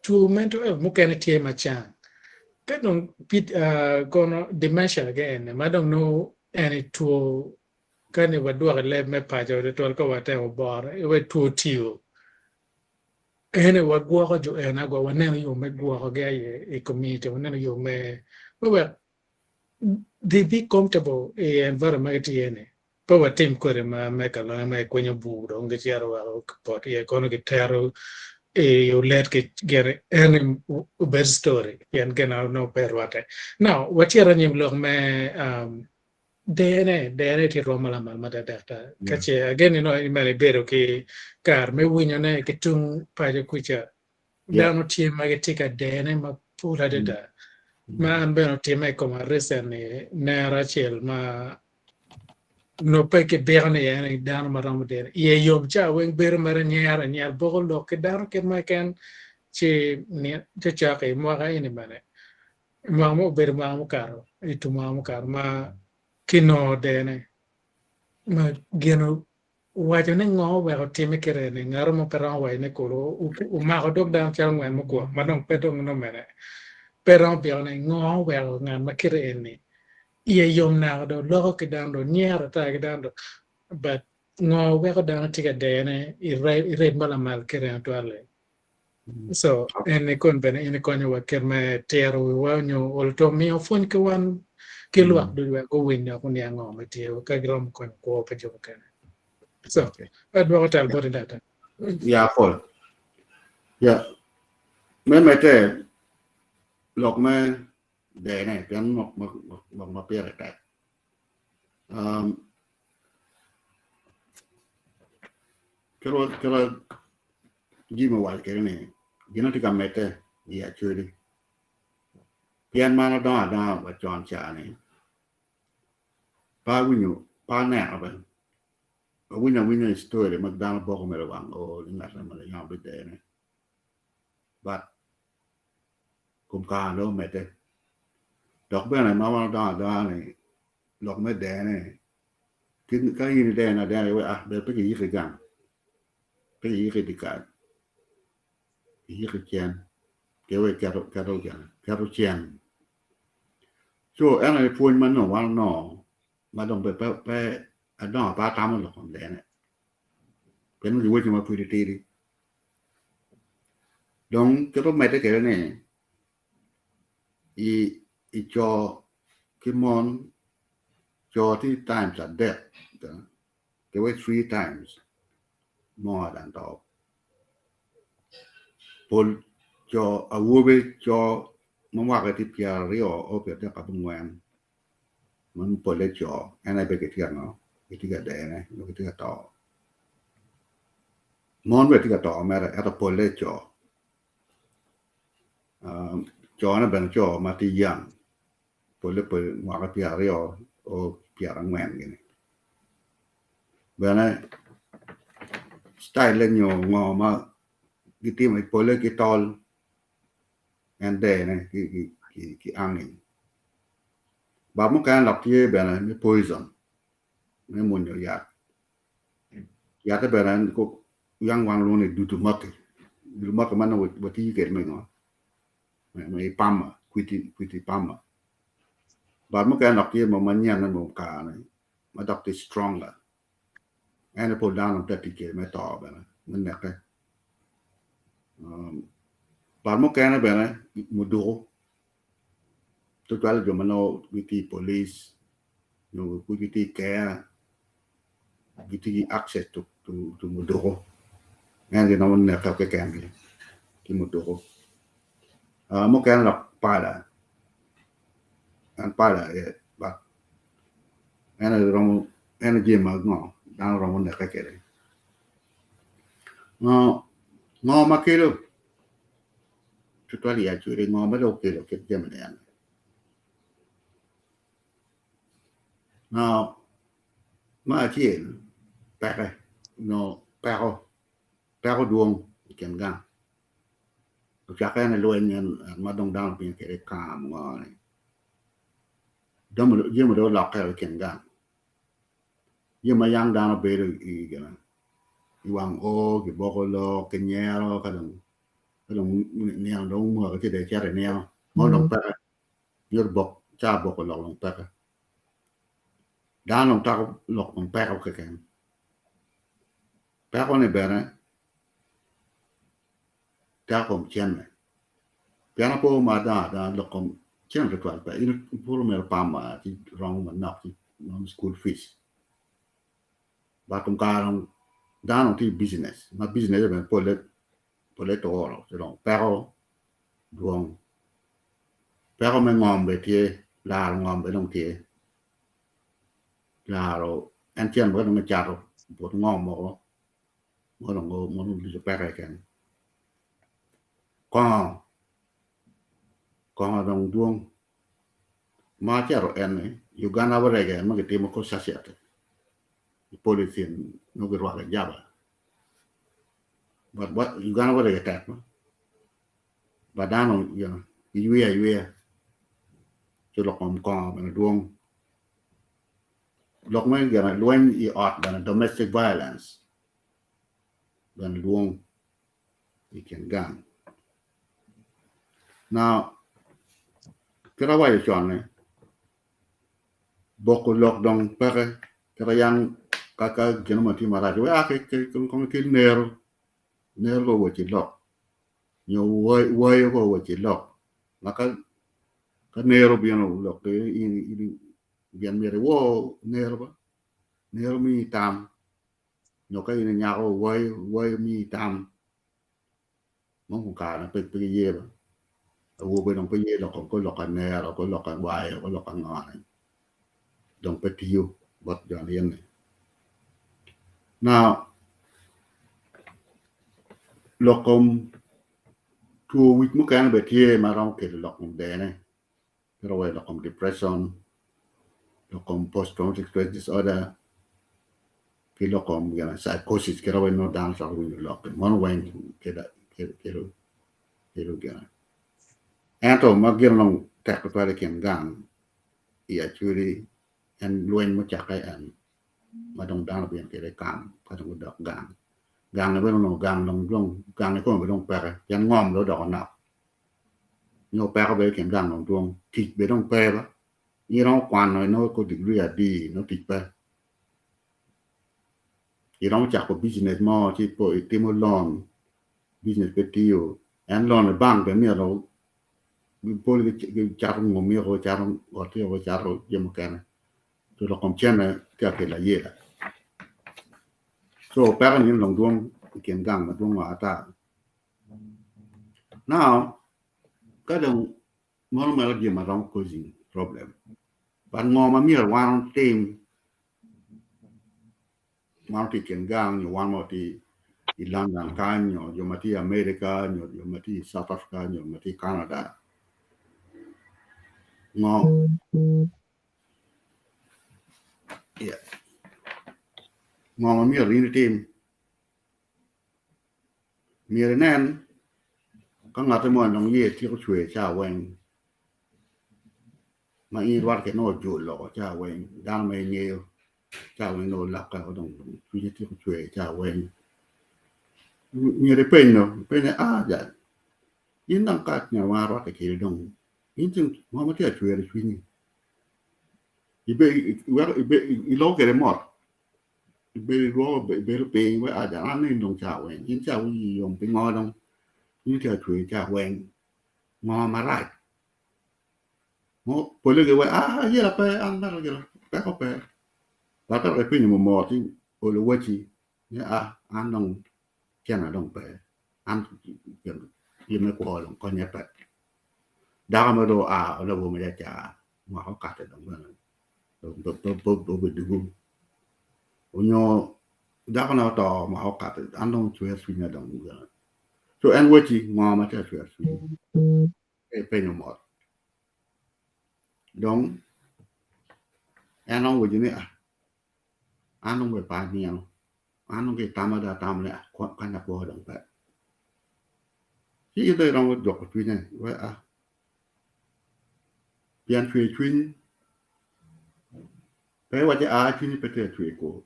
two mental health mukene tye ma cang. Ka dong kono dementia ge eni ma dong nongo eni two Ka ni wadwoko i leb me paco tutwal ka watemo boro wek two tiyo, ene wagwoko jo ene agwa waneno yo me gwokogi aye i community waneno yo me wek they be comfortable i environment ma gitye iye ni. Pe watim kwede ma me ka longe ma ikwinyo bur dong gicito weko kipot iye kono gitero i olet ki gin eni obed story pien gin nongo pe rwatte. Now wacito anyim lok me dene dene tye rwom ma lamal mada daktar ka ce ageni nongo in bene ibedo ki kare me winyone ki tung paco kuca dano tye ma gitye ka dene mapol adada ma an bene otimme i koma recently nera acel ma Onongo pe kibiko ni en aye dano ma romo diro iye yom ca weng bedo mere nyero anyera boko lok ki dano kit ma keken ci cokcok i mwaka eni bene mwaka mo obedo mwaka mukato i tum mwaka mukato ma kinongo dene ma gin owaco ni ngo oweko otime kite ni ngat mo pe romo waco ni kulu omako dog dano calo ngwen mukwongo ma dong pe dong nongo mene pe romo byeko ni ngo oweko ngat ma kite eni iye yom naka dong loko ki dano dong nyero ata ki dano dong but ngo weko dano tye ka dene i rate ma lamal kite eni twal-li so en ni kon bene in ikonyo wa kit me tiro wiwa nyo olo to miyo pwony ki wan ki lwak ducu wek guwiny dok guniang ngo ma tye ka giromo konyo kwo pa jo mukene so adwoko tal boti daktar. Ya pol. Ya. Me medde lok me dene pien lok ma pire tek. Kit ma Jim owaco kwede ni gin tye ka medde i Acholi pien man adongo adonga wa con ca-ni pe awinyo pe aneno bene awinyo awinya i story ma dano boko mere wang oo ni ngat eni yam bidene but kom kare dong omedde dok bene ma wan wadongo adonga ni lok me dene ka in idene adena iwaci ah ber pe kiyiki gang pe kiyiki i dyekal kiyiki cen wek iketo cen co en aye pwony ma nongo wan onongo ma dong pe adongo pe atamo lok kom dene pien nongo kiwacci ma pud itidi dong kit omedde kwede ni i co ki mon co tye times adek kiwaco three times more than to pol co awobe co ma mwaka tye pyeraryo o pyeradek abongwen ma nongo polle co en aye pe gitye ka ngo gitye ka dene nyo gitye ka to mon bene tye ka to mere ento polle co cone bene co ma tye young polle mwaka pyeraryo o pyerangwen gini bene citayile nyo ngo ma gitimo polle ki tol en dene ki anging but mukene dok tye bene me poison me mwonyo yat yatte bene yang wan walwongo ni dudu maki dudu maki ma nongo watiyo kwede me ngo me pama kwiti pama but mukene dok tye ma nyen me kare ni ma dok tye stronger en aye pol dano dong tye ka tic kwede me to bene me neke but mukene bene muduku tutwalle jo ma nongo gitye i polic nyo gitye i ker gitye ki access to muduku en giromo neke kekengi ki muduku mukene dok pala en pala aye but en aye romo en aye jami ma ngo dano romo neke kwede ngo ma kelo tutwal i acwele ngo ma dong okelo kit jami ni eni me acel peke nyo peko peko dwong i kin gang ocakke ni lweny en ma dong dano obino kwede kam ngo ni jami dong olokke i kin gang jami ma yang dano bedo i wang oo kiboko lok kinyero ka dong nino dong omwoke ci dong icito inino mo dong peke nyuto bok ca boko lok dong peke dano dong tako lok dong peko keken peko ni bene teko kom cente pien apo ma adongo adonga lok kom cente tutwal pe in pud omyero ipam ci romo manok ci nongo cukul fic. But kom kare dong dano tye i business ma business bene pole pole turo ci dong peko dwong. Peko me ngom bene tye laro ngom bene dong tye laro en cen bene dong ecato but ngom woko ma dong ducu peke keken kongo kongo dong dwong ma acito eni Uganda warege ma gitimo kor cacet i polythene nongo girwako i jaba but Uganda warege tek ma but dano giyweyo ayweya ci lok kom kongo bene dwong lok me gine lweny i ot bene domestic violence bene dwong i kin gang. Now kit awaco con-ni boko lok dong peke kit yang ka gin mo tye marac wek a kong ki nero, nero ka owec ki lok nyo wayo ka owec ki lok ma ka nero obino lok gin myero iwor nero ba nero miyi tam nyo ka in inyako wayo wayo miyi tam Nongo kare pe giye ba awobe dong pe ye loko kor lok anero kor lok awayo kor lok angone dong pe tiyo bot jo eni now lok kom two wic mukene bene tye ma romo kelo lok kom dene calo wa lok kom depression lok kom post traumatic stress disorder ki lok kom psychosis kit ma nongo dano cako winyo lok meno weng kelo gine ento ma gin dong tek tutwal i kin gang i acholi en lweny mucakke en ma dong dano obino kwede i kam ka dong gudok gang gang-ngi bene onongo gang dong gang-ngi kome dong peke pien ngom dong odoko nok nyo peko bene i kin gang dong dwong tic bene dong pe ba in iromo kwano inongo kor digri adi nongo tic pe iromo cako business mo ci itimo loan business pe tiyo en loan i bank bene myero pol gicato ngom woko gicato ot woko gicato jami mukene culo kom cente tye ka kelo ayela so peko ni dong dwong i kin gang madwong ata now ka dong meno mere gin ma romo causing problem but ngo ma myero wan otim wan watye i kin gang nyo wan ma watye i London kany nyo jo ma tye i America nyo jo ma tye i South Africa nyo ma tye i Canada ngo yeah ngo ma myero in itim Myero inen ka ngati moni dong iye tyeko cwer ca weng ma in irwatte kwede nongo ojul woko ca weng dano ma ingeyo ca weng nongo olokke woko dong cwinye tyeko cwer ca weng myero ipeny dong ipeny ni aa jal in dong ka ngat ma arwatte kwedi dong in dong ngo ma tye ka cwero cwinyi iloko kwede mot. Ibedo ilwoko ibedo piny wek aja an ni dong ca weng in ca wii yom pingo dong in itye ka cwer ca weng ngo marac pole giwaco aa ayela pe an mere gira peko pe dok ka dok ipenyo mot ci olo wacci ni aa an dong cente dong pe an gin me kwo dong konye pe dako mo dong oa oloko mere ca mwaka okato dong bene obedo onyo dakona oto mwaka okato an dong cwer cwinya dong co en wacci ngo ma tye ka cwero cwinyi ka ipenyo mot dong en romo waco ni an dong pe anino an dong ki itama dong atamo ni kanya kwo dong pe ci in dong iromo juko cwinye wek Pien cwer cwiny pe iwacci aa cwinyi pe tye ka cwer kor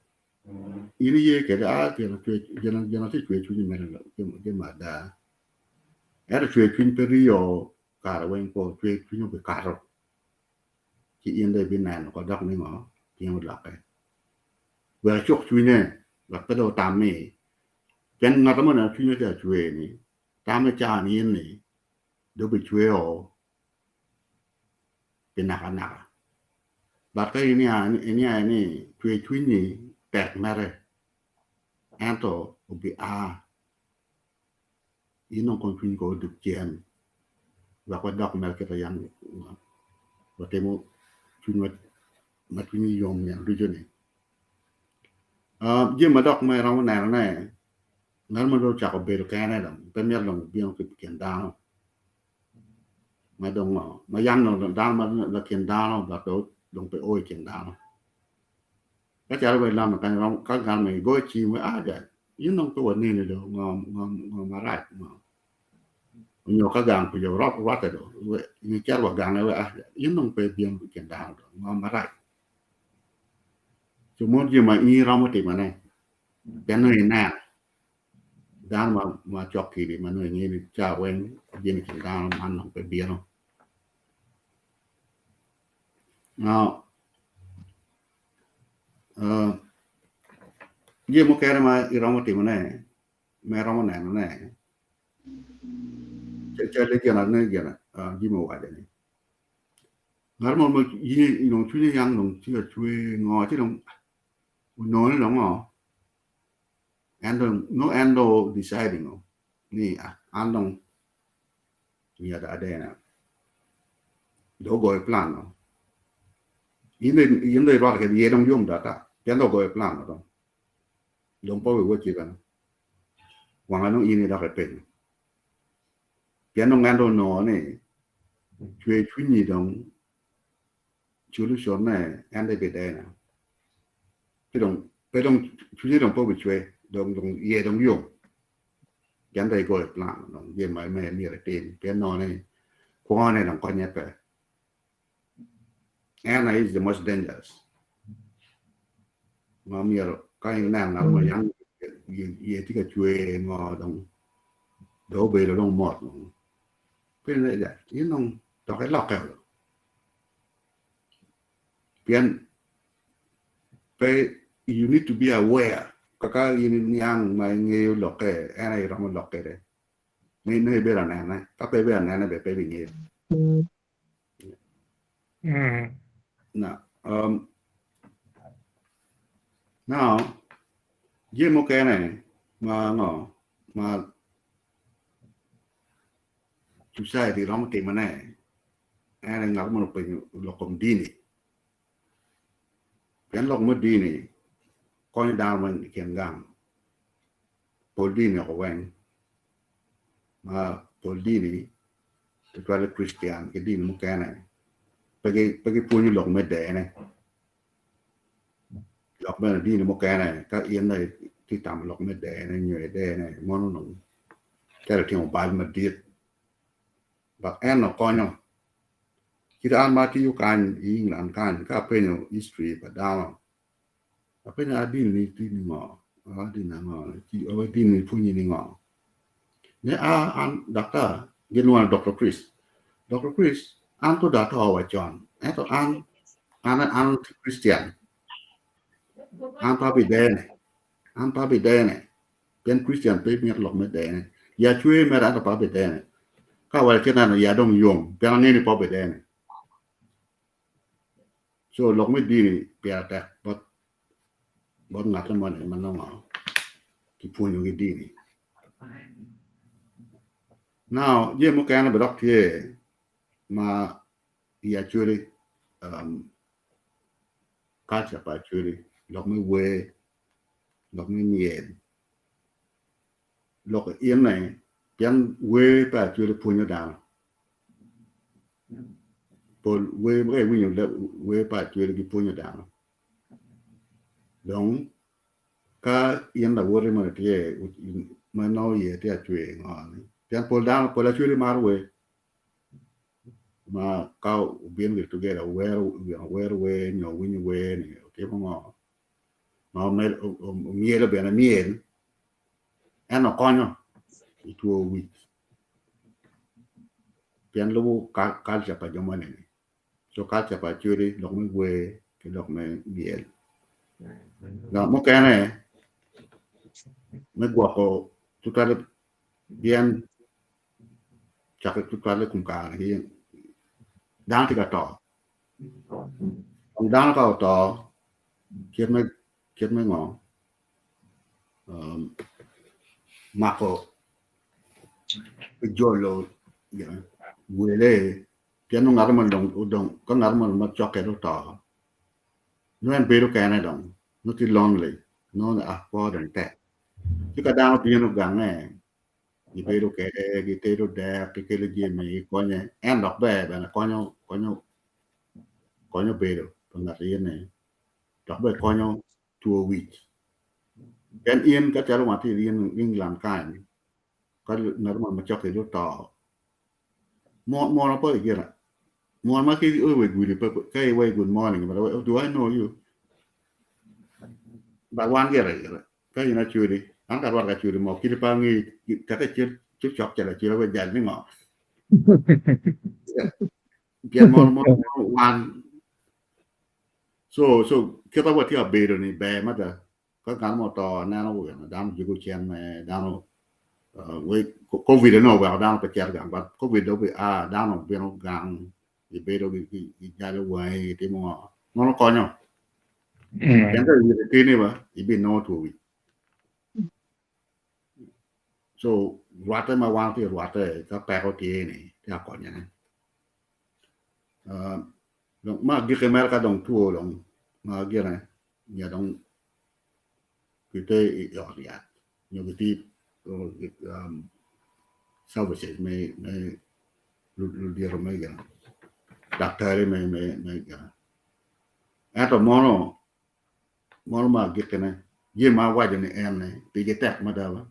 in iye kwede aa gin ma tye ka cwer cwinyi mere jami ada ento cwer cwiny pe rio kare weng kwo cwer cwiny obikato ci in dong ibineno ko dok ni ngo piny olokke wek icuk cwinye wek pe dong otam ni pien ngat mo oneno cwinye tye ka cwer ni tamo caa ni in ni dong bicweo pi nakanaka. But ka iniang ni cwer cwinyi tek mere. Ento obi a in dong kong cwinyi kong odug cen wek wadok mere kit ma yam watimo cwinywa ma cwinyi yom nino ducu-ni. Jami ma dok ma iromo nenone ngat mo dong ocako bedo kene dong pe mito dong bino ki i kin dano ma dong ngo ma yam dong dano ma lakin dano but dong pe o i kin dano. Ka calo wai lama kany romo ka ngat mo igoyo cim wai aa jal in dong pe waneni do ngo ngo ngo marac ngo onyo ka gang kuca orwatte do in icito wa gange wai aa jal in dong pe ibino i kin dano do ngo marac co mono jami ma in iromo timone pien nongo ineno dano ma cok kidi ma nongo ingeyo ni ca weng ibino i kin dano man dong pe bino. Now Jami mukene ma iromo timone ma iromo nenone cal gin Jim owaco ni ngat mo ma cwinye yang dong tye ka cwer ngo ci dong onongo ni dong ngo en dong nongo en dong o deciding ni an dong myero adene dong ogoyo plan no in dong irwatte kede iye dong yom do ata pien dong ogoyo plan no dong dong pe obiwocci bene wanga nongo in idok ipenyo pien dong en dong onongo ni cwer cwinyi dong solution ne en dong ibidene ci dong pe dong cwinye dong pe obicwer dong iye dong yom Pien dong igoyo plan dong gin ma myero itim pien inongo ni kwone dong konye pe. En aye is the most dangerous ma myero ka ineno ngat mo yang iye tye ka cwer ngo dong dong obedo dong mot dong in dong dok ilokke pien Pe you need to be aware kaka in iniang ma ingeyo lokke en aye iromo lok kwede ni nongo ibedo anene ka pe ibedo anene bene pe ibingeyo. Now, now jami mukene ma ngo ma society romo timone en aye ngat moni openyo lok kom dini. Pien lok me dini konyo dano weng i kin gang, pol dini oko weng ma pol dini tutwalle kricitian ki dini mukene pe gipwonyo lok me dene dok bene dini mukene ka in dong itye ka tamo lok me dene nyo idene mono dong calo itimo bal madit dok en okonyo. Kit an ma atiyo kany i England kany ka apenyo history pa dano apenyo a dini ni tye ni ngo a dini ango a dini ni pwonyi ni ngo ne a an daktar gin lwonga ni Doctor Chris Doctor Chris an ko dong ato wa con ento an an an Christian an pe abidene an pe abidene Pien Krictian pe mito lok me dene. Ya cwer mere ento pe abidene. Ka awaco kit neno iya dong yom pien angeyo ni pe obidene. So lok me dini pire tek bot bot ngat moni ma nongo kipwonyo ki dini. Now jami mukene bene dok tye ma i actually culture pa actually lok me wer lok me myel, lok ine pien wer pe acwele pwonyo dano pol wer ka iwinyo wer pa acwele gipwonyo dano dong ka in lawoti moni tye ma nongo iye tye ka cwer ngo ni pien pol dano pol acwele maro wer ma ka obino together wero wer nyo winyo wer ni timo ngo ma omyelo bene myel ento konyo i two wic pien lubo kalca pa jo moni ni co kalca pa acholi lok me wer ki lok me myel lok mukene me gwoko tutwalle pien cakke tutwalle i kom kare ni dano tye ka to Dong dano ka oto kit me kit me ngo? Um, mako jolo wele pien nongo ngat moni dong odong ka ngat moni ma cok kwede oto nongo en bedo kene dong nongo tye lonely nongo ni ah kwo dong tek ci ka dano bino gange gibedo kwede gitedo dek gikelo jami gikonye en dok ber bene konyo konyo konyo bedo pa ngat eni dok bene konyo two wic. Pien in ka calo wan tye i England kany, ka ngat mo macok kwedi oto, mono pe gire. Mono ma ki i gudi ka iwaco good morning, but do I know you? But wan gire gire. Ka in acwali, an ka arwatte ki acwali mo, kite pe angeyi, teke icit cok cito acita wek jal ni ngo? Pien mono mono wan So so kita watye ka bedo ni ber mada ka ngat mo oto aneno wene dano juko cen me dano uh, we covid onongo oweko dano pe cito gang but covid dong obi a dano bino gang gibedo gijalo wangi gitimo ngo mono konyo pien ka iwito tini ba ibinongo two wic so rwatte ma wan tye rwatte ka peko tye ni tye ka konyone uh, Dong ma agikki mere ka dong two dong ma gine nyo dong gite i ot yat nyo gitye services me ludito me gin daktari me gin ento mono mono ma agikkine jami ma awaco ni en-ni pigi tek mada ba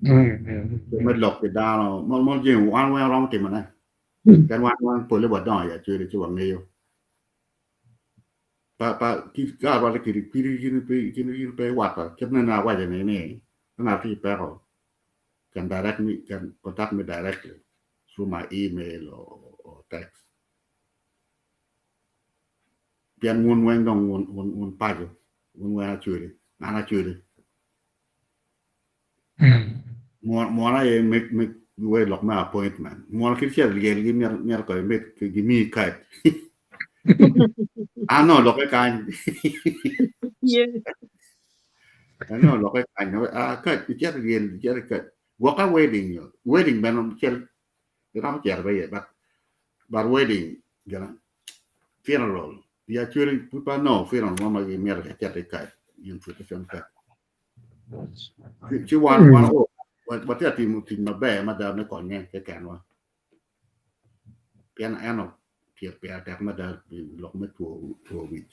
me lok ki dano mono jami wan weng waromo timone. Pien wan wan pole wadongo i acwele ci wangeyo. Pa pa ka arwatte kedi kwidi in pe in pe iwatta kit ma nene awaco ni ni ka ngat tye ki peko can direct me can contact me directly through my email or, or text. Pien wun weng dong wun wun wun paco wun weng acwele an acwele. Mon aye me we lok me appointment. Mon kit cito lyel gi myero ko imit gimiyi kad. An nongo lokke kany. An nongo lokke kany. Ah, kad icito lyel icito kad. Gwoka wedding yo. Wedding bene cel iromo cito be iye but but wedding gina funeral. Ya actually pe anongo funeral mo ma gimito acit i kad invitation card. Ci wan wan o watye ka timo tic maber mada me konye kekenwa. Pien eno tyek pire tek mada pi lok me two two wic.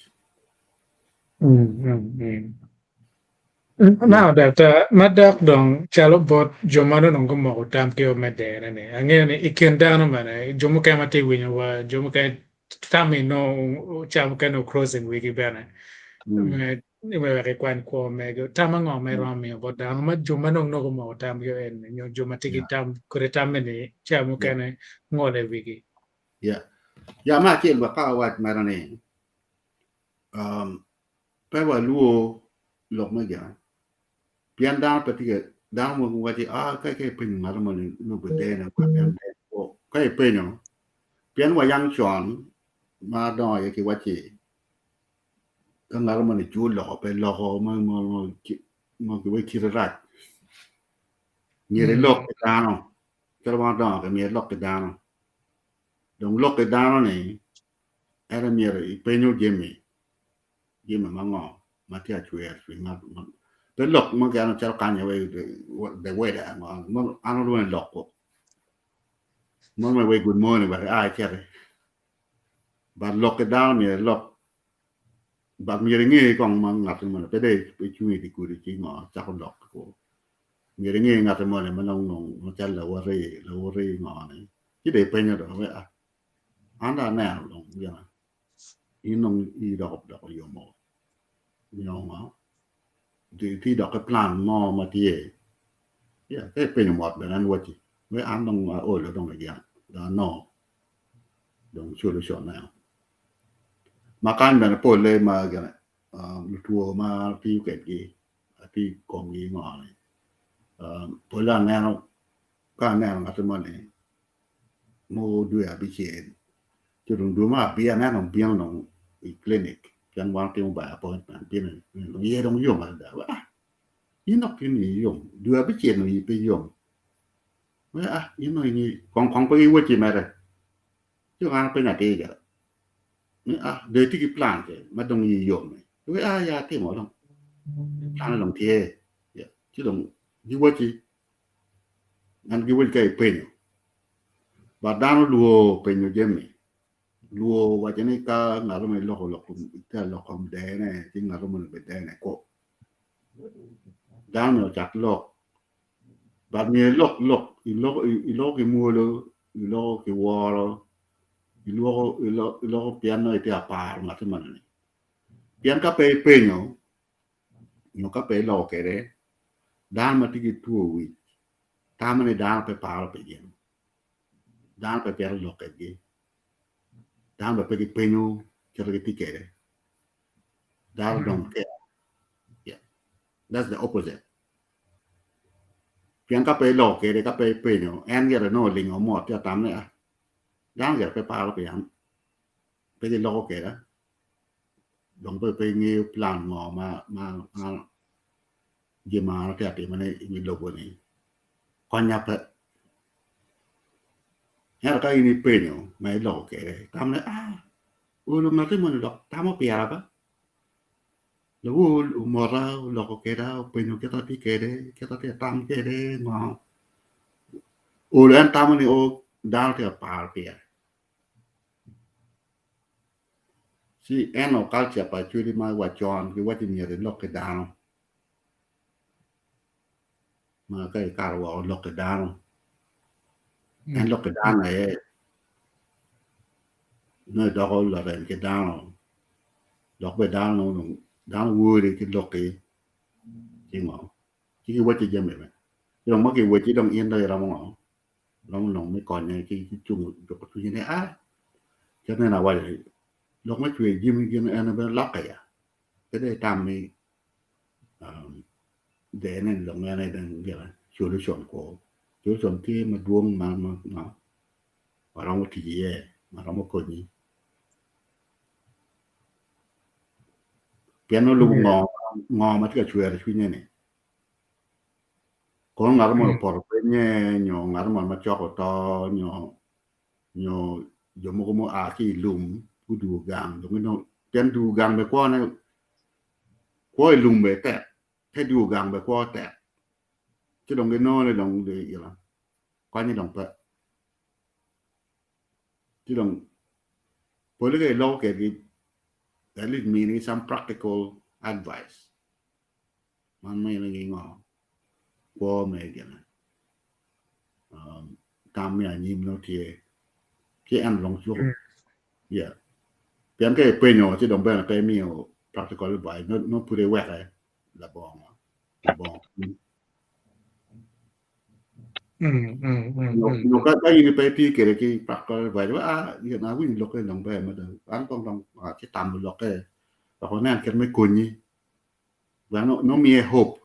Now that ma dok dong calo bot jo ma nongo gumoko tam ki me dere ni angeyo ni i kin dano bene jo mukene ma tye winyo wa jo mukene tammi nongo ca mukene o crossing wigi bene me wek ikwany kwo mege. Tam ango ma iromo miyo bot dano ma jo ma nongo nongo omoko tamgi eni nyo jo ma tye ki tam kodi tamme ni ca mukene ngolo i wigi? Yeah. Ya me acel wek ka awac mere ni um, pe walwor lok me gin pien dano pe tye dano mogo waci ah ka ka ipenyo ngat moni nongo bidene wek en den ka ipenyo pien wayang con ma adongo iye ki waci Ka ngat moni cul loko pe loko ma kite rac myero ilok ki dano calo wan wadongo ki myero ilok ki dano dong lok ki dano ni en aye myero ipenyo jami jami ma ngo ma tye ka cwer cwiny ngat pe lok mukene calo kany aye the weather ngo an alwongo ni loko mono me wai good morning wek ia iciti But lok ki dano myero ilok but myero inge kong ma ngat moni pe dong icung i dye gudi ci ngo icako lok ko myero inge ngat moni ma nongo macalo lawoti lawoti ngo ni ci dong ipenyo dong wek ah an dong aneno dong gina in dong ii dok odoko yomo nyo ngo tye dok ki plan mo ma tye yeah ka ipenyo mot bene en wacci wek an dong aolo dong i gin dong anongo dong solution eno. Ma kany bene polle ma gine lutwo ma atiyo kwedgi atiyo i komgi ngo ni polle aneno ka aneno ngat moni mogo dwe abicel ci dong dwe me abiro aneno bino dong i clinic pien wan watimo by appointment bino iye dong yom adada ah. In dok in ii yom, dwe abicel nongo ii pe yom. Wee ah, in nongo in ii, kong kong pe giwacci mere. Ci an apenyo atir gire ni ah, dong itye ki plan ce ma dong ii yom-mi? Wee ah, ya atimo dong, plan-na dong tye. Yeah. Ci dong giwacci, en giwacci ka ipenyo. But dano lwor penyo jami. Lwor waco ni ka ngat mo iloko lok tye ka loko dene ci ngat moni bidene ko. Dano myero ocak lok but myero ilok lok iloko ki mwolo iloko ki woro iloko pien nongo itye ka paro ngat moni pien ka pe ipenyo nyo ka pe iloko kwede dano ma tye ki two wic tamo ni dano pe paro pi gin dano pe pito lok kwedgi dano bene pe gipenyo kit ma gitye kwede. Dano don't care. Yeah. That's the opposite. Pien ka pe iloko kwede, ka pe ipenyo, en gire nongo olingo mot tye ka tamo ni ah, dano gire pe paro pi an, pe giloko kweda, dong pe pe ngeyo plan ngo ma ma ma jami ma an atye ka timone i wi lobo-ni konya pe. Ento ka in ipenyo ma iloko kwede, itamo ni ah, Olo ngati moni dok tamo pira ba? Lawor omota oloko kweda openyo kit atye kwede kit atye ka tam kwede ngo olo en tamo ni o dano tye ka paro pire ci eno kalca pa Acholi ma wa con giwaco ni myero ilok ki dano ma ka ikato woko lok ki dano en lok ki dano aye nongo idoko larem ki dano dok bene dano nongo dong dano wori ki lokki ci ngo ci giwacci jami bene ci dong ma giwacci dong in dong iromo ngo iromo nongo me konye ki cungo juko cwinyi ni a kit meno awaco ni lok me cweyo jami gin eni bene lokke ya pe dong itam ni dene ni dong en aye dong gire solution kwo solution tye madwong ma ma waromo tic iye ma romo konyi pien nongo lubo ngo ngo ma tye ka cwero cwinye ni kono ngat mo opoto pinye nyo ngat mo macok oto nyo nyo jo mogo mua ki i lum gudwogo gang dong ginongo pien dwogo gang bene kwone kwo i lum bene tek ka idwogo gang bene kwo tek ci dong ginongo ni dong konye dong pe ci dong pole ka iloko kwedgi at least minigi some practical advice man minigi ngo kwo me gine tam me anyim nongo tye ci en dong cuko yeah pien ka ipenyo ci dong bene pe imiyo practical advice nongo pud iweke labongo labongo Nyo ka in pe itye kwede ki practical advice ah gin awinyo lokke dong ber mada an kong dong atye ka tamo lokke wek wanen kit me konyi wek nongo miye hope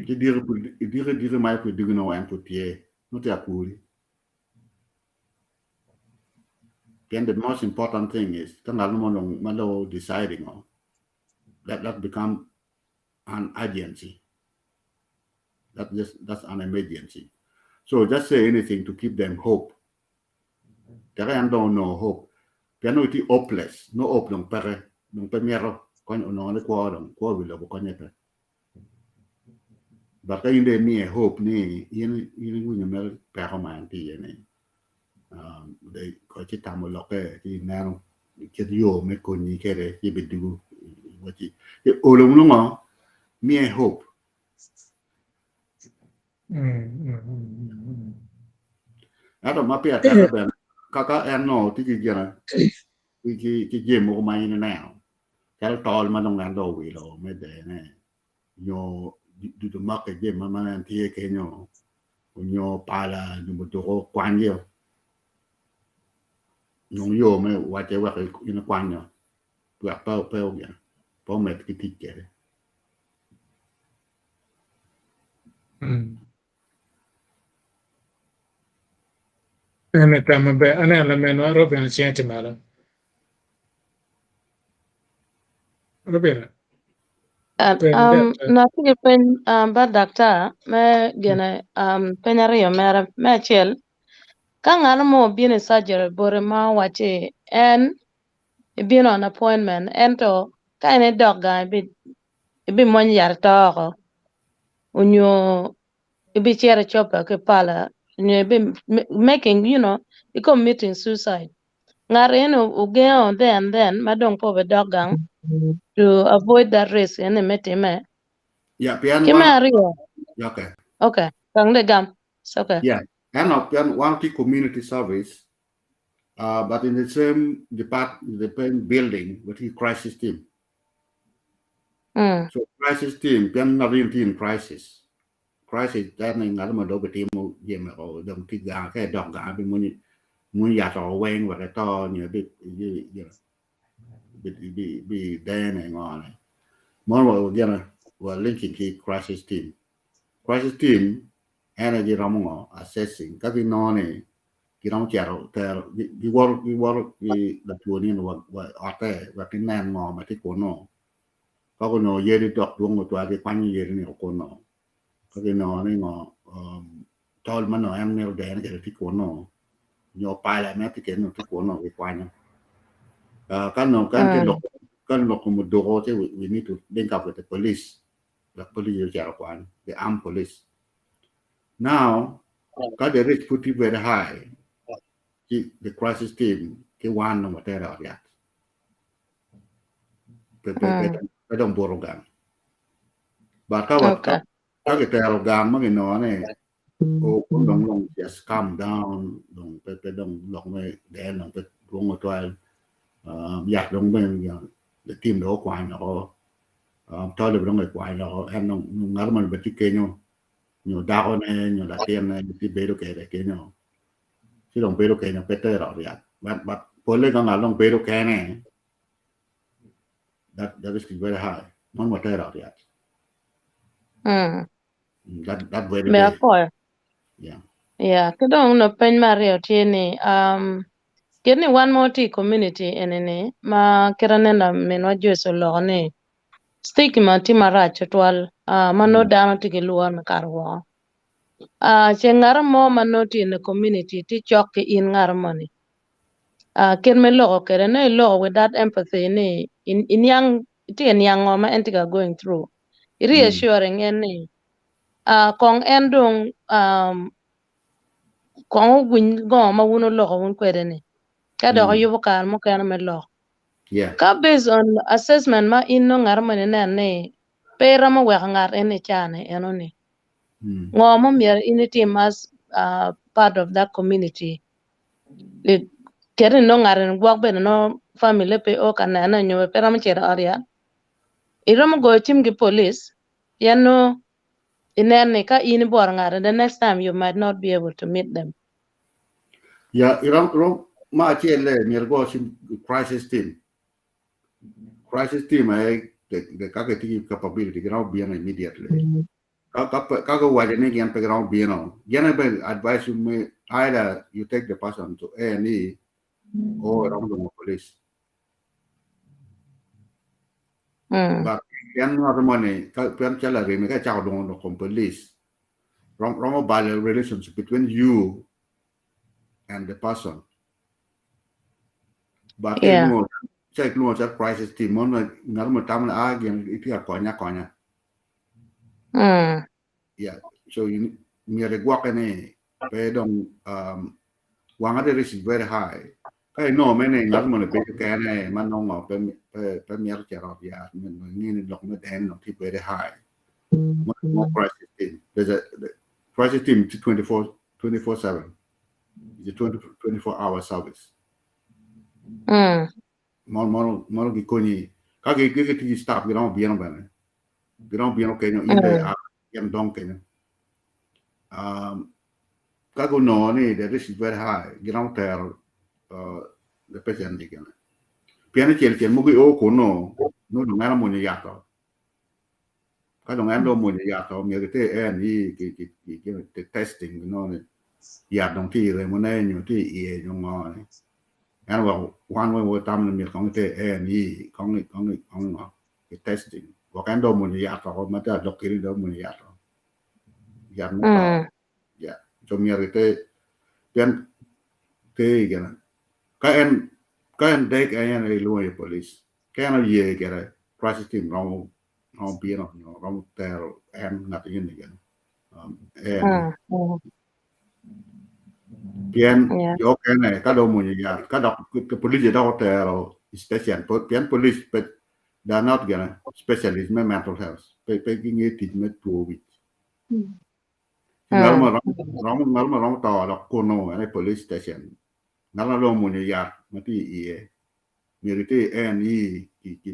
ci diki diki ma pud diki nongo en pud tye nongo tye ka kuri pien the most important thing is ka ngat mo dong ma dong deciding that that become an urgency that just that's an emergency so just say anything to keep them hope teke en dong onongo hope pien nongo itye hopeless nongo hope dong peke dong pe mito kony onongo ni kwo dong kwo i wi lobo konye pe but ka in dong imiye hope ni in in iwinyo mere peko ma en tye iye ni um, ko ci tamo lokke ci ineno kit yo me konyi kwede ci bidwogo wacci olo nongo miye hope. Ento ma pire tek bene kaka en nongo tye ki gine ki jami mogo ma in ineno calo tol ma dong en dong owilo me dene nyo dudo make jami ma en tye kenyo nyo pala nyo muduku kwanygi Nong yo me wacce wek in ikwanyo wek pe pe ogin pe omed ki tic kwede. Ene tam maber. Aneno laminwa Robin cinge tye malo. Robin. Peny Um, daktar. na tye ki peny um, ba daktar me gene um, peny aryo mere. Me acel, ka ngat mo obino i surgery bote ma owacci en ibino on appointment ento ka en idok gang ibi ibimwonyo yat ito oko onyo ibicito icope ki pala onyo ibi making you know i committing suicide. Ngat eni ogengo there and then ma dong pe obidok gang to avoid that risk eni me time. Yeah, pien Ki me wan aryo, okay. okay, kong de gam. It's okay. Yeah, en pien wan tye community service but in the same department, the same building with the crisis team. So crisis team, pien ngat in tye in crisis. Crisis that ni ngat mo dong bitimo jami o dong tye gang ka idok gang bi mwonyo mwonyo yat o weng wek ito nyo bi bi you know bi bi bi dene ngo ne. Mon wa gina wa linking ki crisis team. Crisis team en aye giromo ngo assessing ka ginongo ni giromo cito tero giwoto giwoto ki latwo ni wa wa otte wek ginen ngo ma tye kunu ka gunongo yadi dok dwong tutwal gikwanyo yadi ni kunu ka ginongo ni ngo tol ma nongo en mito dene kwede tye kunu nyo pala ma tye kwede nongo tye kunu gikwanyo ka nongo ka tye lok ka lok kom oduko ci we need to link up with the police wek police ocito okwany the armed police now ka the risk pud tye very high ci the crisis team ki wan dong watere i ot yat pe pe pe pe dong buto gang but ka wa Okay. ka kitero gang ma ginongo ni oh dong dong just calm down dong pe pe dong lok me den dong pe dwong tutwal yat dong bene the team dong okwanyo oko tol bene dong kikwanyo oko en dong ngat moni bene tye kenyo nyo dakone nyo latinne tye bedo kwede kenyo ci dong bedo kenyo pe tero ot yat but but polle ka ngat dong bedo kene that that risk is very high man watero ot yat that that very Me day akoyo. yeah Yeah, ki dong no peny me aryo tye ni um, kit ni wan ma watye i community eni ni ma kit aneno minwa Joyce oloko ni stigma tye marac tutwal uh, ma nongo dano tye ki lworo me kato woko. Uh, ce ngat mo ma nongo tye in the community tye cok ki in ngat moni uh, kit me loko kwede nongo iloko with that empathy ni iniang itye ka niang ngo ma en tye ka going through i reassuring en ni uh, kong en dong um, kong owiny ngo ma wun oloko wun kwede ni ka dok oyubo kare mukene me lok. Yeah. Ka based on assessment ma in nongo ngat moni inen ni pe iromo weko ngat en i caa-ni eno-ni, ngo ma myero in itim as uh, part of that community? Ket ni nongo ngat eni gwok bene nongo family pe o ka nene nyo pe romo cito i ot yat, iromo goyo cim ki police pien nongo inen ni ka in ibworo ngat the next time you might not be able to meet them. Yeah, irom rom ma acel-le myero go cim crisis team. Crisis team aye the ka gitye ki capability giromo bino immediately. Ka ka ka guwaco ni gin pe giromo bino, gin aye bene advice you me either you take the person to A&E or iromo lwongo police. But pien ngat moni ka pien calo laremi ka icako lwongo lok kom police romo balo relationship between you and the person. But ka ilwongo ca ilwongo calo crisis team mono ngat mo tamo ni ah gin itye ka konya akonya. Yeah, so you myero igwokke ni pe dong um, wang the risk is very high. Ka inongo me ni ngat moni bedo kene ma nongo pe pe pe mito cito ot yat ngi ni lok me den dong tye very high. More crisis team. There's a the crisis team tye 24 24/7. It's a 20, 24 hour service. Mono mono mono gikonyi ka gi gi gitye ki staff giromo bino bene. Giromo bino kenyo in dong ia gin dong kenyo. Um, ka gunongo ni the risk is very high, giromo tero uh, the patient ni kene. Pien i cel cel mogo i o kunu, nongo dong en omwonyo yat-to. Ka dong en dong omwonyo yat-to, myero giter i A&E ki, ki, ki, ki, ki testing ginongo ni yat dong tye i remone nyo tye i iye nyo ngo ni. En oweko wan weng watamo ni myero kong iter i A&E kong kong kong ngo ki testing. Gwok en dong omwonyo yat oko ma tye alok keni dong omwonyo yat oko. Yat me to. Yeah. So myero ite pien pe i gine. Ka en ka en dek en aye ilwongo iye police. Ka en oye gire crisis team romo romo bino nyo romo tero en ngat eni gine. En Pien jo okene ka dong omwonyo yat ka dok police dok otero i station pien police pe they are not gine specialist me mental health pe pe gingeyo tic me two wic. Ngat mo romo ngat mo romo to dok kunu en i police station ngat ma dong omwonyo yat ma tye i iye myero iter i A&E ki ki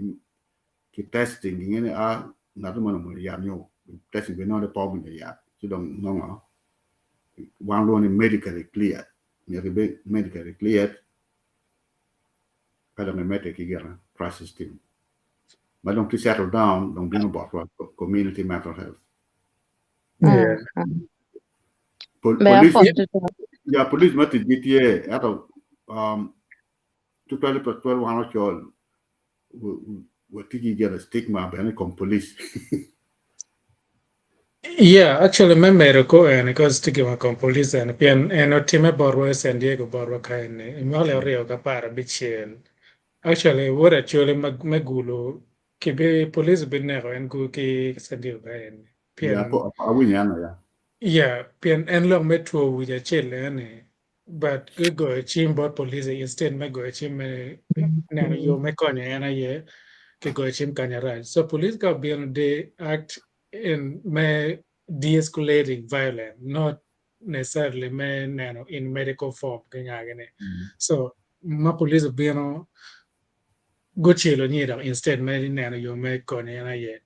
ki testing kinge ni a ngat moni omwonyo yat nyo testing bene nongo ni pe omwonyo yat ci dong nongo wan lwongo ni medically cleared myero ibed medically cleared ka dong imedde ki gin crisis team ma dong ki settle down dong bino botwa community mental health. Yeah. Police, yeah, police ma ticgi tye ento um, tutwal tutwal wan ocol watye ki gin stigma bene i kom police. Yeah, actually me medo ko eni ko stigma kom police eni pien en otime botwa i San Diego botwa ka eni i mwaka aryo ki 16. Actually wod Acholi me Gulu kibi police bineko en gu ki San Diego ka eni pien Yeah, awinyo eno ya. Yeah, pien en lok me two wic acel eni but gigoyo cim bot police instead me goyo cim me neno yo me konyo en aye kigoyo cim kanya rac. So police ka obino they act in me de-escalating violence not necessarily me neno in medical form ki ngagi ni. So ma police obino gucelo nyi dok instead me neno yo me konyo en aye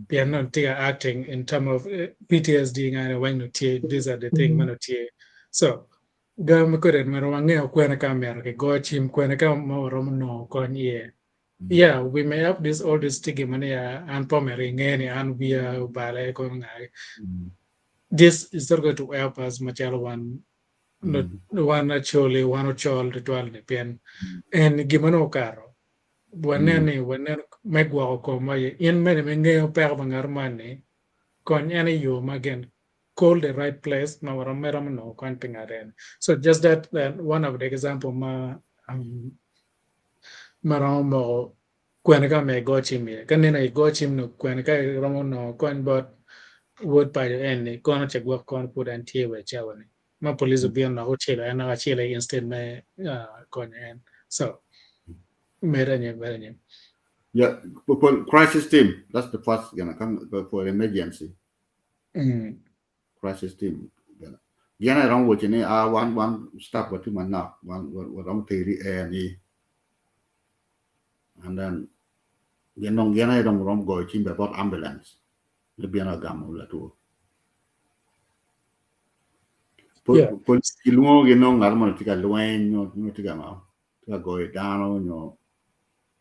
pien nongo tye ka acting in term of PTSD ngane weng nongo tye these are the thing ma nongo tye so ga ma kode myero wangeyo kwene ka myero kigo cim kwene ka ma waromo nongo kony iye yeah we may have this all this stigma ni an pe omyero inge ni an wiya obale kono ngagi this is not going to help us macalo wan wan Acholi wan ocol tutwal ni pien en gin ma nongo okato wanen ni wanen me gwoko komwa aye in mene me ngeyo peko pa ngat man-ni kony en i yo ma gin call the right place ma waromo me romo nongo kony pi ngat eni so just that one of the example ma ma romo moko kwene ka myero igo cim iye ka nino igo cim nyo kwene ka iromo nongo kony bot wod paco eni kono ce gwok kono pud en tye wa i cawa ni ma police obino dok ocelo en dok acele instead me konyo en so med anyim med anyim. Yeah, for crisis team, that's the first, you know, come for emergency. Crisis team. Gin aye romo waco ni ah wan wan staff wa tye manok wan waromo teri A&E and then gin dong gin aye dong romo goyo cim bene bot ambulance me bino agamo latwo. Police kilwongo gi nongo ngat moni tye ka lweny nyo tye ka ngo tye ka goyo dano nyo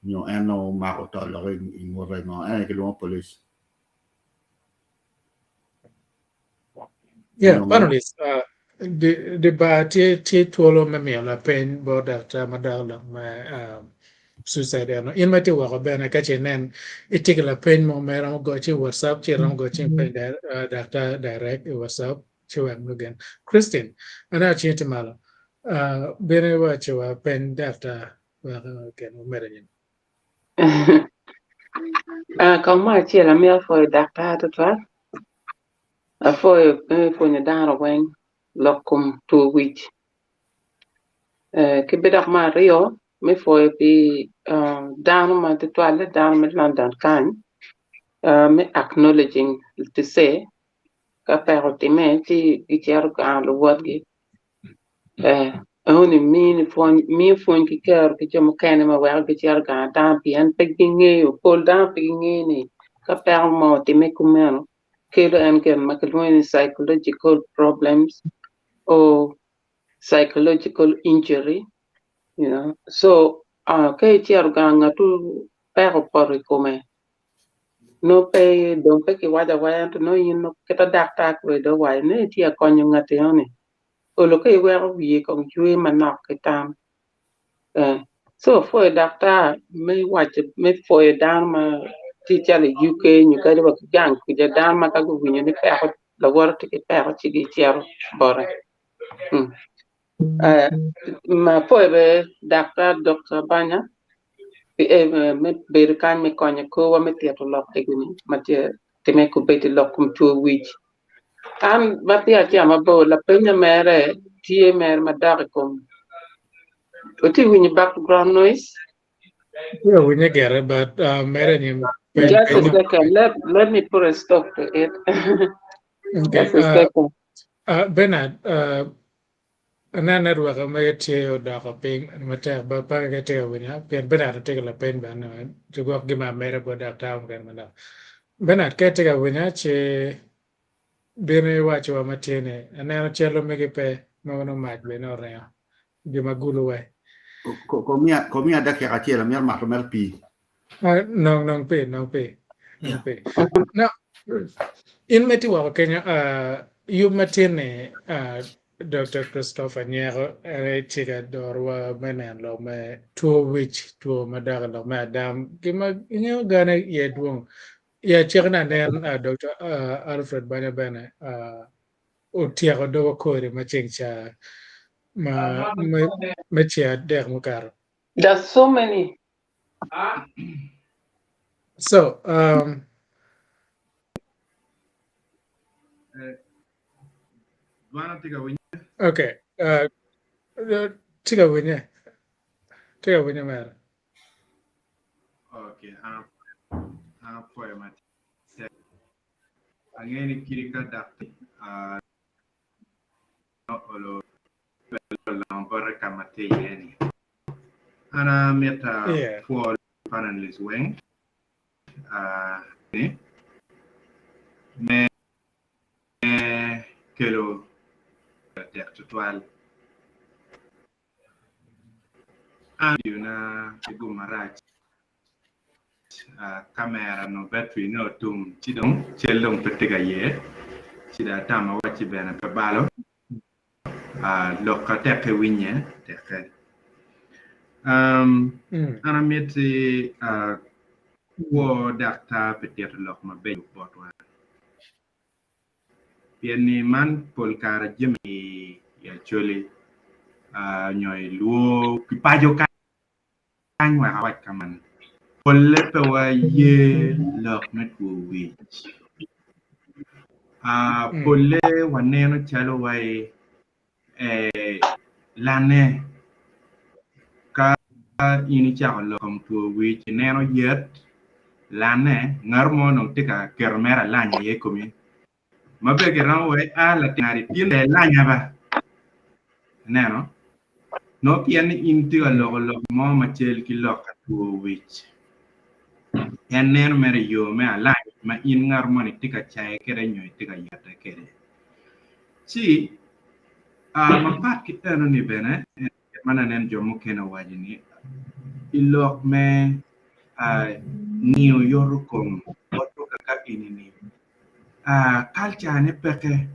nyo en omako tol dok i ngute ngo en aye kilwongo police. Yeah, panelists, uh, di, di ba tye tye twolo me miyo lapeny bot daktar ma dok lok me suicide eno. In ma itye woko bene ka ce inen itye ki lapeny mo ma iromo goyo ci i WhatsApp ci iromo goyo ci peny daktar direct i WhatsApp ci wek nongo Christine, aneno cingi tye malo. Bin iwaci wa peny daktar wek uh, omed anyim. Kong me acel amito pwoyo daktar tutwal, apwoyo me pwonyo dano weng lok kom two wic ki bene dok me aryo me pwoyo pi dano ma tutwalle dano me London kany me acknowledging to say ka peko otime ci gicito gang luwotgi Enoni mini pwony miyo pwony ki kero ki jo mukene ma weko gicito gang dano pien pe gingeyo pol dano pe gingeyo ni ka peko mo otime kumeno kelo en gin ma kilwongo ni psychological problems or psychological injury you know so ka icito gang ngat peko opoto i kome nongo pe dong pe kiwaco awaca ento nongo in kit ma daktar kwede dong owaco ni itye ka konyo ngat enoni olo ka iweko wiye kong jwe manok ki tam so apwoyo daktar me waco me pwoyo dano ma Tye calo i UK nyo kadi wa ki gang kuca dano ma ka guwinyo ni peko lawote tye ki peko ci gicito bote. Apwoyo bene daktar Dokta Banya me bedo kany me konyo korwa me tito lok egoni ma tye time kobedi lok kom two wic. An ma peya acito mabor lapenya mere tye mere madok i kom wutye ka winyo background noise? Tye ka winye gire but mere anyim Just a second, let me put a stop to it. Okay. Just a second. Bernard, aneno network mege tye odoko piny matek ba pe atye ka winyo pien Bernard tye ki lapeny bene ci gwok gin me ameda bot daktar mukene manok. Bernard ka itye ka winya ci bino iwaciwa ma tye ni aneno cal omege pe ma onongo mac bene oringo jo ma gulu wai. Komiya dakika acel amito mato mere pii. Nong nong pii nong pii nong pii. Now in ma itye woko kenyo yub ma tye ni Doctor Christopher Nyeko en aye tye ka dorowa me neno lok me two wic two ma dok i lok me adam gin ma ingeyo gane iye dwong. I acakine anen Doctor Alfred Banya bene otyeko dobo kodi ma ceng ca ma me ceng adek mukato. There's so many. So, Dwana tye ka winye? Okay. Tye ka winye. Tye ka winye mere. Okay, an apwoyo matek. Angeyo ni kadi ka daktar olo olongo bote ka ma tye iye ni. An amito apwo panelist weng me kelo tek tutwal. An na ki gum marac kamera no battery ne otum ci dong cal dong pe tye ka ye ci dong atamo awacci bene pe balo lok ka tekke winye tekke. An amiti kwo daktar pi tito lok mabeco botwa. Pien ni man pol kare jami i Acholi nyo i Lwo ki paco kany wek awac kaman, polle pe waye lok me two wic. Polle waneno calo wai lanne ka in icako lok kom two wic ineno yet lanne ngat mo onongo tye ka keto mere alanya iye i komi ma bene kiromo wai a latin ngati tin ber ilanya ba ineno nongo pien ni in itye ka loko lok mo ma cal ki lok ka two wic en neno mere i yo me alanya ma in ngat moni tye ka caye kwede nyo itye ka yete kwede. Ci mapat ki enoni bene, kit ma nanen jo mukene owaco ni, i lok me ngiyo yoto kom bot kaka eni-ni, kalca-ne peke,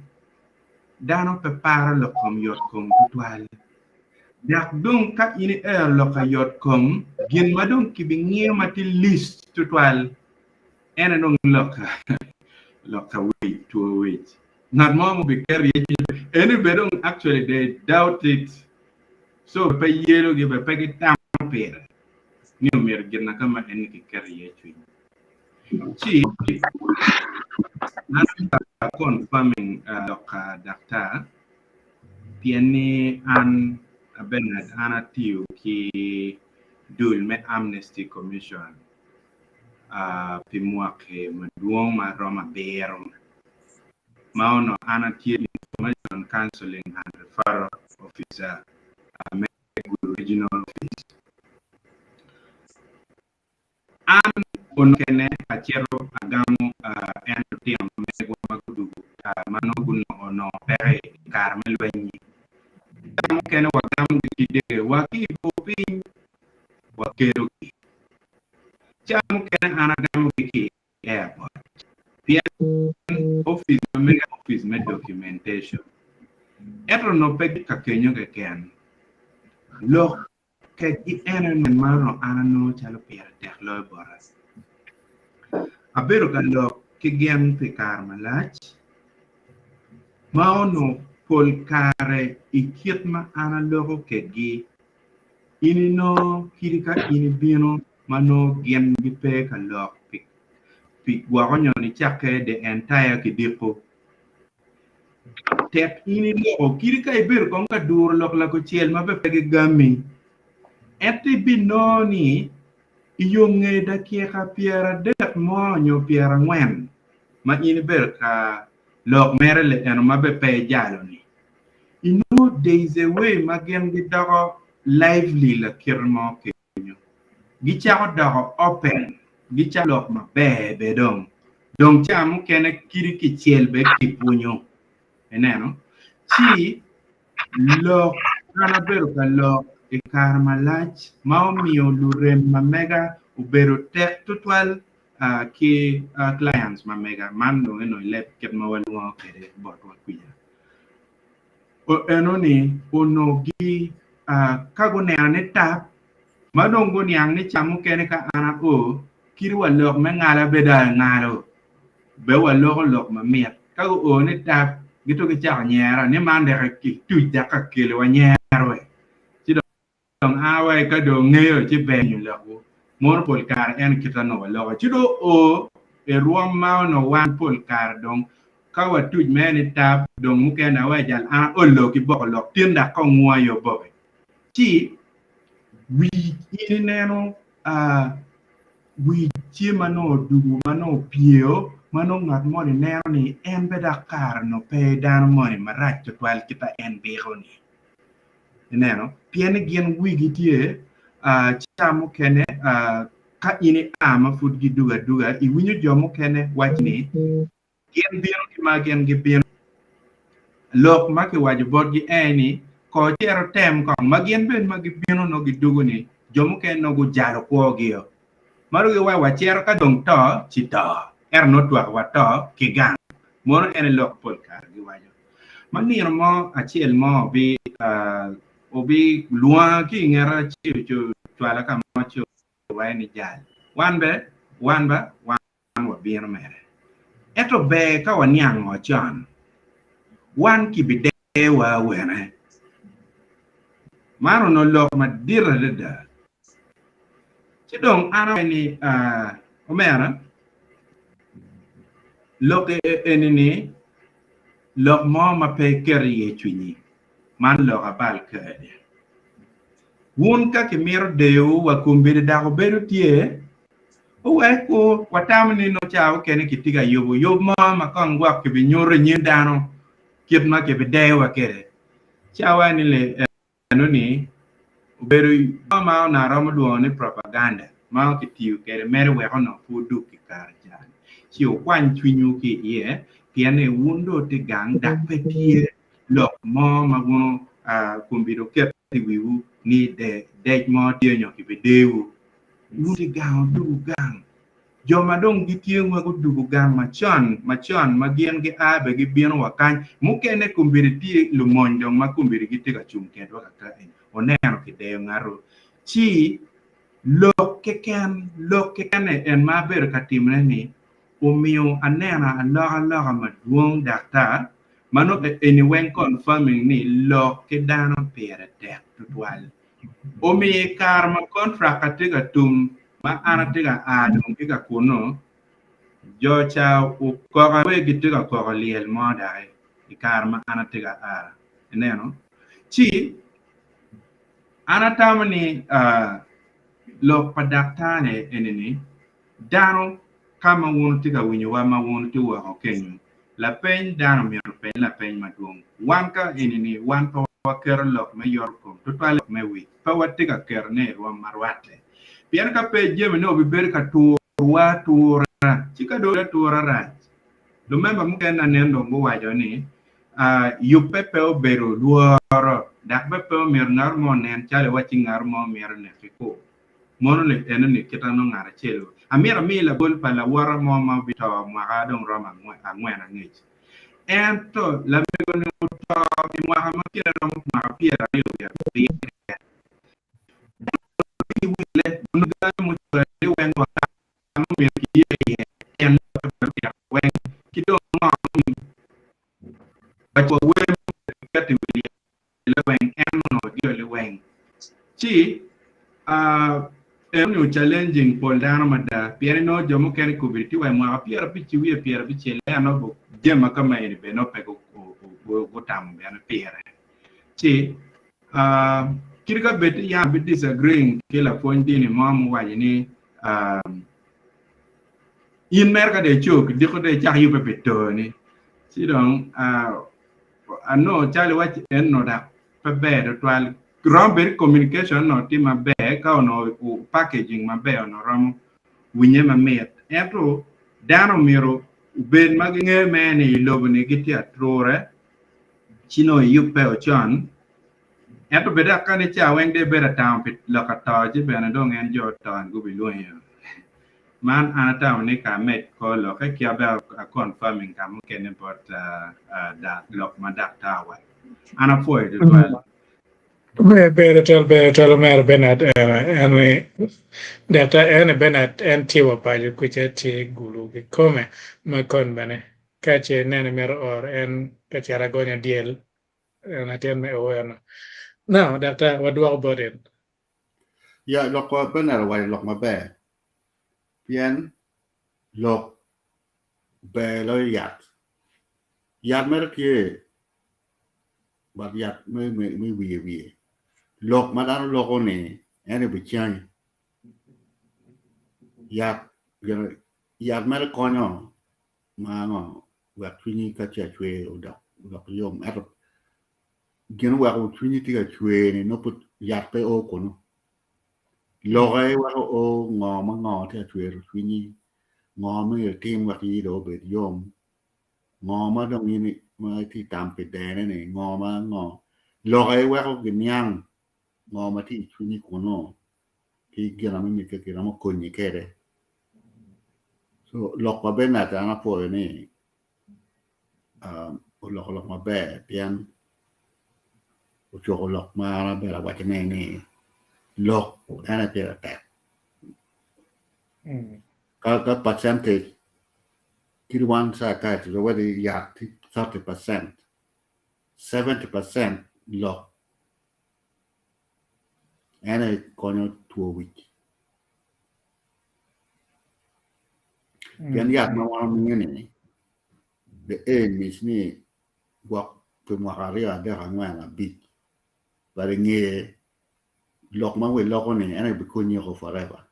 dano pe paro lok kom yot kom tutwal. Dok dong ka in iero lok ka yot kom, gin ma dong kibingiyo ma tye list tutwal En aye dong lok ka wic, two wic. Ngat mo ma obiketo iye cwinye pe. Eni bene dong actually they doubt it. So pe yelogi bene pe gitamo pire ni omyero gin na kama en ni kiketo iye cwiny. Ci an confirming lok ka daktar pien ni an Bernard an atiyo ki dul me Amnesty Commission. pi mwaki madwong ma romo abiro ma onongo an atye Information Counseling and Referral Officer me Gulu Regional Office. An onongo kene acito agamo en lutino megwa ma gudugo ma nongo gunongo peko i kare me lweny-nyi. Ka mukene wagamogi ki dege wa ki i bor piny wakelogi. Ca mukene an agamogi ki i airport pien opic ma mega opic me documentation. Ento onongo pe gitye ka kenyo keken. Lok kedgi ene man onongo an anongo calo pire tek loyo bota. Abedo ka lok ki gin pi kare malac, ma onongo pol kare i kit ma an aloko kedgi, in inongo kadi ka in ibino ma nongo gin gipe ka lok pi gwoko nyo nicakke the entire kidiko. Tek in iloko kadi ka ibedo kong ka duro lok lakucel ma bene pe gigami, ento ibinongo ni I yo nge dakika pyeradek mo nyo pyerangwen ma in ibedo ka lok mere le eno ma be pe ijalo ni, inongo there is a way ma gin gidoko lively lakite mo kenyo. Gicako doko open, gicako lok maber be dong. Dong ca mukene kadi kicel be kibwunyo. Ineno? Ci lok an abedo ka lok i kare malac ma omiyo lurem ma mega obedo tek tutwal ki clients ma mega man dong eno i leb kit ma walwongo kwede botwa kwica. Eno ni onongo gi ka guneno ni tap ma dong guniang ni ca mukene ka an ao kadi wa lok me ngala be dong angalo be waloko lok mamit. Ka guo ni tap, gito gicako nyera ni man dek ituc dok ka keliwa nyero we. Ci dong a wa ka dong ngeyo ci ber nyo lokwu. Mono pol kare en kit onongo waloko. Ci dong oo i rwom ma onongo wan pol kare dong ka watuc mere ni tap dong mukene awe jal an aolo ki boko lok tin dok kong ngu aye oboke. Ci wi in ineno Wic tye ma nongo odugo, ma nongo opyeo, ma nongo ngat moni neno ni en be dok kare onongo pe dano moni marac tutwal kit ma en biko-ni. Ineno? Pien ni gin wigi tye ca mukene ka in ia ma pud gidugo aduga, iwinyo jo mukene waco ni, Gin bino ki ma gin gibino. Lok ma kiwaco botgi en ni, Kor cito tem kong. Ma gin bene ma gibino nongo gidugo ni jo mukene nongo gujalo kwogio. Ma dong giwaco wacito ka dong to ci to, ento nongo twako wato ki gang. Mono en aye lok pol kare giwaco. Ma nino mo acel mo obi obi lwonga ki i ngeta ci ocwala ka mo ci owaco ni jal wan be wan ba wan wabino mere. Ento ber ka waniang ngo con, wan kibideyowa awene. Man onongo lok madit adada. Ci dong an awaco ni, Omera, lok eni-ni lok mo ma pe iketo iye cwinyi. Man lok abal kadi. Wun ka kimito deyowu wa kombeddi dok wubedo tye, wuwek ku watamo ni nongo ca mukene kitye ka yubo yub mo ma kong gwok kibinyuto i nyim dano kit ma kibideyowa kwede. Cawa ni eno-ni obedo mo ma onongo aromo lwongo ni propaganda ma kitiyo kwede mere wek onongo pe wudug ki kare ca-ni ci wukwany cwinywu ki iye pien ni wun dong wutye gang dok pe tye lok mo ma wun kombeddi wuket i wiwu ni dec mo tye nyo kibideyowu. Wun tye gang wudugu gang. Jo ma dong gitye ma gudugu gang macon macon ma gin gia bene gibino wa kany, mukene kombeddi tye lumony dong ma kombeddi gitye ka cung kedwa kaka eni, wuneno kideyo ngato. Ci lok keken, lok keken en ma abedo ka timone ni omiyo aneno alokaloka madwong daktar ma nongo eni weng confirming ni lok ki dano pire tek tutwal. Omiyo i kare ma contract tye ka tum ma an atye ka a dong ki ka kunu, jo ca okoka wek gitye ka koko lyel mo doki i kare ma an atye ka a. Ineno? Ci an atamo ni lok pa daktar-ni eni-ni Dano, ka ma wun wutye ka winyowa ma wun wutye woko kenyo, lapeny dano myero openy lapeny madwong. Wan ka eni-ni wan pe waketo lok me yoto kom, tutwalle lok me wic, pe watye ka ketone i rwom ma rwatte. Pien ka pe jami-ni obibedo ka turowa atura, ci ka dong atura rac. Lumemba mukene anen dong guwaco ni, Yubbe pe obedo lworo, dok bene pe omyero ngat mo onen calo iwacci ngat mo mito neki kur. Mono ni eno ni kita nongo ngat acel. Amito ami labol pa lawota mo ma obito mwaka dong romo angwen angec. Ento lamego ni oto i mwaka ma kine romo mwaka 27 keken. Ento ki wile onongo gange mucwale weng wa ka ma myero kiye iye. Ci eno ni challenging pol dano mada pien inongo jo mukene kobedo tye wa i mwaka pyerabic ki wiye pyerabicel ento nongo jami ma kama eni bene nongo pe gutamo bene pire. Ci kadi ka bed ni yam abi disagreeing ki lapwony dini mo muwaco ni in mere ka dong ico kidiko dong icak yubbe pi toni ci dong anongo calo iwaci eno dok pe ber tutwal. Romo bedo communication onongo tye maber ka onongo packaging maber onongo romo winye mamit ento dano myero obed ma gingeyo mere ni i lobo ni gitye ature ci nongo iyubbe ocon ento bed dok ka ni ca weng dong ibedo atamo pi lok ato ci bene dong en jo oto ni gubilwenyo. Man an atamo ni ka amed kor lokke ki aber a confirming ka mukene bot lok ma daktar owaco. An apwoyo tutwal. Ber twatwal, ber twatwal omera Bernard en ni daktar en Bernard en tye wa paco kuca tye gulu kikome ma kon bene ka ce ineno imito oro en ka cito agonya dyel en latin me o eno. Now daktar wadwoko bot in. Ya lok pa Bernard owaco lok maber pien lok ber loyo yat. Yat mere tye but yat me wiye wiye. Lok ma dano loko ni en aye obicangi. Yat yat mere konyo ma ngo wek cwinyi ka tye ka cwer odok yom ento gin oweko cwinyi tye ka cwer ni nongo pud yat pe o kunu lok aye weko o ngo ma ngo tye ka cwero cwinyi ngo ma myero itim wek iyi dong obed yom ngo ma dong in ma itye ka tam pi dene ni ngo ma ngo lok aye weko giniang ngo ma tye i cwinyi kunu ki gin ma mitte kiromo konyi kwede so lok pa Bernard an apwoyo ni oloko lok maber pien ocuko lok ma an abedo awacone ni lok en aye pire tek ka percentage kit wan psychiatrist wawaco ni yat tye 30 percent, 70% lok en aye konyo two wic pien yat ma wan wamiyo ni the aim is ni gwok pi mwaka aryo adek angwen abic but ingeye lok ma wiloko ni en aye bikonyi woko forever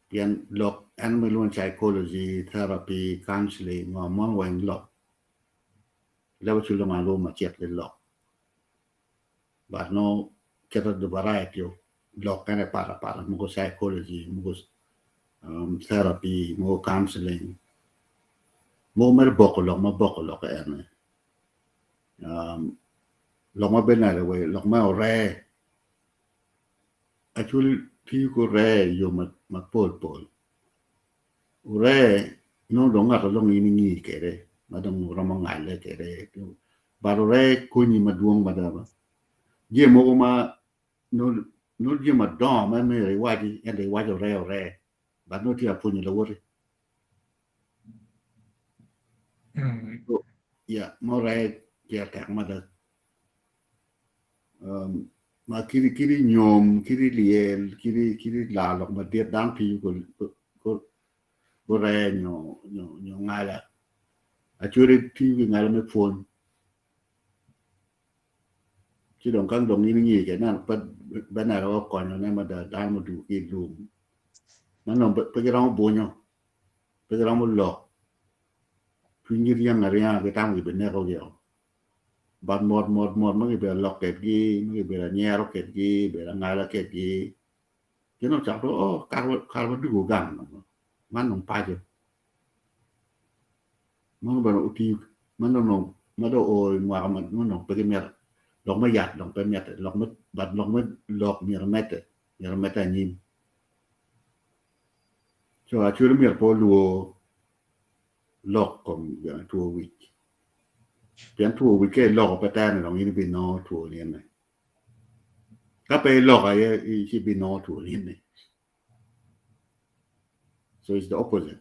pien lok en ma ilwongo ni psychology, therapy, counseling ngo mono weng lok lebo cul dong alwongo macek ni lok but nongo kite the variety of lok ene pat apata mogo psychology mogo therapy mogo counseling mogo mere boko lok ma boko lok ene lok ma bedo nade wai lok me oree actually tiyo ki oree i yo mapol pol oree nongo dong ngat ma dong in ingi kwede ma dong romo ngale kwede but oree konyi madwong mada ba jami mogo ma nongo jami madongo ma myero iwaci ento iwaco oree oree but nongo itye ka pwonyo lawoti yeah ma oree pire tek mada ma kadi i nyom kadi i lyel kadi i laro lok madit dano tiyo ki oree nyo ngala acwali tiyo ki ngala me pwony ci dong ka dong in inge kwede ineno Bernard okonyone mada dano mudwogo ki i lum ma nongo pe giromo bwunyo pe giromo lok cwinygi ryeng aryenga gitamo gibinekogi o but mot mot mot ma kibedo lok kwedgi ma kibedo anyero kwedgi kibedo angala kwedgi gin dong ocako oh kara wadwogo gang man dong paco meno bene otiyo ma dong ma dong oo i mwaka ma dong pe gimito lok me yat dong pe mitte lok me but lok me lok myero omedde myero omedde anyim co acwele myero pe olwor lok kom two wic pien two wic ka iloko pe tere ni dong in ibinongo two nino ka pe iloko aye ci ibinongo two nino so it's the opposite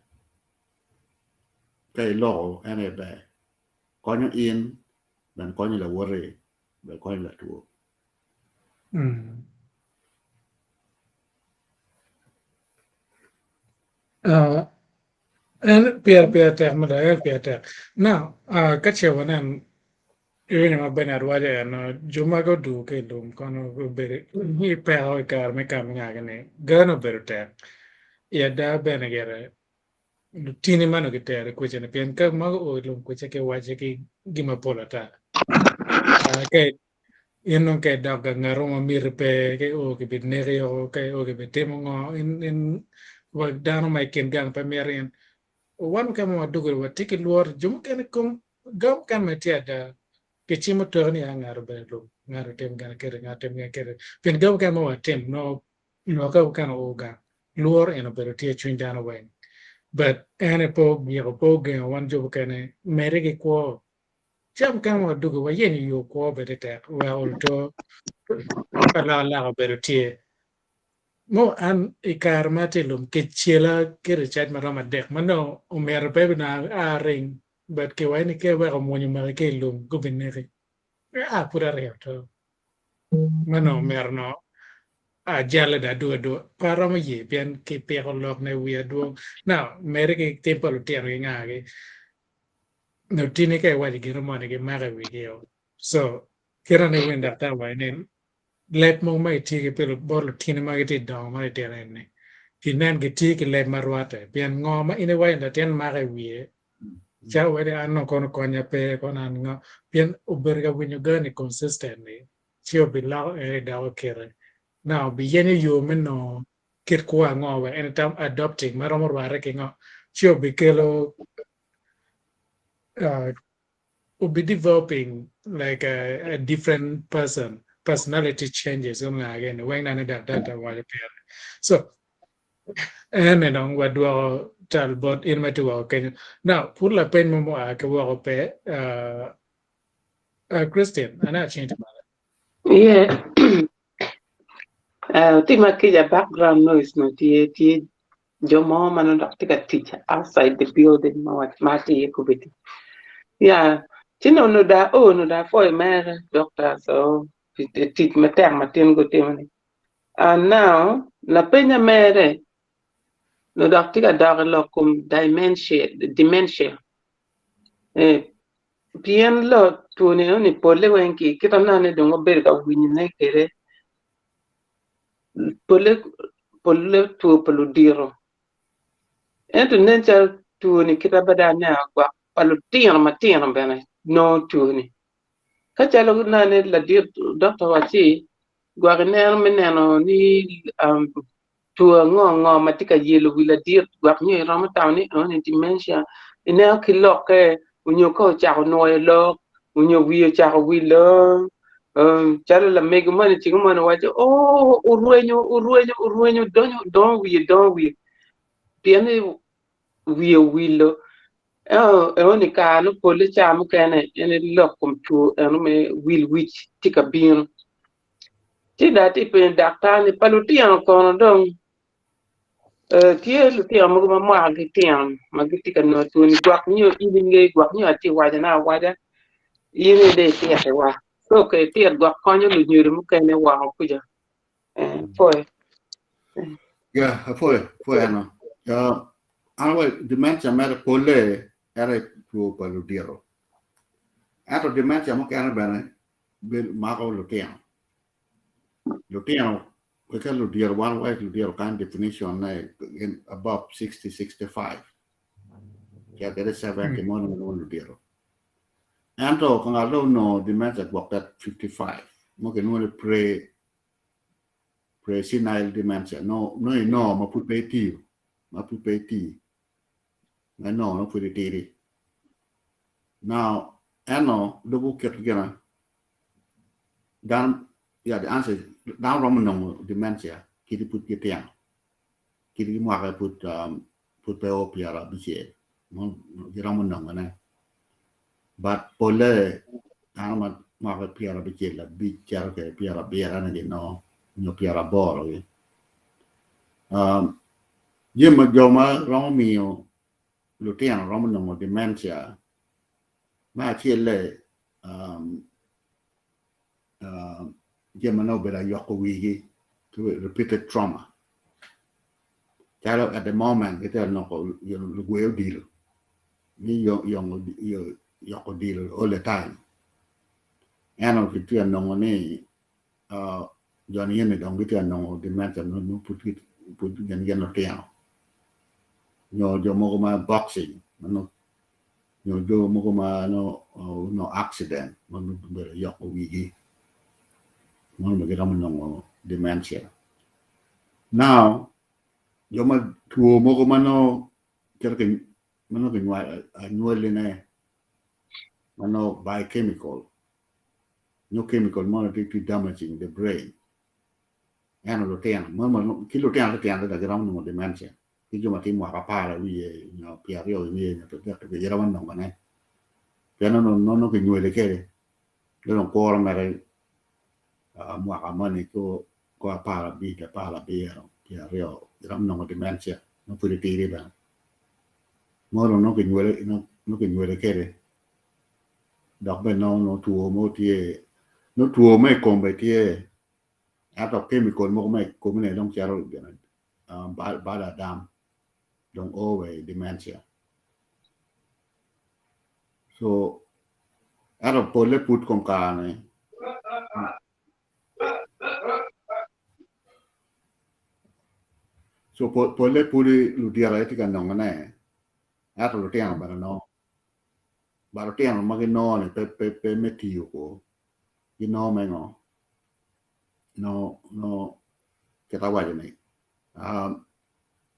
ka iloko en aye ber konyo in bene konyo lawoti bene konyo latwo. Mm. Uh, en pire pire tek mada, en pire tek. Now, uh, ka ce wanen iwinyo ma Bernard waco eno, jo ma gudu ki i lum kono gubedo i peko i kare me coming out ni gane obedo tek. I ada bene gire lutini ma onongo gitero i kweceni pien ka ma guo i lum kwece kiwaco ki gin mapol ata. Uh, ka in dong ka idok ka ngat mo ma miti pe ka io kibineki o ka io kibitimo ngo in in wa dano ma i kin gang pe mito in wan mukene ma wadwogo watye ki lworo jo mukene kom gang mukene ma tye ada kicimo toki ni a ngat obedo lum ngat otim gin kiti ngat otim gin kiti pien gang mukene ma watim nongo lwokke mukene oo gang lworo en obedo tye i cwiny dano weng but en aye pe ogiko pe ogengo wan jo mukene medde ki kwo Ca mukene ma wadwogo wayenyo yo kwo bene tek wek oluto alokaloka obedo tye. Mo an i kare ma atye i lum kicela ki ricac ma romo adek ma nongo omyero pe onongo a ring but kiwaco ni ka iweko mwony omaki ki i lum gubineki. A pud aringo to ma nongo omyero onongo ajalle dong adwogo adwoga pe aromo ye pien kipiko lok ne wiya dwong. Now mere ki tim pa lutino ki ngagi Lutini ka iwaco gino moni gimako i wigi o. So, kit ane winy daktar waco ni leb mogo ma gitye ki pi bot lutini ma gitye dongo ma litino eni ginen gitye ki leb ma rwatte pien ngo ma in iwaco ni latin mako i wiye calo wede an nongo kono konya pe kono an ngo pien obedo ka winyo gani consistently ci obiloko en idoko kite now obiyenyo yo me nongo kit kwo ango wek en etam adopting ma romo rwate ki ngo ci obikelo uh, will be developing like a, a different person personality changes again weng nane dak daktar waco pire so ene dong wadwoko tal bot in ma itye woko kenyo now pud lapeny mo mua ki woko pe uh, uh, Christine ane aceng tye malo Yeah. Uh, tye ma kica background noise no tye tye jo mo ma nongo dok tye ka tic outside the building ma ma atye iye kobeddi. Yeah, ci nongo dong ao nongo dong apwoyo mere doctor so pi tic matek ma tin gutimo ni. And now lapenya mere nongo dok tye ka dok i lok kom dementia dementia eh, pien lok two ni eno ni pole weng ki kit ma nongo dong wabedo ka winyone kwede Polle polle two pa ludito ento nen calo two-ni kite ma dong aneno gwok pa lutino matino bene nongo two-ni ka calo nene ladit dokta owacci gwok ineno me neno ni two ango ngo ma tye ka yelo wi ladit gwok nyo iromo tamo ni enoni dementia ineno ki lokke onyo ka ocako nwoyo lok onyo wiye ocako wilo calo lamego moni ceng moni owaco oo orwenyo orwenyo orwenyo donyo dongo wiye dongo wiye pien ni wiye owilo ento enoni kare nongo pole ca mukene en lok kom two eno me wil wic tye ka bino ci dong atye ka penyo daktar ni pa lutino kono dong Tye lutino mogo ma mwakagi tino ma gitye ka nongo twoni gwok nyo in ingeyo gwok nyo atye ka wacone awaca in aye dong ititiwa so ka itit gwok konyo lunyodo mukene woko kuca apwoyo. Yeah, apwoyo, apwoyo eno. Uh, an wa dementia mere pole ere two pa ludito. Ento dementia mukene bene mako lutino. Lutino Keken ludiro wan wek ludiro kany definition ne in above 60 65 ca kede 70 mo nongo ludiro ento ka ngat dong onongo dementia gwok ket 55 mo kilwongo ni pre pre senile dementia no no inongo ma pud pe itiyo ma pud pe iti ma inongo nongo pud itidi now eno lubo kit gina Dano, yeah, the answer is dano romo nongo dementia kadi pud gitino, kadi ki mwaka pud um, pud pe o pyerabicel giromo nongone. But pole dano ma mwaka pyerabicel abic cito kwede pyerabiro ene ginongo nyo pyeraboro gi. Um, jami ma jo ma romo miyo lutino romo nongo dementia me acelle um, uh, Jami ma nongo obedo ayoko wigi ki repeated trauma. Calo at the moment gitye ka noko lugwe odilo ni yoko odilo all the time. Ento kitye ka nongo ni jo ni eni dong gitye ka nongo dementia nongo pud gin gin lutino nyo jo mogo ma boxing ma nongo nyo jo mogo ma nongo accident ma nongo obedo yoko wigi meno bene giromo nongo dementia. Now jo ma two mogo ma nongo cito ki ma nongo kinywalo anywalline ma nongo biochemical nyo chemical mo ma tye damaging the brain ento lutino ki lutino titino adada giromo nongo dementia ki jo ma tye mwaka apar wiye nyo pyeraryo ki wiye nyo pyerdek ki wiye giromo nongone pien nongo kinywali kwede ci dong kuro mere mwaka moni kor aparabic aparabiro pyeraryo iromo nongo dementia nongo pud itidi bene mono nongo kinywali kwede dok bene nongo two mo tye nongo two mo i kom bene tye ento chemical mogo ma i komi-ni dong cito balo adam dong o wa i dementia so ento polle pud kom kare-ni so polle pud ludito aye tye ka nongone ento lutino bene nongo but lutino ma ginongo ni pe me tiyo ko ginongo me ngo nongo kit awaco ni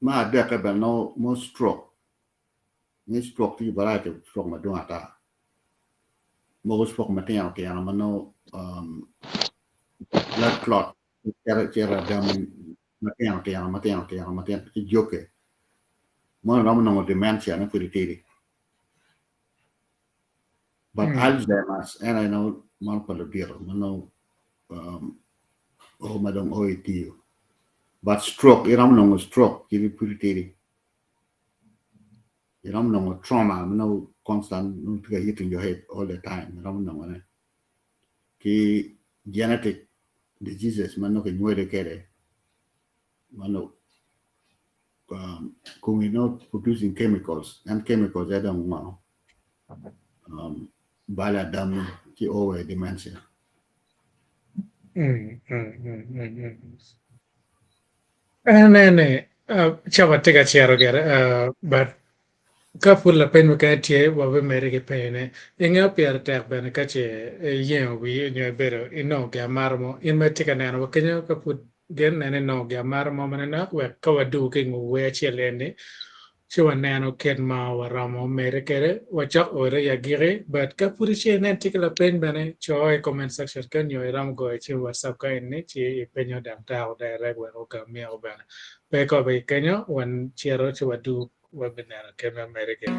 me adekke bene nongo stroke ni stroke tye ki variety of stroke madwong ata mogo stroke matino tino ma nongo blood clot cito adam matino tino matino tino matino ci jokke mono romo nongo dementia ne pud itidi but Alzheimer's en aye nongo mano pa ludito ma nongo o ma dong o itiyo but stroke iromo nongo stroke kadi pud itidi iromo nongo trauma ma nongo constant nongo tye ka hitting your head all the time iromo nongone ki genetic diseases ma nongo kinywali kwede ma nongo komi nongo producing chemicals en chemicals aye dong ngo balo adammi ci o wa i dementia. Anene cawa tye ka cito gire but ka pud lapeny mukene tye wabimedde ki penyone. Ingeyo pire tek bene ka ce iyengo wii nyo ibedo inongo gin amata mo in ma itye ka neno wa kenyo ka pud gen nene inongo gin amata mo manok wek ka wadugo ki i nge wer acel eni ci waneno kit ma waromo medde kwede wacok ore i agikki but ka pud ice inen tye ki lapeny bene co i comment section kenyo nyo iromo goyo cim i whatsapp ka eni ci ipenyo daktar direct wek ogam myeko bene pe kobe ki kenyo wan cito ci wadug wabineno kit me medde kwede.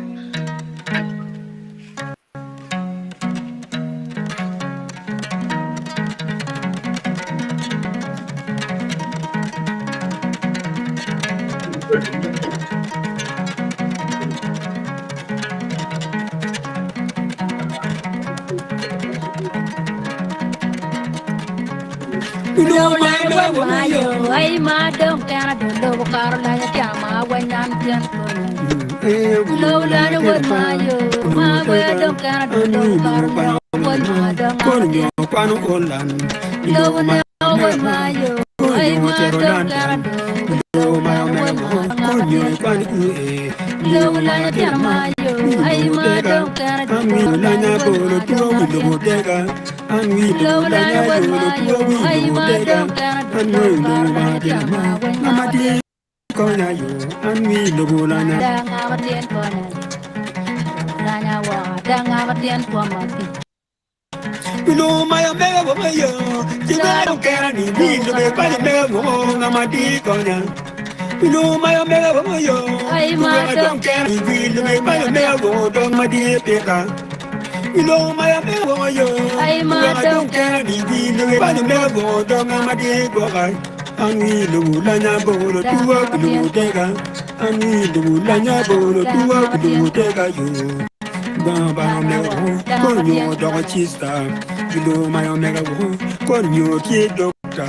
I lobo ma omega woko kono nyo tye dokta.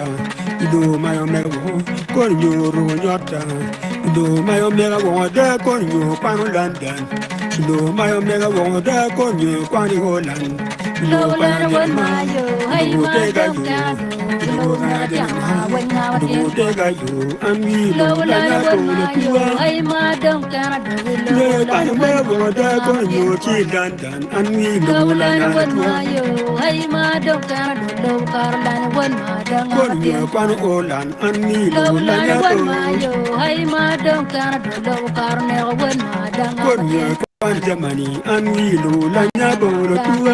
I lobo ma omega woko kono nyo oruko nyota. I lobo ma omega woko ada kono nyo okwano London. I lobo ma omega woko ada kono nyo okwano i Holland. I lobo pa Latin ma, i lobo tega yo. I lobo pa Latin ma, i lobo tega yo. An wi lobo lanya polo tuwa. Lobo pa omega woko ada kono nyo tye i London. An wi lobo lanya tuwa. Kono nyo okwano Holland. An wi lobo lanya tuwa. Kono nyo okwano Germany. An wi lobo lanya bolo tuwa.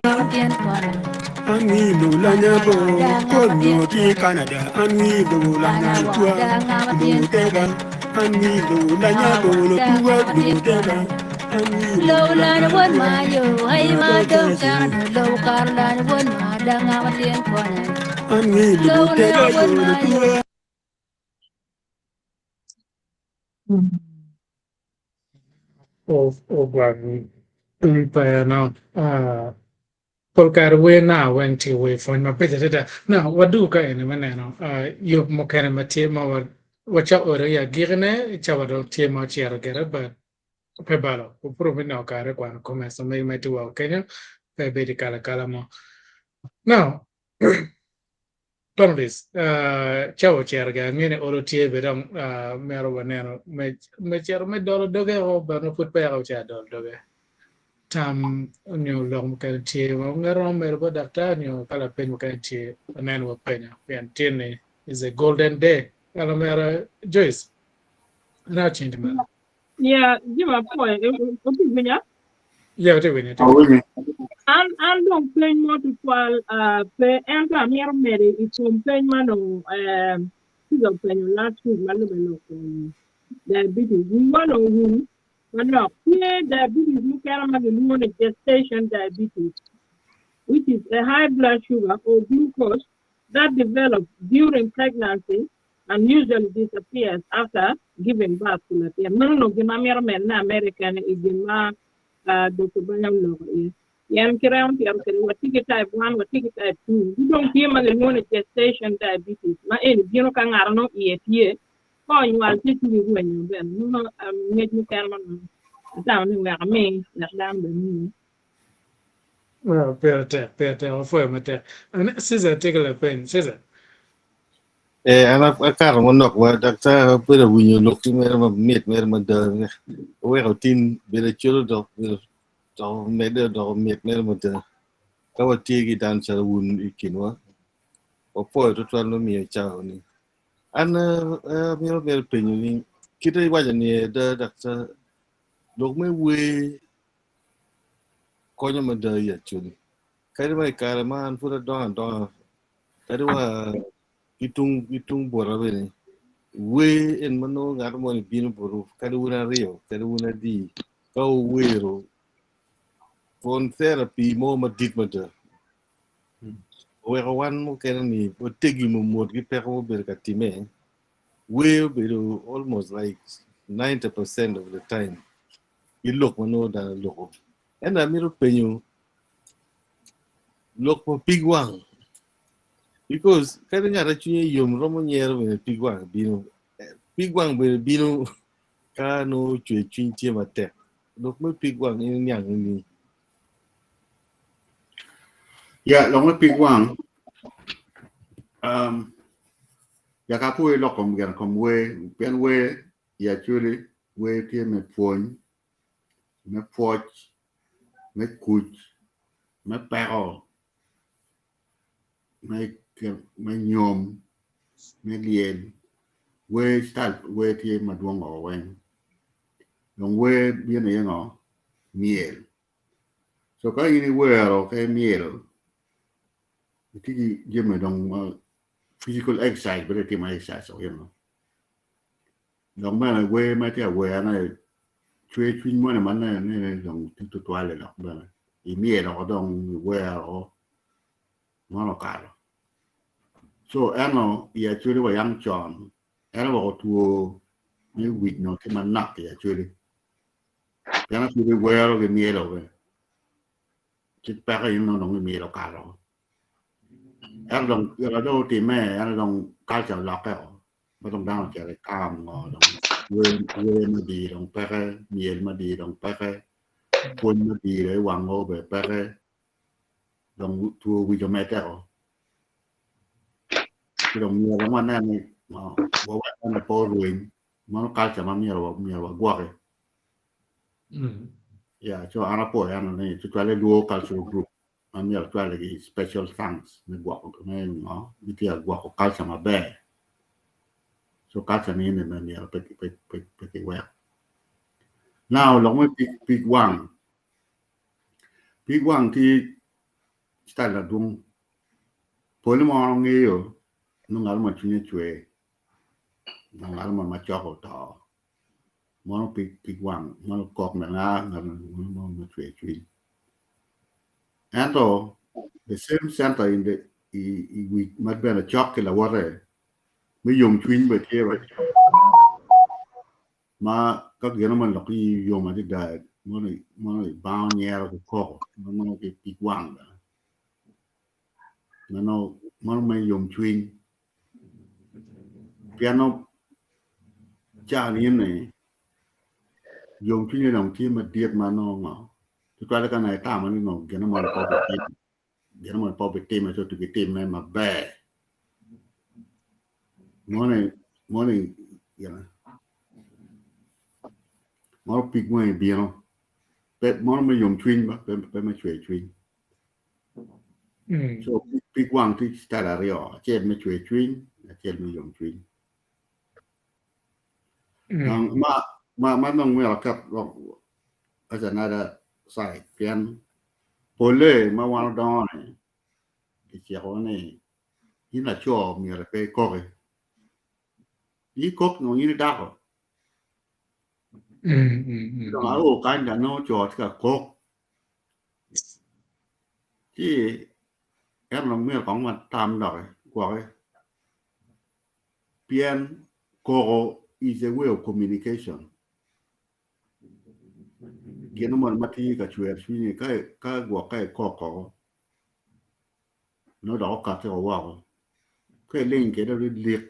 An wi lobo lanya bolo. Kono nyo tye Canada. An wi lobo lanya tuwa. Lobo tega. An wi lobo lanya bolo tuwa. Lobo tega. An wi lobo lanya tuwa. An wi lobo tega bolo tuwa. Ogwang pe no. Pol kare wer na weng tye wer pwony mabeco adada. Now wadugo ka eni me neno yub mukene ma tye ma wacako oro i agikine cawa dong tye ma ocito gire but pe balo wapuro me nongo kare me kwano comments ma megi ma itye woko kenyo pe ibedo i kalo akala mo. Now Panelists, cawa ocito gire angeyo ni olo tye bene dong mito waneno me cito me dolo doge o but ma pud peya ocito adolo doge. Tam nyo lok mukene tye ma ngat romo medo bot daktar nyo ka lapeny mukene tye waneno wapenyo pien tye-ni is a golden day. Lamera Joyce, aneno ceng tye malo. Yeah, jami apwoyo. Wutye winya? Yeah, watye winyo. Watye winyo. An an dong peny mo tutwal uh, pe ento amito medo i kom peny ma nongo eh, Susan openyo last week ma lube lok kom diabetes. Wiwa dong owil manok. Tye diabetes mukene ma gilwongo ni gestation diabetes which is a high blood sugar or glucose that develops during pregnancy and usually disappears after giving birth to latin. Meno onongo gin ma amito medone ameda kene i gin ma Doktor Banya oloko iye. Pien ki remo tito kwede watye ki type 1, watye ki type 2. Ki dong tye ma gilwongo ni gestation diabetes ma eni bino ka ngat nongo iye tye ka onywal ci cwinye rwenyo bene. Nongo ngec mukene ma nongo atamo ni wek ami wek dano bene onge. Pire tek, pire tek, wapwoyo matek. Cesar tye ki lapeny. Cesar. Eh, an akato manok wa daktar abedo awinyo lok ki mere mamit mere mada oweko tin bedo acolo dok bedo dok medde dok mit mere mada ka watye ki dano calo wun i kinwa wapwoyo twatwal me miyo cawa ni an amito mere penyo ni kite iwaco ni ada daktar lok me wer konyo mada i acoli kadi wa i kare ma an pud adongo adonga Kadi wa ki tung ki tung bota bene, wer en ma nongo ngat moni bino botwu, kadi wun aryo, kadi wun adi, ka wuwero, pwon therapy mo madit mada. Oweko wan mukene-ni wategi mot ki peko mubedo ka timme, wer obedo almost like 90% of the time ki lok ma nongo dano loko. Ento amito penyo lok pa pig wang because kadi ngat ma cwinye yom romo nyero bene pig wang bino pig wang bene bino ka nongo cwer cwiny tye matek lok me pig wang in iniang nining? Ya, lok me pig wang um, yaka apwoyo lok kom gin kom wer pien wer i actually wer tye me pwony me pwoc, me kuc, me peko, me nyom, me lyel, wer citail wer tye madwong woko weng dong wer bino iye ngo? Myel co ka in iwero ka imyelo itye ki jami dong ma physical exercise bedo itimo exercise you know dok bene wer ma itye ka werone cwer cwiny moni ma nene dong tye tutwal-li dok bene imyelo woko dong iwero mono okato co eno i Acholi wa yang con en oweko two me wic nongo tye manok i Acholi pien Acholi wero ki myelo bene ci peko in nongo dong imyelo okato. Ento dong gin dong otimme ento dong culture olokke o ma dong dano ocito i town ngo dong wer wer me dii dong peke, myel me dii dong peke, pwony me dii dong iwango bene peke dong two wic omedde o. Ci dong myero dong wanen ni ngo wawek ene pe orweny mano culture ma myero myero wagwoki. Yeah, so an apwoyo eno ni tutwalle Luo Cultural Group ma myero acwaligi special thanks me gwoko me ngo gitye ka gwoko culture maber. So culture ni eni bene myero pe pe pe pe kiwek. Now lok me pig pig wang pig wang tye style madwong pole ma wan wangeyo nongo ngat mo cwinye cwer nyo ngat mo ma cok oto mono pig pig wang mono kok me nga ngat mo ma cwer cwiny ento the same center in the i i wic ma bene cok ki lawote me yomcwiny bene tye ma ka gino moni dok iyi yom adada mono mono ibango nyero ki koko ma nongo ki pig wang bene ma nongo mano me yomcwiny pien nongo caa ni eni yomcwinye dong tye madit ma nongo ngo tutwalle ka nongo itamo ni nongo gino moni pe obitime gino moni pe obitime ci otugi time maber moni moni gine mono pig wangi bino pe mono me yomcwiny ba pe me cwer cwiny. So pig wang tye citayil aryo, acel me cwer cwiny, acel me yomcwiny. Dong ma ma ma dong myero aket dong as another side pien polle ma wan odongo ni kicikowa ni in laco myero pe ikoki. In ikok nongo in idako. Dong ao kany dong anongo co tye ka kok Ci ento dong myero kong watam doki gwoki pien koko is a way of communication gin moni ma tye ka cwero cwinyi ka gwok ka ikok koko nongo dok okati woko ka iling kwede lik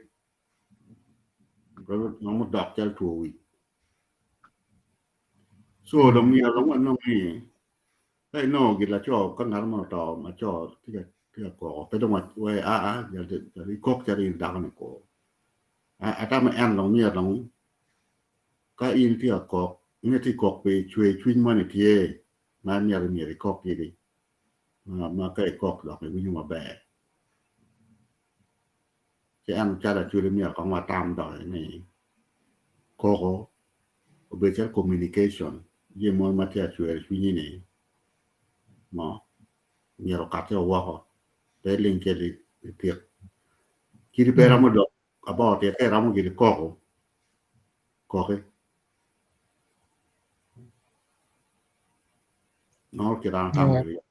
romo dok calo two wic. So dong myero dong wanong ni ka inongo gin laco ka ngat mo oto ma co tye ka koko pe dong wa aa ikok calo in dako ni kor. Atamo en dong myero dong ka in itye ka kok nongo itye ka kok pi cwer cwiny moni tye ma myero myero ikok giri ma ka ikok dok iwinyo maber. Ci en calo acwali myero kong watam doki ni koko obedo calo communication jami mo ma tye ka cwero cwinyi ni ngo myero okati woko pe iling kede itik kadi pe iromo lok about it ka iromo gire koko koki nongo kit an atamo kwede.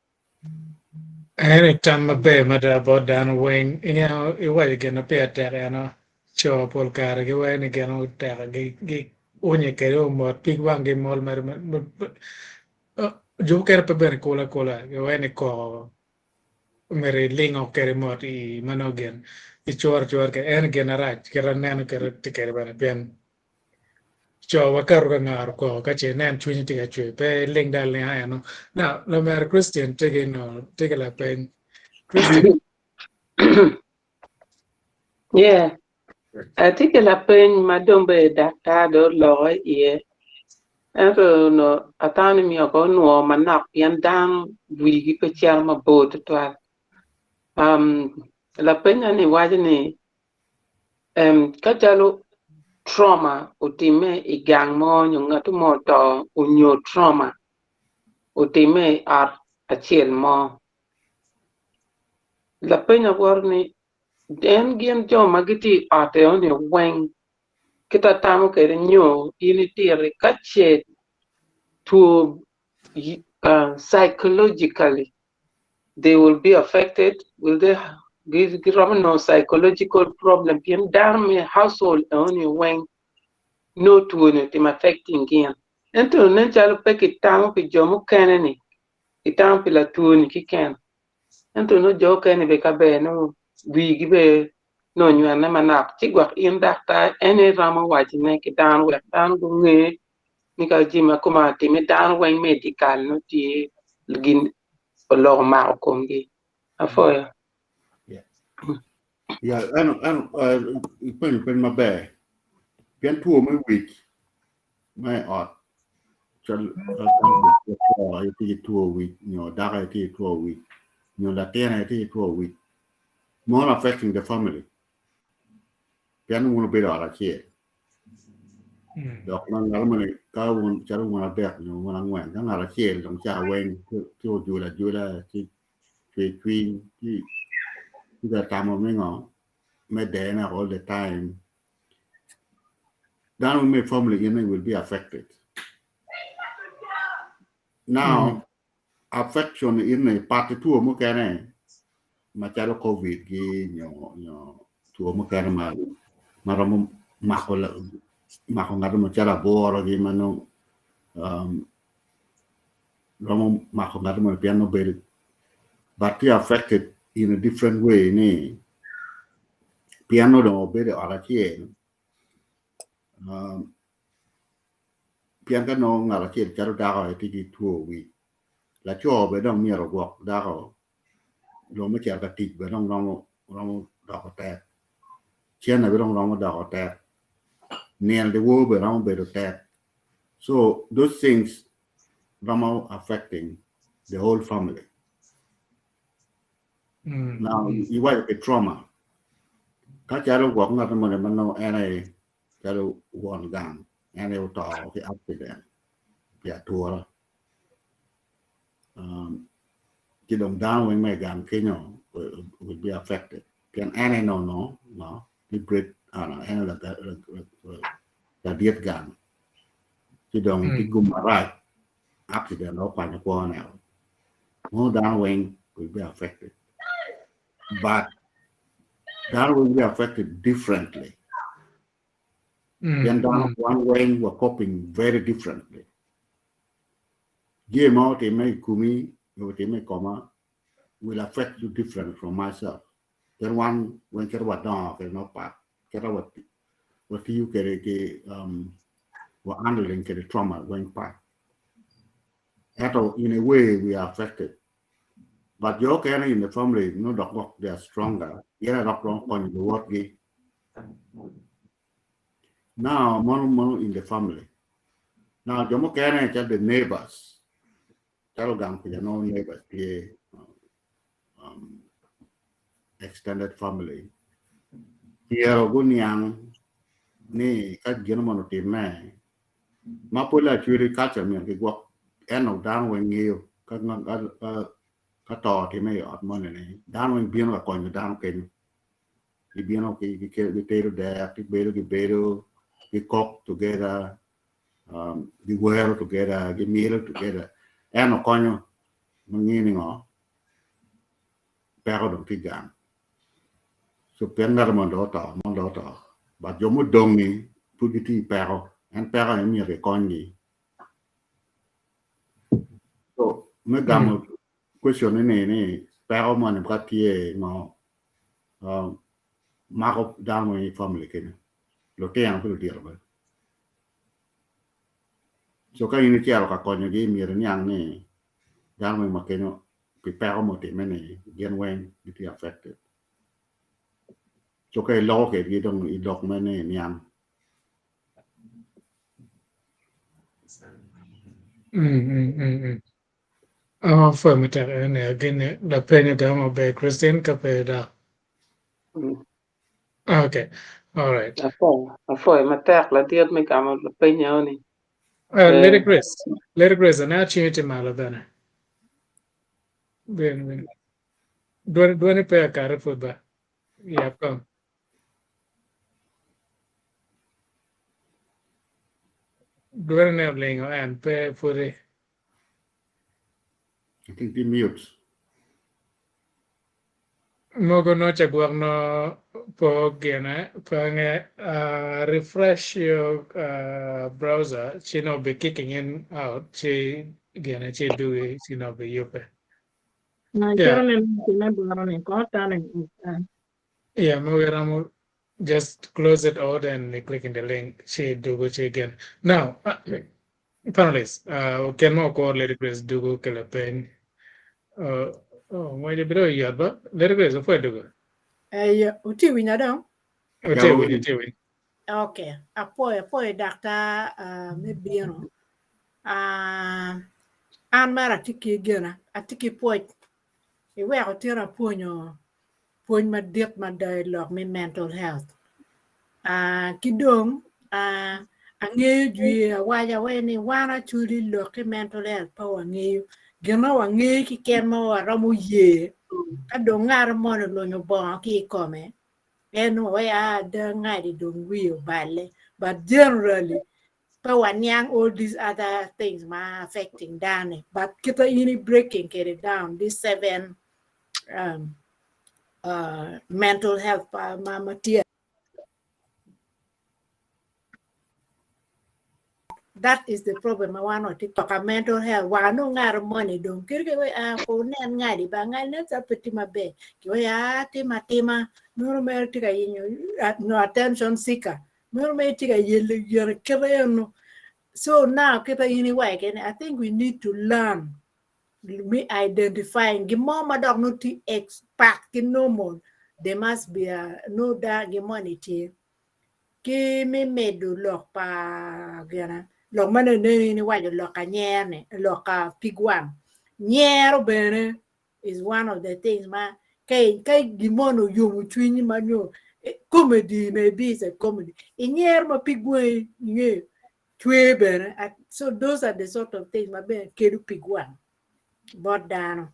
Eni tam maber mada bot dano weng. Ineno iwaco gin ma pire tek eno, co pol kare giwaco ni gin oteka giunye kwede omot pig wanggi mol mere jo mukene pe bene kul akula giwaco ni koko myero ilingo kwede mot i ma nongo gin icoro acora kwede ento gin marac kit aneno kwede tye kwede bene pien Co wakato ka ngaro koko ka ce inen cwinyi tye ka cwer pe iling dong alinga eno. Now lamera Christian tye ki no tye ki lapeny. Christian. Yeah. Atye ki lapeny ma dong bene daktar dong oloko iye. Ento onongo atamo ni myero kong onwo manok pien dano wigi pe cito mabor tutwal. Um, lapenya-ni waco ni Ka calo trauma otimme i gang mo nyo ngat mo oto onyo trauma otimme i ot acel mo, lapeny awoto ni en gin jo ma gitye i ot eno-ni weng kit atamo kwede nyo in ititi ka ce two psychologically they will be affected will they giromo nongo psychological problem pien dano me household enoni weng nongo twoni otimo affecting gin ento nen calo pe kitamo pi jo mukene ni kitamo pi latwoni keken. Ento nongo jo okene bene ka ber nongo wigi bene nongo onywene manok ci gwok in daktar en aye iromo wacone ki dano wek dano gunge ni ka jami ma kuman otimme dano weng me i dye kal nongo tye gin olok omako komgi. Apwoyo. Ya, en en ipenyo peny maber. Pien two me wic me ot cal laco aye tye ki two wic nyo dako aye tye ki two wic nyo latin aye tye ki two wic more affecting the family pien wun wubedo ot acel dok ma ngat moni ka wun calo wun adek nyo wun angwen ka ngat acel dong ca weng ci ojulo ajula ci cwer cwiny ci ci ka tamo me ngo me dene all the time dano me family in will be affected now affection in ni pat ki two mukene macalo covid gi nyo nyo two mukene ma ma romo mako mako ngat mo calo aboro gi ma nongo um, romo mako ngat mo pien nongo bedo but tye affected in a different way ni pien nongo dong obedo i ot acel um, Pien ka nongo ngat acel calo dako aye tye ki two wic, laco bene dong myero ogwok dako, dong me cito ka tic bene dong romo doko tek, cente bene dong romo doko tek, nino dyewor bene romo bedo tek. So those things romo affecting the whole family. Now iwaco pi trauma, ka calo gwok ngat moni ma nongo en aye calo won gang en aye oto ki accident pi atura ci dong dano weng ma i gang kenyo will be affected pien en aye nongo ngo ni bread earner en aye ladit gang ci dong ki gum marac accident dong okwanyo kwone nongo dano weng will be affected but dano will be affected differently. Pien dano wan weng wa coping very differently. Jami ma otimme i komi nyo otimme i koma will affect you different from myself. Pien wan weng kit wadongo kwede nongo pat, kit watiyo kwede ki um, wa handling kwede trauma weng pat. Ento in a way we are affected. But jo okene in the family nongo dok gwok they are stronger gin aye dok romo konyo luwotgi. Now mono mono in the family. Now jo mukene calo the neighbors calo gang kuca nongo neighbors tye um, extended family myero guniang ni ka gin moni otimme ma pud lacwili culture myero gigwok ento dano weng ngeyo ka ka to otime i ot moni ni dano weng bino ka konyo dano kenyo gibino gitedo dek gibedo gibedo gikok together um, giwero together gimyelo together ento konyo ma ngeyo ni ngo peko dong tye gang so pien ngat moni dong oto moni dong oto but jo mudong-ngi pud gitye i peko en peko aye myero kikonygi so me gamo question ni ni peko moni ka tye ngo mako dano i family kenyo lutino ki ludito bene so ka in icito ka konyogi myero iniang ni dano mo ma kenyo pi peko mutimme-ni gin weng gitye affected. So ka iloko kwedgi dong i lok me ni niang. Oh, pwoyo matek ene gini lapenyo gamo maber Christine ka pe dok. Okay, all right. Apwoyo, apwoyo matek ladit me gamo lapeny eno-ni. Lady Grace, Lady Grace, aneno cingi tye malo bene. Bin, bin. Dwani, dwani pe akare pud ba. Yab kong. Dwani ne olingo en pe pudi. I think tye mute. Mogo noca gwok no po gine pe ange refresh your browser ci no be kicking in out ci gine ci dugi ci no be yubbe. Na Yeah. cito neno time boro ni ko tane Yeah, ma romo just close it out and click in the link. She dugo chi again. Now, panelists, ken mo ko Lady Grace dugo kele pen. Oh, ngwe biro yat ba? Lady Grace, ofwe dugo. Eh, uti winya dong? Ote wi, ote wi. Okay. Apoyo, apoyo daktar me bino. An mara atye ki gina, atye ki pwoc. Iweko tira apwonyo pwony madit mada i lok me mental health. Ki dong angeyo jwi awaca we ni wan actually lok ki mental health pe wangeyo. Gin ma wangeyo keken ma waromo ye ka dong ngat moni olunyo bongo ki i kome en we ada ngadi dong wiye obale but generally pe waniang all these other things ma affecting dano but kita in i breaking kede down these seven mental health pa ma ma tye that is the problem ma wan watye ka mental health wa nongo ngat moni dong kadi ki we a ko nen ngadi ba ngadi nen calo pe tye maber ki we a timo atima meno mere tye ka yenyo no attention seeker meno mere tye ka yelo yelo kite eno so now kite in iwaco kene I think we need to learn me identifying gin mo ma dok nongo tye expert ki normal there must be a no da gin moni tye ki me medo lok pa gina lok ma nene in iwaco lok anyer ni lok a pig wang nyero bene is one of the things ma ka ka gin moni oyomo cwinyi ma nyo comedy maybe is a comedy inyero ma pig wangi ingeyo cwer bene so those are the sort of things ma bene kelo pig wang bot dano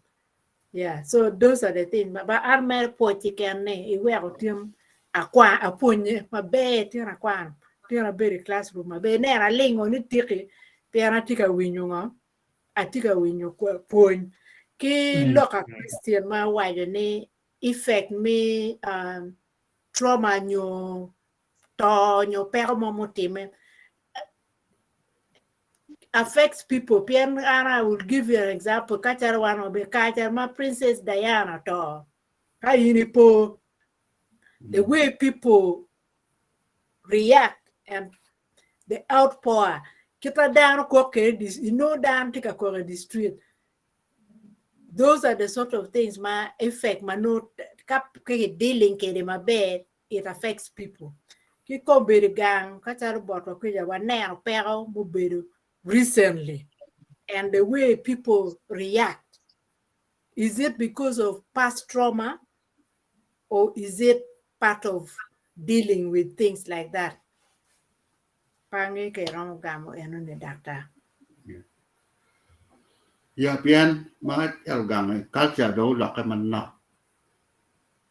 yeah so those are the things ba an mere pwoc keken ni iweko tin akwa apwonye maber tin akwano tin abedo i classroom maber ineno alingo ni tiki pien atye ka winyo ngo atye ka winyo pwony ki lok a Christian ma owaco ni effect me trauma nyo to nyo peko mo mutime affects people pien an I will give you an example ka calo wan wabedo kare ma Princess Diana oto ka in ipo the way people react and the outpour kita dano kok kede you know dano tye ka kok i the street those are the sort of things ma effect ma nongo ka ki dealing kede maber it affects people ki kobedo gang ka calo botwa kwica waneno peko mubedo recently and the way people react is it because of past trauma or is it part of dealing with things like that pangi ka iromo gamo enoni daktar Ya pien ma ero gang culture dong olokke manok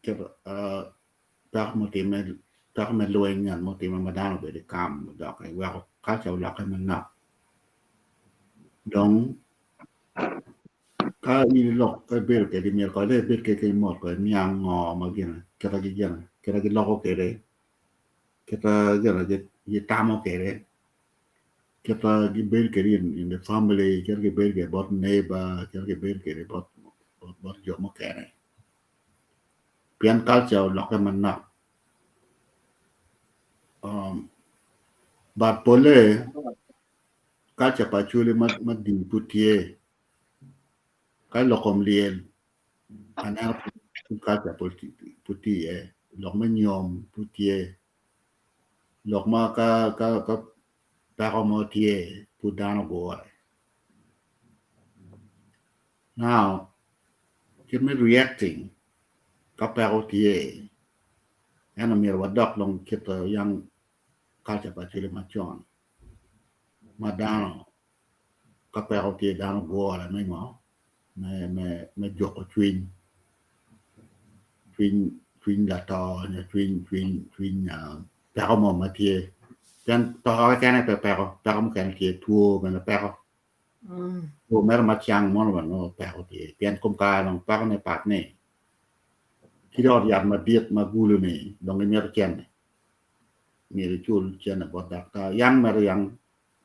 peko mutime peko me lweny ngat mutime ma dano obedo i kam odok weko culture olokke manok dong ka in ilok ka ibedo kwede myero kong dong ibed kwede mot kong iniang ngo ma gin kite ki gin kite giloko kwede kite gin gitamo kwede kite gibedo kwede in the family kite gibedo kwede bot neighbor kite gibedo kwede bot jo mukene pien culture olokke manok but polle culture pa Acholi ma dini pud tye ka lok kom lyel aneno pud culture pud tye iye lok me nyom pud tye lok ma ka peko mo tye pud dano gure now kit me reacting ka peko tye ento myero wadok dong kit yang culture pa Acholi macon ma dano ka peko tye dano gure me ngo me juko cwiny cwiny lato nyo cwiny peko mo ma tye pien to keken aye pe peko peko mukene tye two bene peko two mere ma cang mono bene nongo peko tye pien kom kare dong pekone pat ni ki dong ot yat madit ma gulu ni dong imito cente myero icul cente bot daktar yang mere yang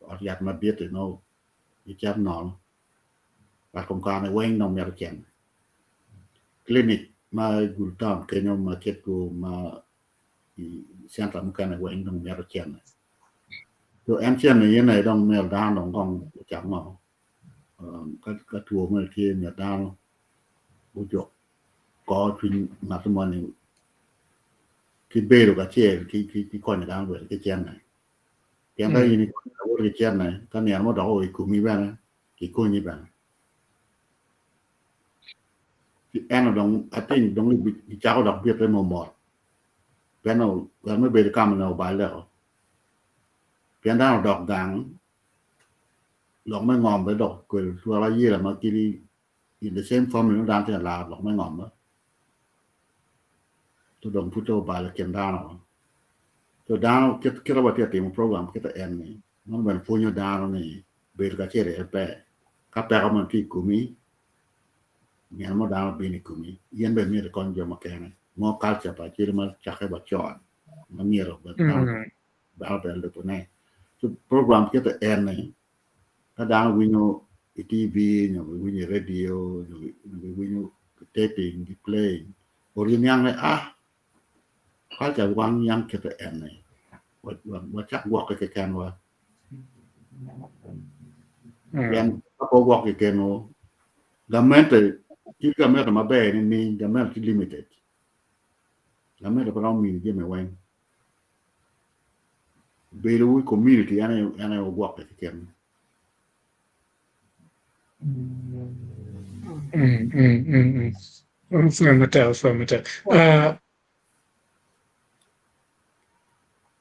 ot yat madit-ti nongo gicito nono but kom kare-ni weng dong mito cente. clinic ma i Gulu town kenyo ma kit two ma i center mukene weng dong mito cene. So en cene in aye dong myero dano dong kong ocak ngo ka two moni tye myero dano gujuk kor cwiny ngat moni ki bedo kacel ki konyo dano bene ki cene. Pien ka in ikonyo lawoti ki cene ka nino mo dok oo i komi bene kikonyi bene. Ento dong I think dong gicako dok bite mot mot pien wek me bedo ka ma onongo oballe-o pien dano odok gang lok me ngom bene dok okelo twero ayela ma kadi in the same family nongo dano tye ka laro lok me ngom ci dong pud dong obalo kin dano so dano kit ma watye ka timo program kit eni nongo bene pwonyo dano ni bedo kacel aye ber ka peko moni tye i komi nino mo dano bino i komi in bene myero ikony jo mukene mo culture pa aceli ma ocakke wa con ma myero dano bene lubone so program kit eni ka dano winyo i TV nyo giwinyo i radio nyo giwinyo taping gi playing ot giniang ni ah culture wan niang kite eni wacak gwokke kekenwa pien ka pe wugwok kekenwu gamente kit gamente maber nining gamente tye limited gamente pe romo miyo jami weng bedowu i community en aye wugwokke kekenwu.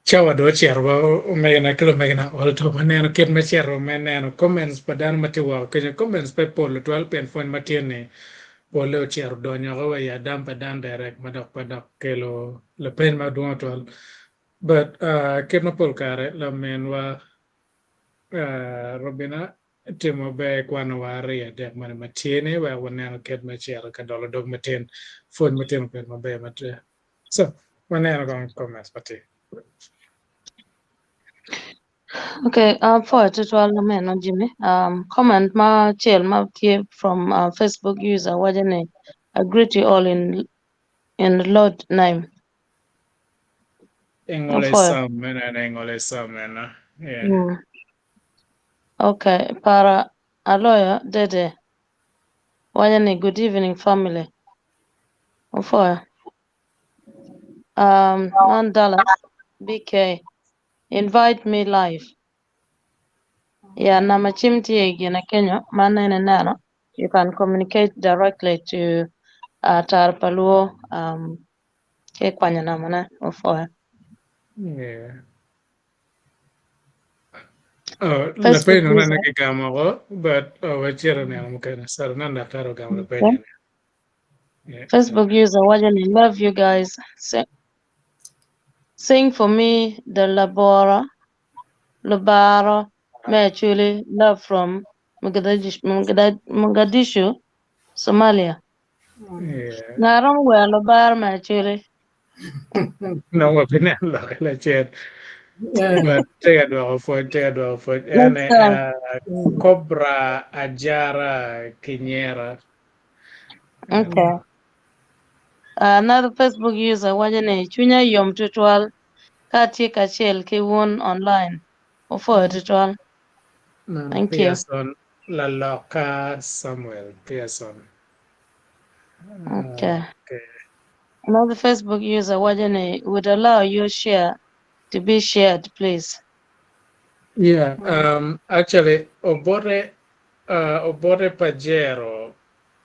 Cawa dong ocito wa omegina ki lumegina ol to waneno kit me cito me neno comments pa dano ma tye woko kenyo. Comments pe pol tutwal pien pwony ma tye ni polle ocito odonyo woko wa i adam pa dano direct ma dok pe dok kelo lapeny madwong tutwal. But kit ma pol kare laminwa Robina timo ber kwanowa aryo adek moni ma tye ni wek waneno kit me cito ka dolo dog matin pwony matino obedo maber mada. So waneno kong comments ma tye. Okay, for tutwal lameno Jimmy. Comment ma acel ma tye from Facebook user waco ni I greet you all in the Lord name. Engole Apwoyo. sam meno en engole sam meno. Yeah. Okay, para aloyo dede waco ni good evening family. Apwoyo. Man Dallas BK invite me live. Yeah, nama cim tye i gine kenyo ma nene neno. You can communicate directly to Tar pa Luo ki kwanyo namane opwoyo. Yeah. Oh, Facebook lapeny nene user. kigamo ko, but oh, wacito nino mukene. Sorry, nan daktar ogamo lapeny Okay. ni. Yeah. Facebook user waco ni love you guys. Sing for me the Labora Lubaro me Acholi love from Mogadishu, Somalia. Yeah. Nga romo wero Lubaro me Acholi? No, wabineno lokke lacen. But tye ka dwoko pwony, tye ka dwoko pwony. En Next time. Cobra Ajara Kinyera. Okay. Another Facebook user waco ni cwinya yom tutwal ka atye kacel ki wun online. Wupwoyo tutwal. Man Thank you. Pearson Laloka Samuel Pearson. Okay. Okay. Another Facebook user waco ni would allow your share to be shared please. Yeah, actually obote obote Pajero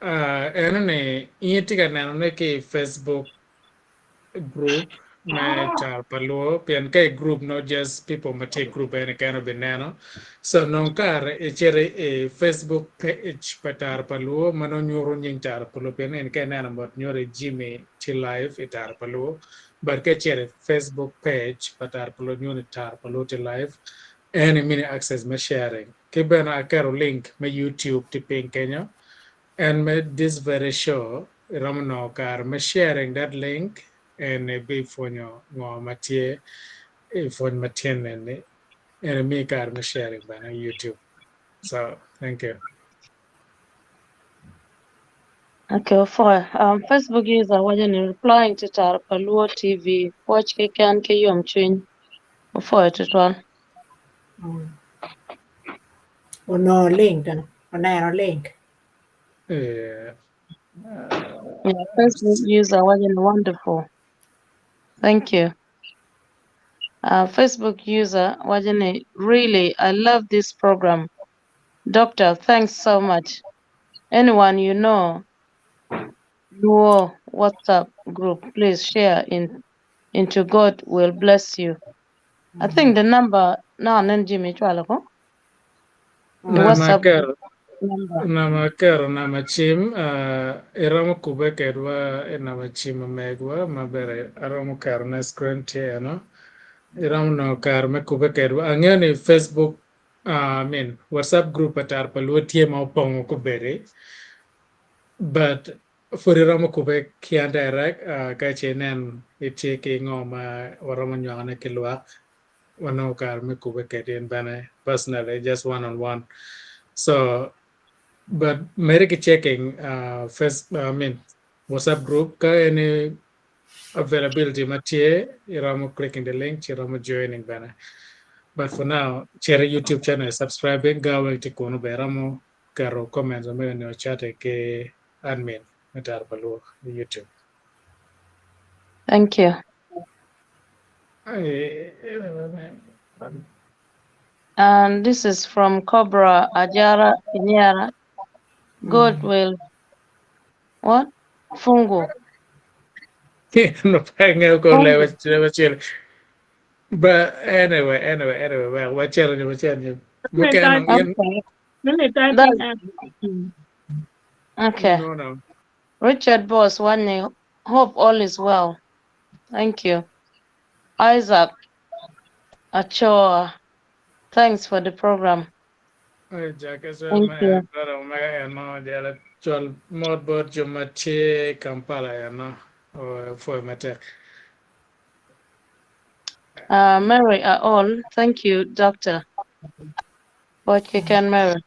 eno ni in itye ka neno ne ki i Facebook group me Tar pa Luo pien ka i group no just people ma tye i group eni kene obineno so nong kare icito i Facebook page pa Tar pa Luo ma nongo nyuto nying Tar pa Luo pien eni ka ineno mot nyuto i Jimmy tye live i Tar pa Luo but ka icito i Facebook page pa Tar pa Luo nyuto ni Tar pa Luo tye live en imini access me sharing ki bene aketo link me YouTube tye piny kenyo and me this very show iromo nongo kare me sharing that link and ibipwonyo ngo ma tye i pwony ma tye neni and imiyi kare me sharing bene i YouTube so thank you. Okay, opwoyo. Facebook user waco ni replying to Tara pa Luo TV, pwoc keken ki yomcwiny. Opwoyo tutwal. Onongo link dong, oneno link. Yeah. Yeah, Facebook user waco ni wonderful. Thank you. Facebook user waco ni really I love this program. Doctor, thanks so much. Anyone you know Luo WhatsApp group, please share in into God will bless you. I think the number now nen Jimmy cwalo ko. The Nama WhatsApp kero number. nama kero nama cim iromo kube kedwa i nama cim omegwa ma bene aromo kerone i screen tye eno iromo nongo kare me kube kedwa angeyo ni Facebook I mean WhatsApp group pa Tara pa Luo tye ma opongo kubedi but pud iromo kube ki an direct ka ce inen itye ki ngo ma waromo nywakone ki lwak wanongo kare me kube kedi in bene personally just one on one so but mere ki checking face I mean WhatsApp group ka any availability ma tye iromo clicking the link ci iromo joining bene but for now cit i YouTube channel subscribing ga weng tye kunu bene iromo keto comments ma mege nyo chat ki admin me Tara pa Luo i YouTube. Thank you. And this is from Cobra Ajara Inyera. God will what? Fungu. No pe angeyo ko Fungu. lewe lewe acel. But anyway, anyway, anyway, well, wacito nyo wacito nyo. Mukene nong in Okay. Really typing That, out. okay. no. Richard Boss, one hope all is well. Thank you. Isaac Achoa, thanks for the program. Ay, Jack as well, Thank my you. brother omega eno jala cwal mot bot jo ma tye Kampala eno o pwoyo matek. Mary Aol, thank you, Doctor. Pwoc keken Mary.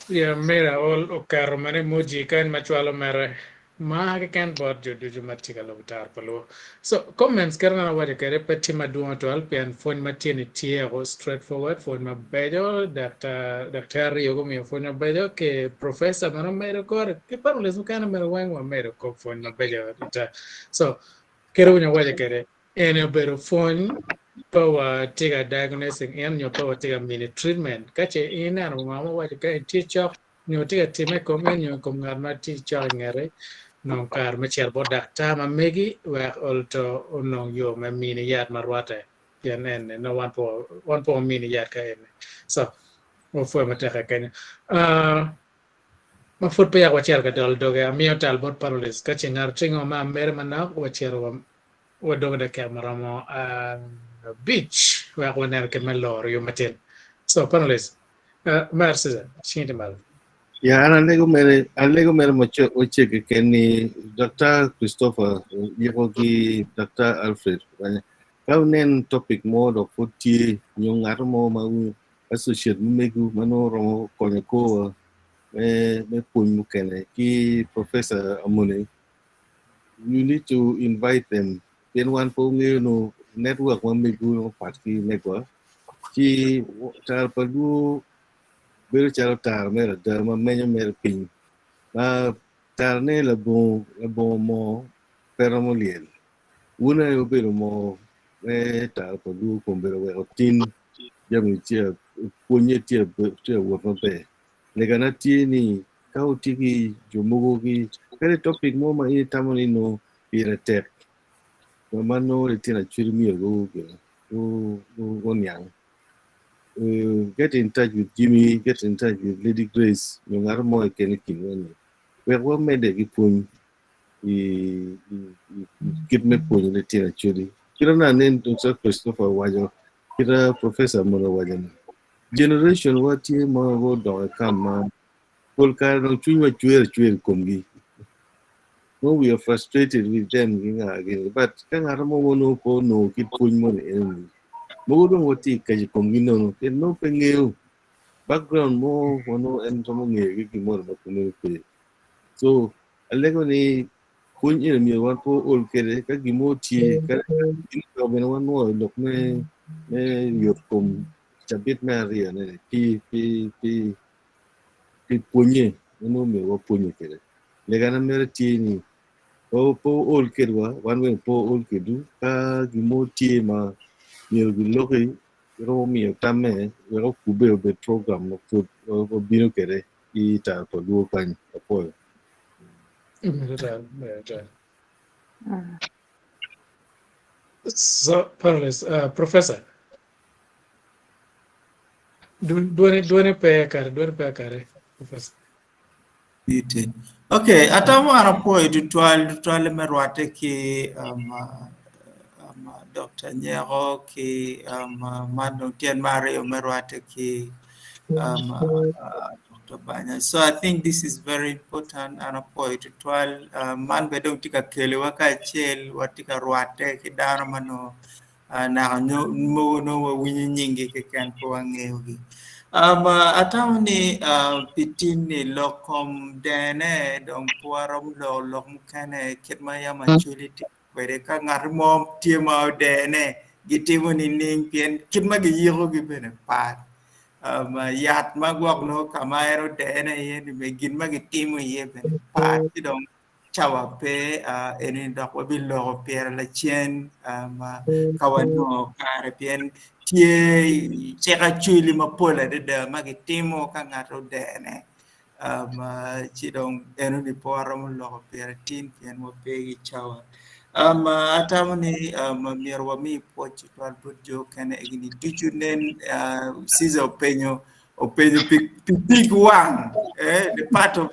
Yeah, Mary Aol oketo mana emoji kany ma cwalo mere ma keken bot jo ducu ma tye ka lubo Tara pa Luo. So comments kit ma awaco kwede pe tye madwong twal pien pwony ma tye ni tye o straight forward pwony mabeco Daktar Daktar gumiyo pwony mabeco ki professor bene omedo kore ki panelists mukene bene weng wamedo kop pwony mabeco adada. So kit ma awaco kwede eni obedo pwony pe watye ka diagnosing in nyo pe watye ka mini treatment ka ce in ineno ngo ma waco ka itye cok nyo tye ka timme i kom in nyo i kom ngat ma tye cok i ngeti nong kare me cito bot daktar ma megi wek olto onong yo me mini yat ma rwatte pien en nongo wan pe wan pe wamini yat ka eni so wapwoyo matek kenyo. Ma pud peya wacito ka dolo doge amiyo tal bot panelists ka ce ngat tye ngo ma amede manok wacito wadongo dakika maromo abic wek waneno kit me loro yo matin. So panelists, Omera Cesar, cingi tye malo. Ya, an alego mere, alego mere ocek keken ni Dr. Christopher yeko ki Dr. Alfred. Ka wunen topic mo dok pud tye nyo ngat mo ma associate megu ma nongo romo konyo korwa me pwony mukene ki Professor Amone, you need to invite them pien wan pe wungeyo no network ma megu nongo pat ki megwa ci tara pa luo bedo calo tara mere ada ma menyo mere piny ma tarane labongo labongo moo pe romo lyel wun aye wubedo moo me tara pa luo kun bedo weko tin jami tye pwonye tye tye wot maber legana tye ni ka wutye ki jo mogo ki kadi topic mo ma in itamo ni nongo pire tek ma nongo litino acwali myero guniang get in touch with Jimmy, get in touch with Lady Grace nyo ngat mo keken i kinwa ni wek wamedde ki pwony i kit me pwonyo litino acwali. Kit ma anen Dr. Christopher owaco, kita Professor mono owaco ni generation wa tye ma gudongo i kam ma pol kare dong cwinywa cwer acwer i komgi. No, we are frustrated with them gi nga gini but ka ngat mo nongo pe onongo kit pwony moni eni mogo dong watye ka keco i komgi nono pien nongo pe ngeyo background mo ma nongo en romo ngeyo ki gin moni ma kumeno pe. So Alego ni pwony eni myero wan pe waol kwede ka gin mo tye kadi ka bene wanwoyo lok me me yot kom cabit me aryone ni pi pi pi pi pwonye ma nongo myero wapwonye kwede. Legana mere tye ni pe pe wuol kwedwa wan bene pe waol kwedwu ka gin mo tye ma myero giloki romo miyo tamme wek okubbe obed program ma pud wabino kwede i tar pa luo kany. Apwoyo. So, panelist, Professor, dwone dwone pe kare, dwone pe kare, Professor. Muted. Okay, atamo an apwoyo tutwal tutwal me rwatte ki um, um, Dr. Nyeko ki um, man dong tyen me aryo me rwatte ki um, uh, Dr. Banya. So I think this is very important an apwoyo tutwal. Um, man bene dong tye ka keliwa kacel, watye ka rwatte ki dano ma nongo uh, naka mogo nongo wawinyo nyinggi keken pe wangeyogi. Um, uh, atamo ni uh, pi tin-ni lok kom dene dong pe waromo loko lok mukene kit ma yam Acholi timo kwede ka ngat mo tye ma odene gitimo nining pien kit ma giyikogi bene pat. Um, yat ma gwok nongo ka ma en odene iye ni bene gin ma gitimo iye bene pat ci dong cawa pe uh, eni dok wabiloko pire lacen um, ka wanongo kare pien tye cik acwili mapol adada ma gitimo ka ngat odene um, uh, ci dong enoni pe waromo loko pire tin pien wape ki cawa. Um, uh, atamo ni um, myero wami pwoc tutwal bot jo okene egini ducu nen uh, Caesar openyo openyo pi, pi pig wang eh, the part of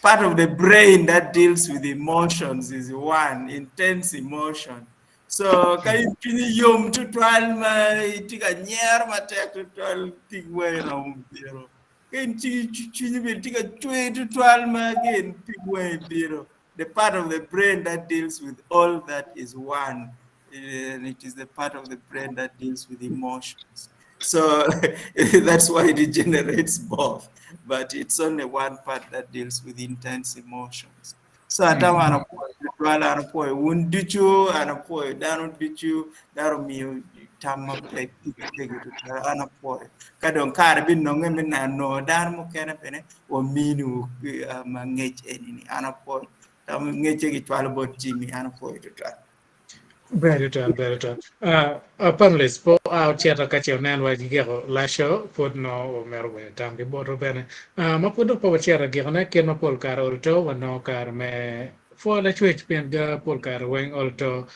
part of the brain that deals with emotions is one intense emotion so ka in cwinyi yom tutwal ma itye ka nyero matek tutwal pig wangi romo biro ka in cwinyi bene tye ka cwer tutwal ma again pig wangi biro the part of the brain that deals with all that is one and it is the part of the brain that deals with emotions so that's why it generates both but it's only one part that deals with intense emotions so atamo an apwoyo tutwal an apwoyo wun ducu an apwoyo dano ducu dano omiyo tam mapek pigi tutwal an apwoyo ka dong kare binonge me neno dano mukene bene waminiwu um, ngec eni-ni an apwoyo tam ngecce gicwalo bot Jimmy an apwoyo tutwal Ber tutwal, ber tutwal. Uh, uh, panelists, po a ocito ka ce onen wa gigiko last show, pud no omero winyo tam ki botwu bene. Uh, ma pud dong pe wacito agikone, kit ma pol kare olo wanongo kare me pwo lacwec pien ga pol kare weng olo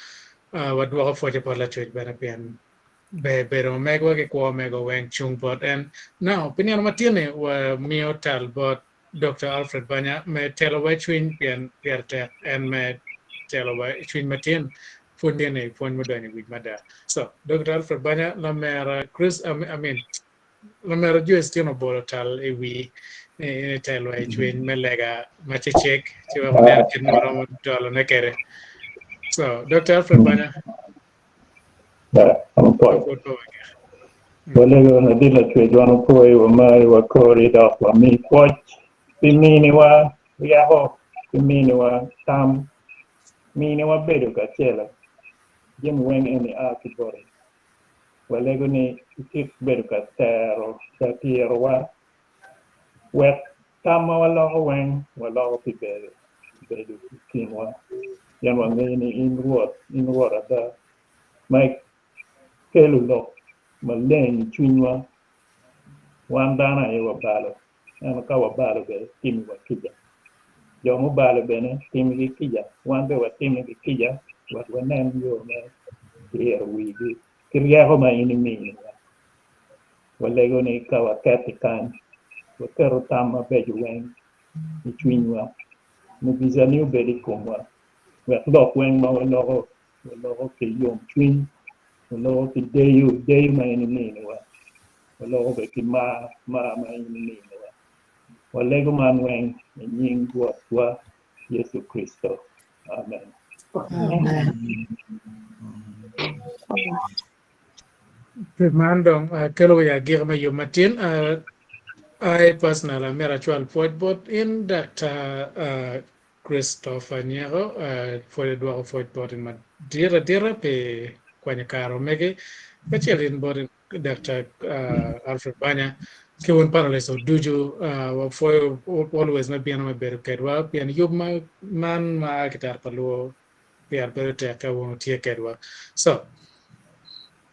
uh, wadwoko pwoce bot lacwec bene pien ber bedo megwa ki kwo megwa weng cung bot en. Now, pi nino matin-ni wamiyo tal bot Dokta Alfred Banya me telo wa i cwiny pien pire tek en me telo wa i cwiny matin. Pwony tye ni pwony mudonyo i wic mada. So, Dokta Alfred Banya, lamera Chris, I mean, lamera Joyce tye obolo tal i wii ni in itel wa i cwiny me lega ma cecek ci wek wanen kit ma waromo dolone kwede. So, Dokta Alfred Banya. Walego ladit Lacwec wan wapwoyi, wamari, wakori dok wamiyi pwoc pi miniwa ryeko ki miniwa tam, miniwa bedo kacel jami weng eni a ki boti. Walego ni itik bedo ka tero ka tirowa wek tam ma waloko weng waloko pi ber bedo i kinwa pien wangeyo ni in Rwot, in Rwot ada ma ikelo lok maleng i cwinywa. Wan dano aye wabalo, ento ka wabalo bene timiwa kica. Jo mubalo bene timigi kica, wan bene watimigi kica wek wanen yo me tiro wigi ki ryeko ma in iminiwa. Walego ni ka waket i kany, waketo tam mabeco weng i cwinywa. Mugicani obed i komwa, wek lok weng ma waloko, waloko ki yomcwiny, waloko ki deyo, deyo ma in iminiwa, waloko bene ki mar, mar ma in iminiwa. Walego man weng i nying Rwotwa Yecu Kricito. Amen. Pi man dong kelo wa i agikki me yub matin, I personally amito acwal pwoc bot in Daktar. Christopher Nyeko, pwod idwoko pwoc boti madit adita pi kwanyo kare omegi kacel in boti Dr. Alfred Banya ki wun panelists ducu wapwoyo always me bino me bedo kedwa pien yub man ma a ki tero pa luo pire bedo tek ka wun wutye kedwa. So,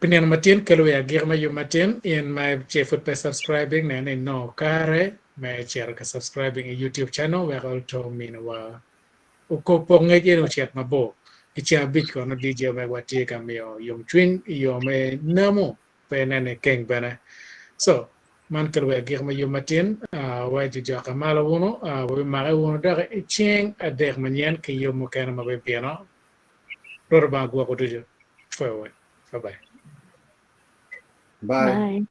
pi nino matin kelo wi agik me yub matin in ma ce pud pe subscribing nen ni inongo kare me cito ka subscribing i YouTube channel wek oto minowa okop ngec eni ocit mabor. I ceng abic kono DJ megwa tye ka miyo yomcwiny i yo me namo pe nene keng bene. So, man kelo wi agik me yub matin wa jojoka malo wunu wabimake wunu dok i ceng adek manyen ki yub mukene ma bibino. Rwot Rubanga gwokwu ducu. Pwoyo weng. Bye bye. Bye. Bye.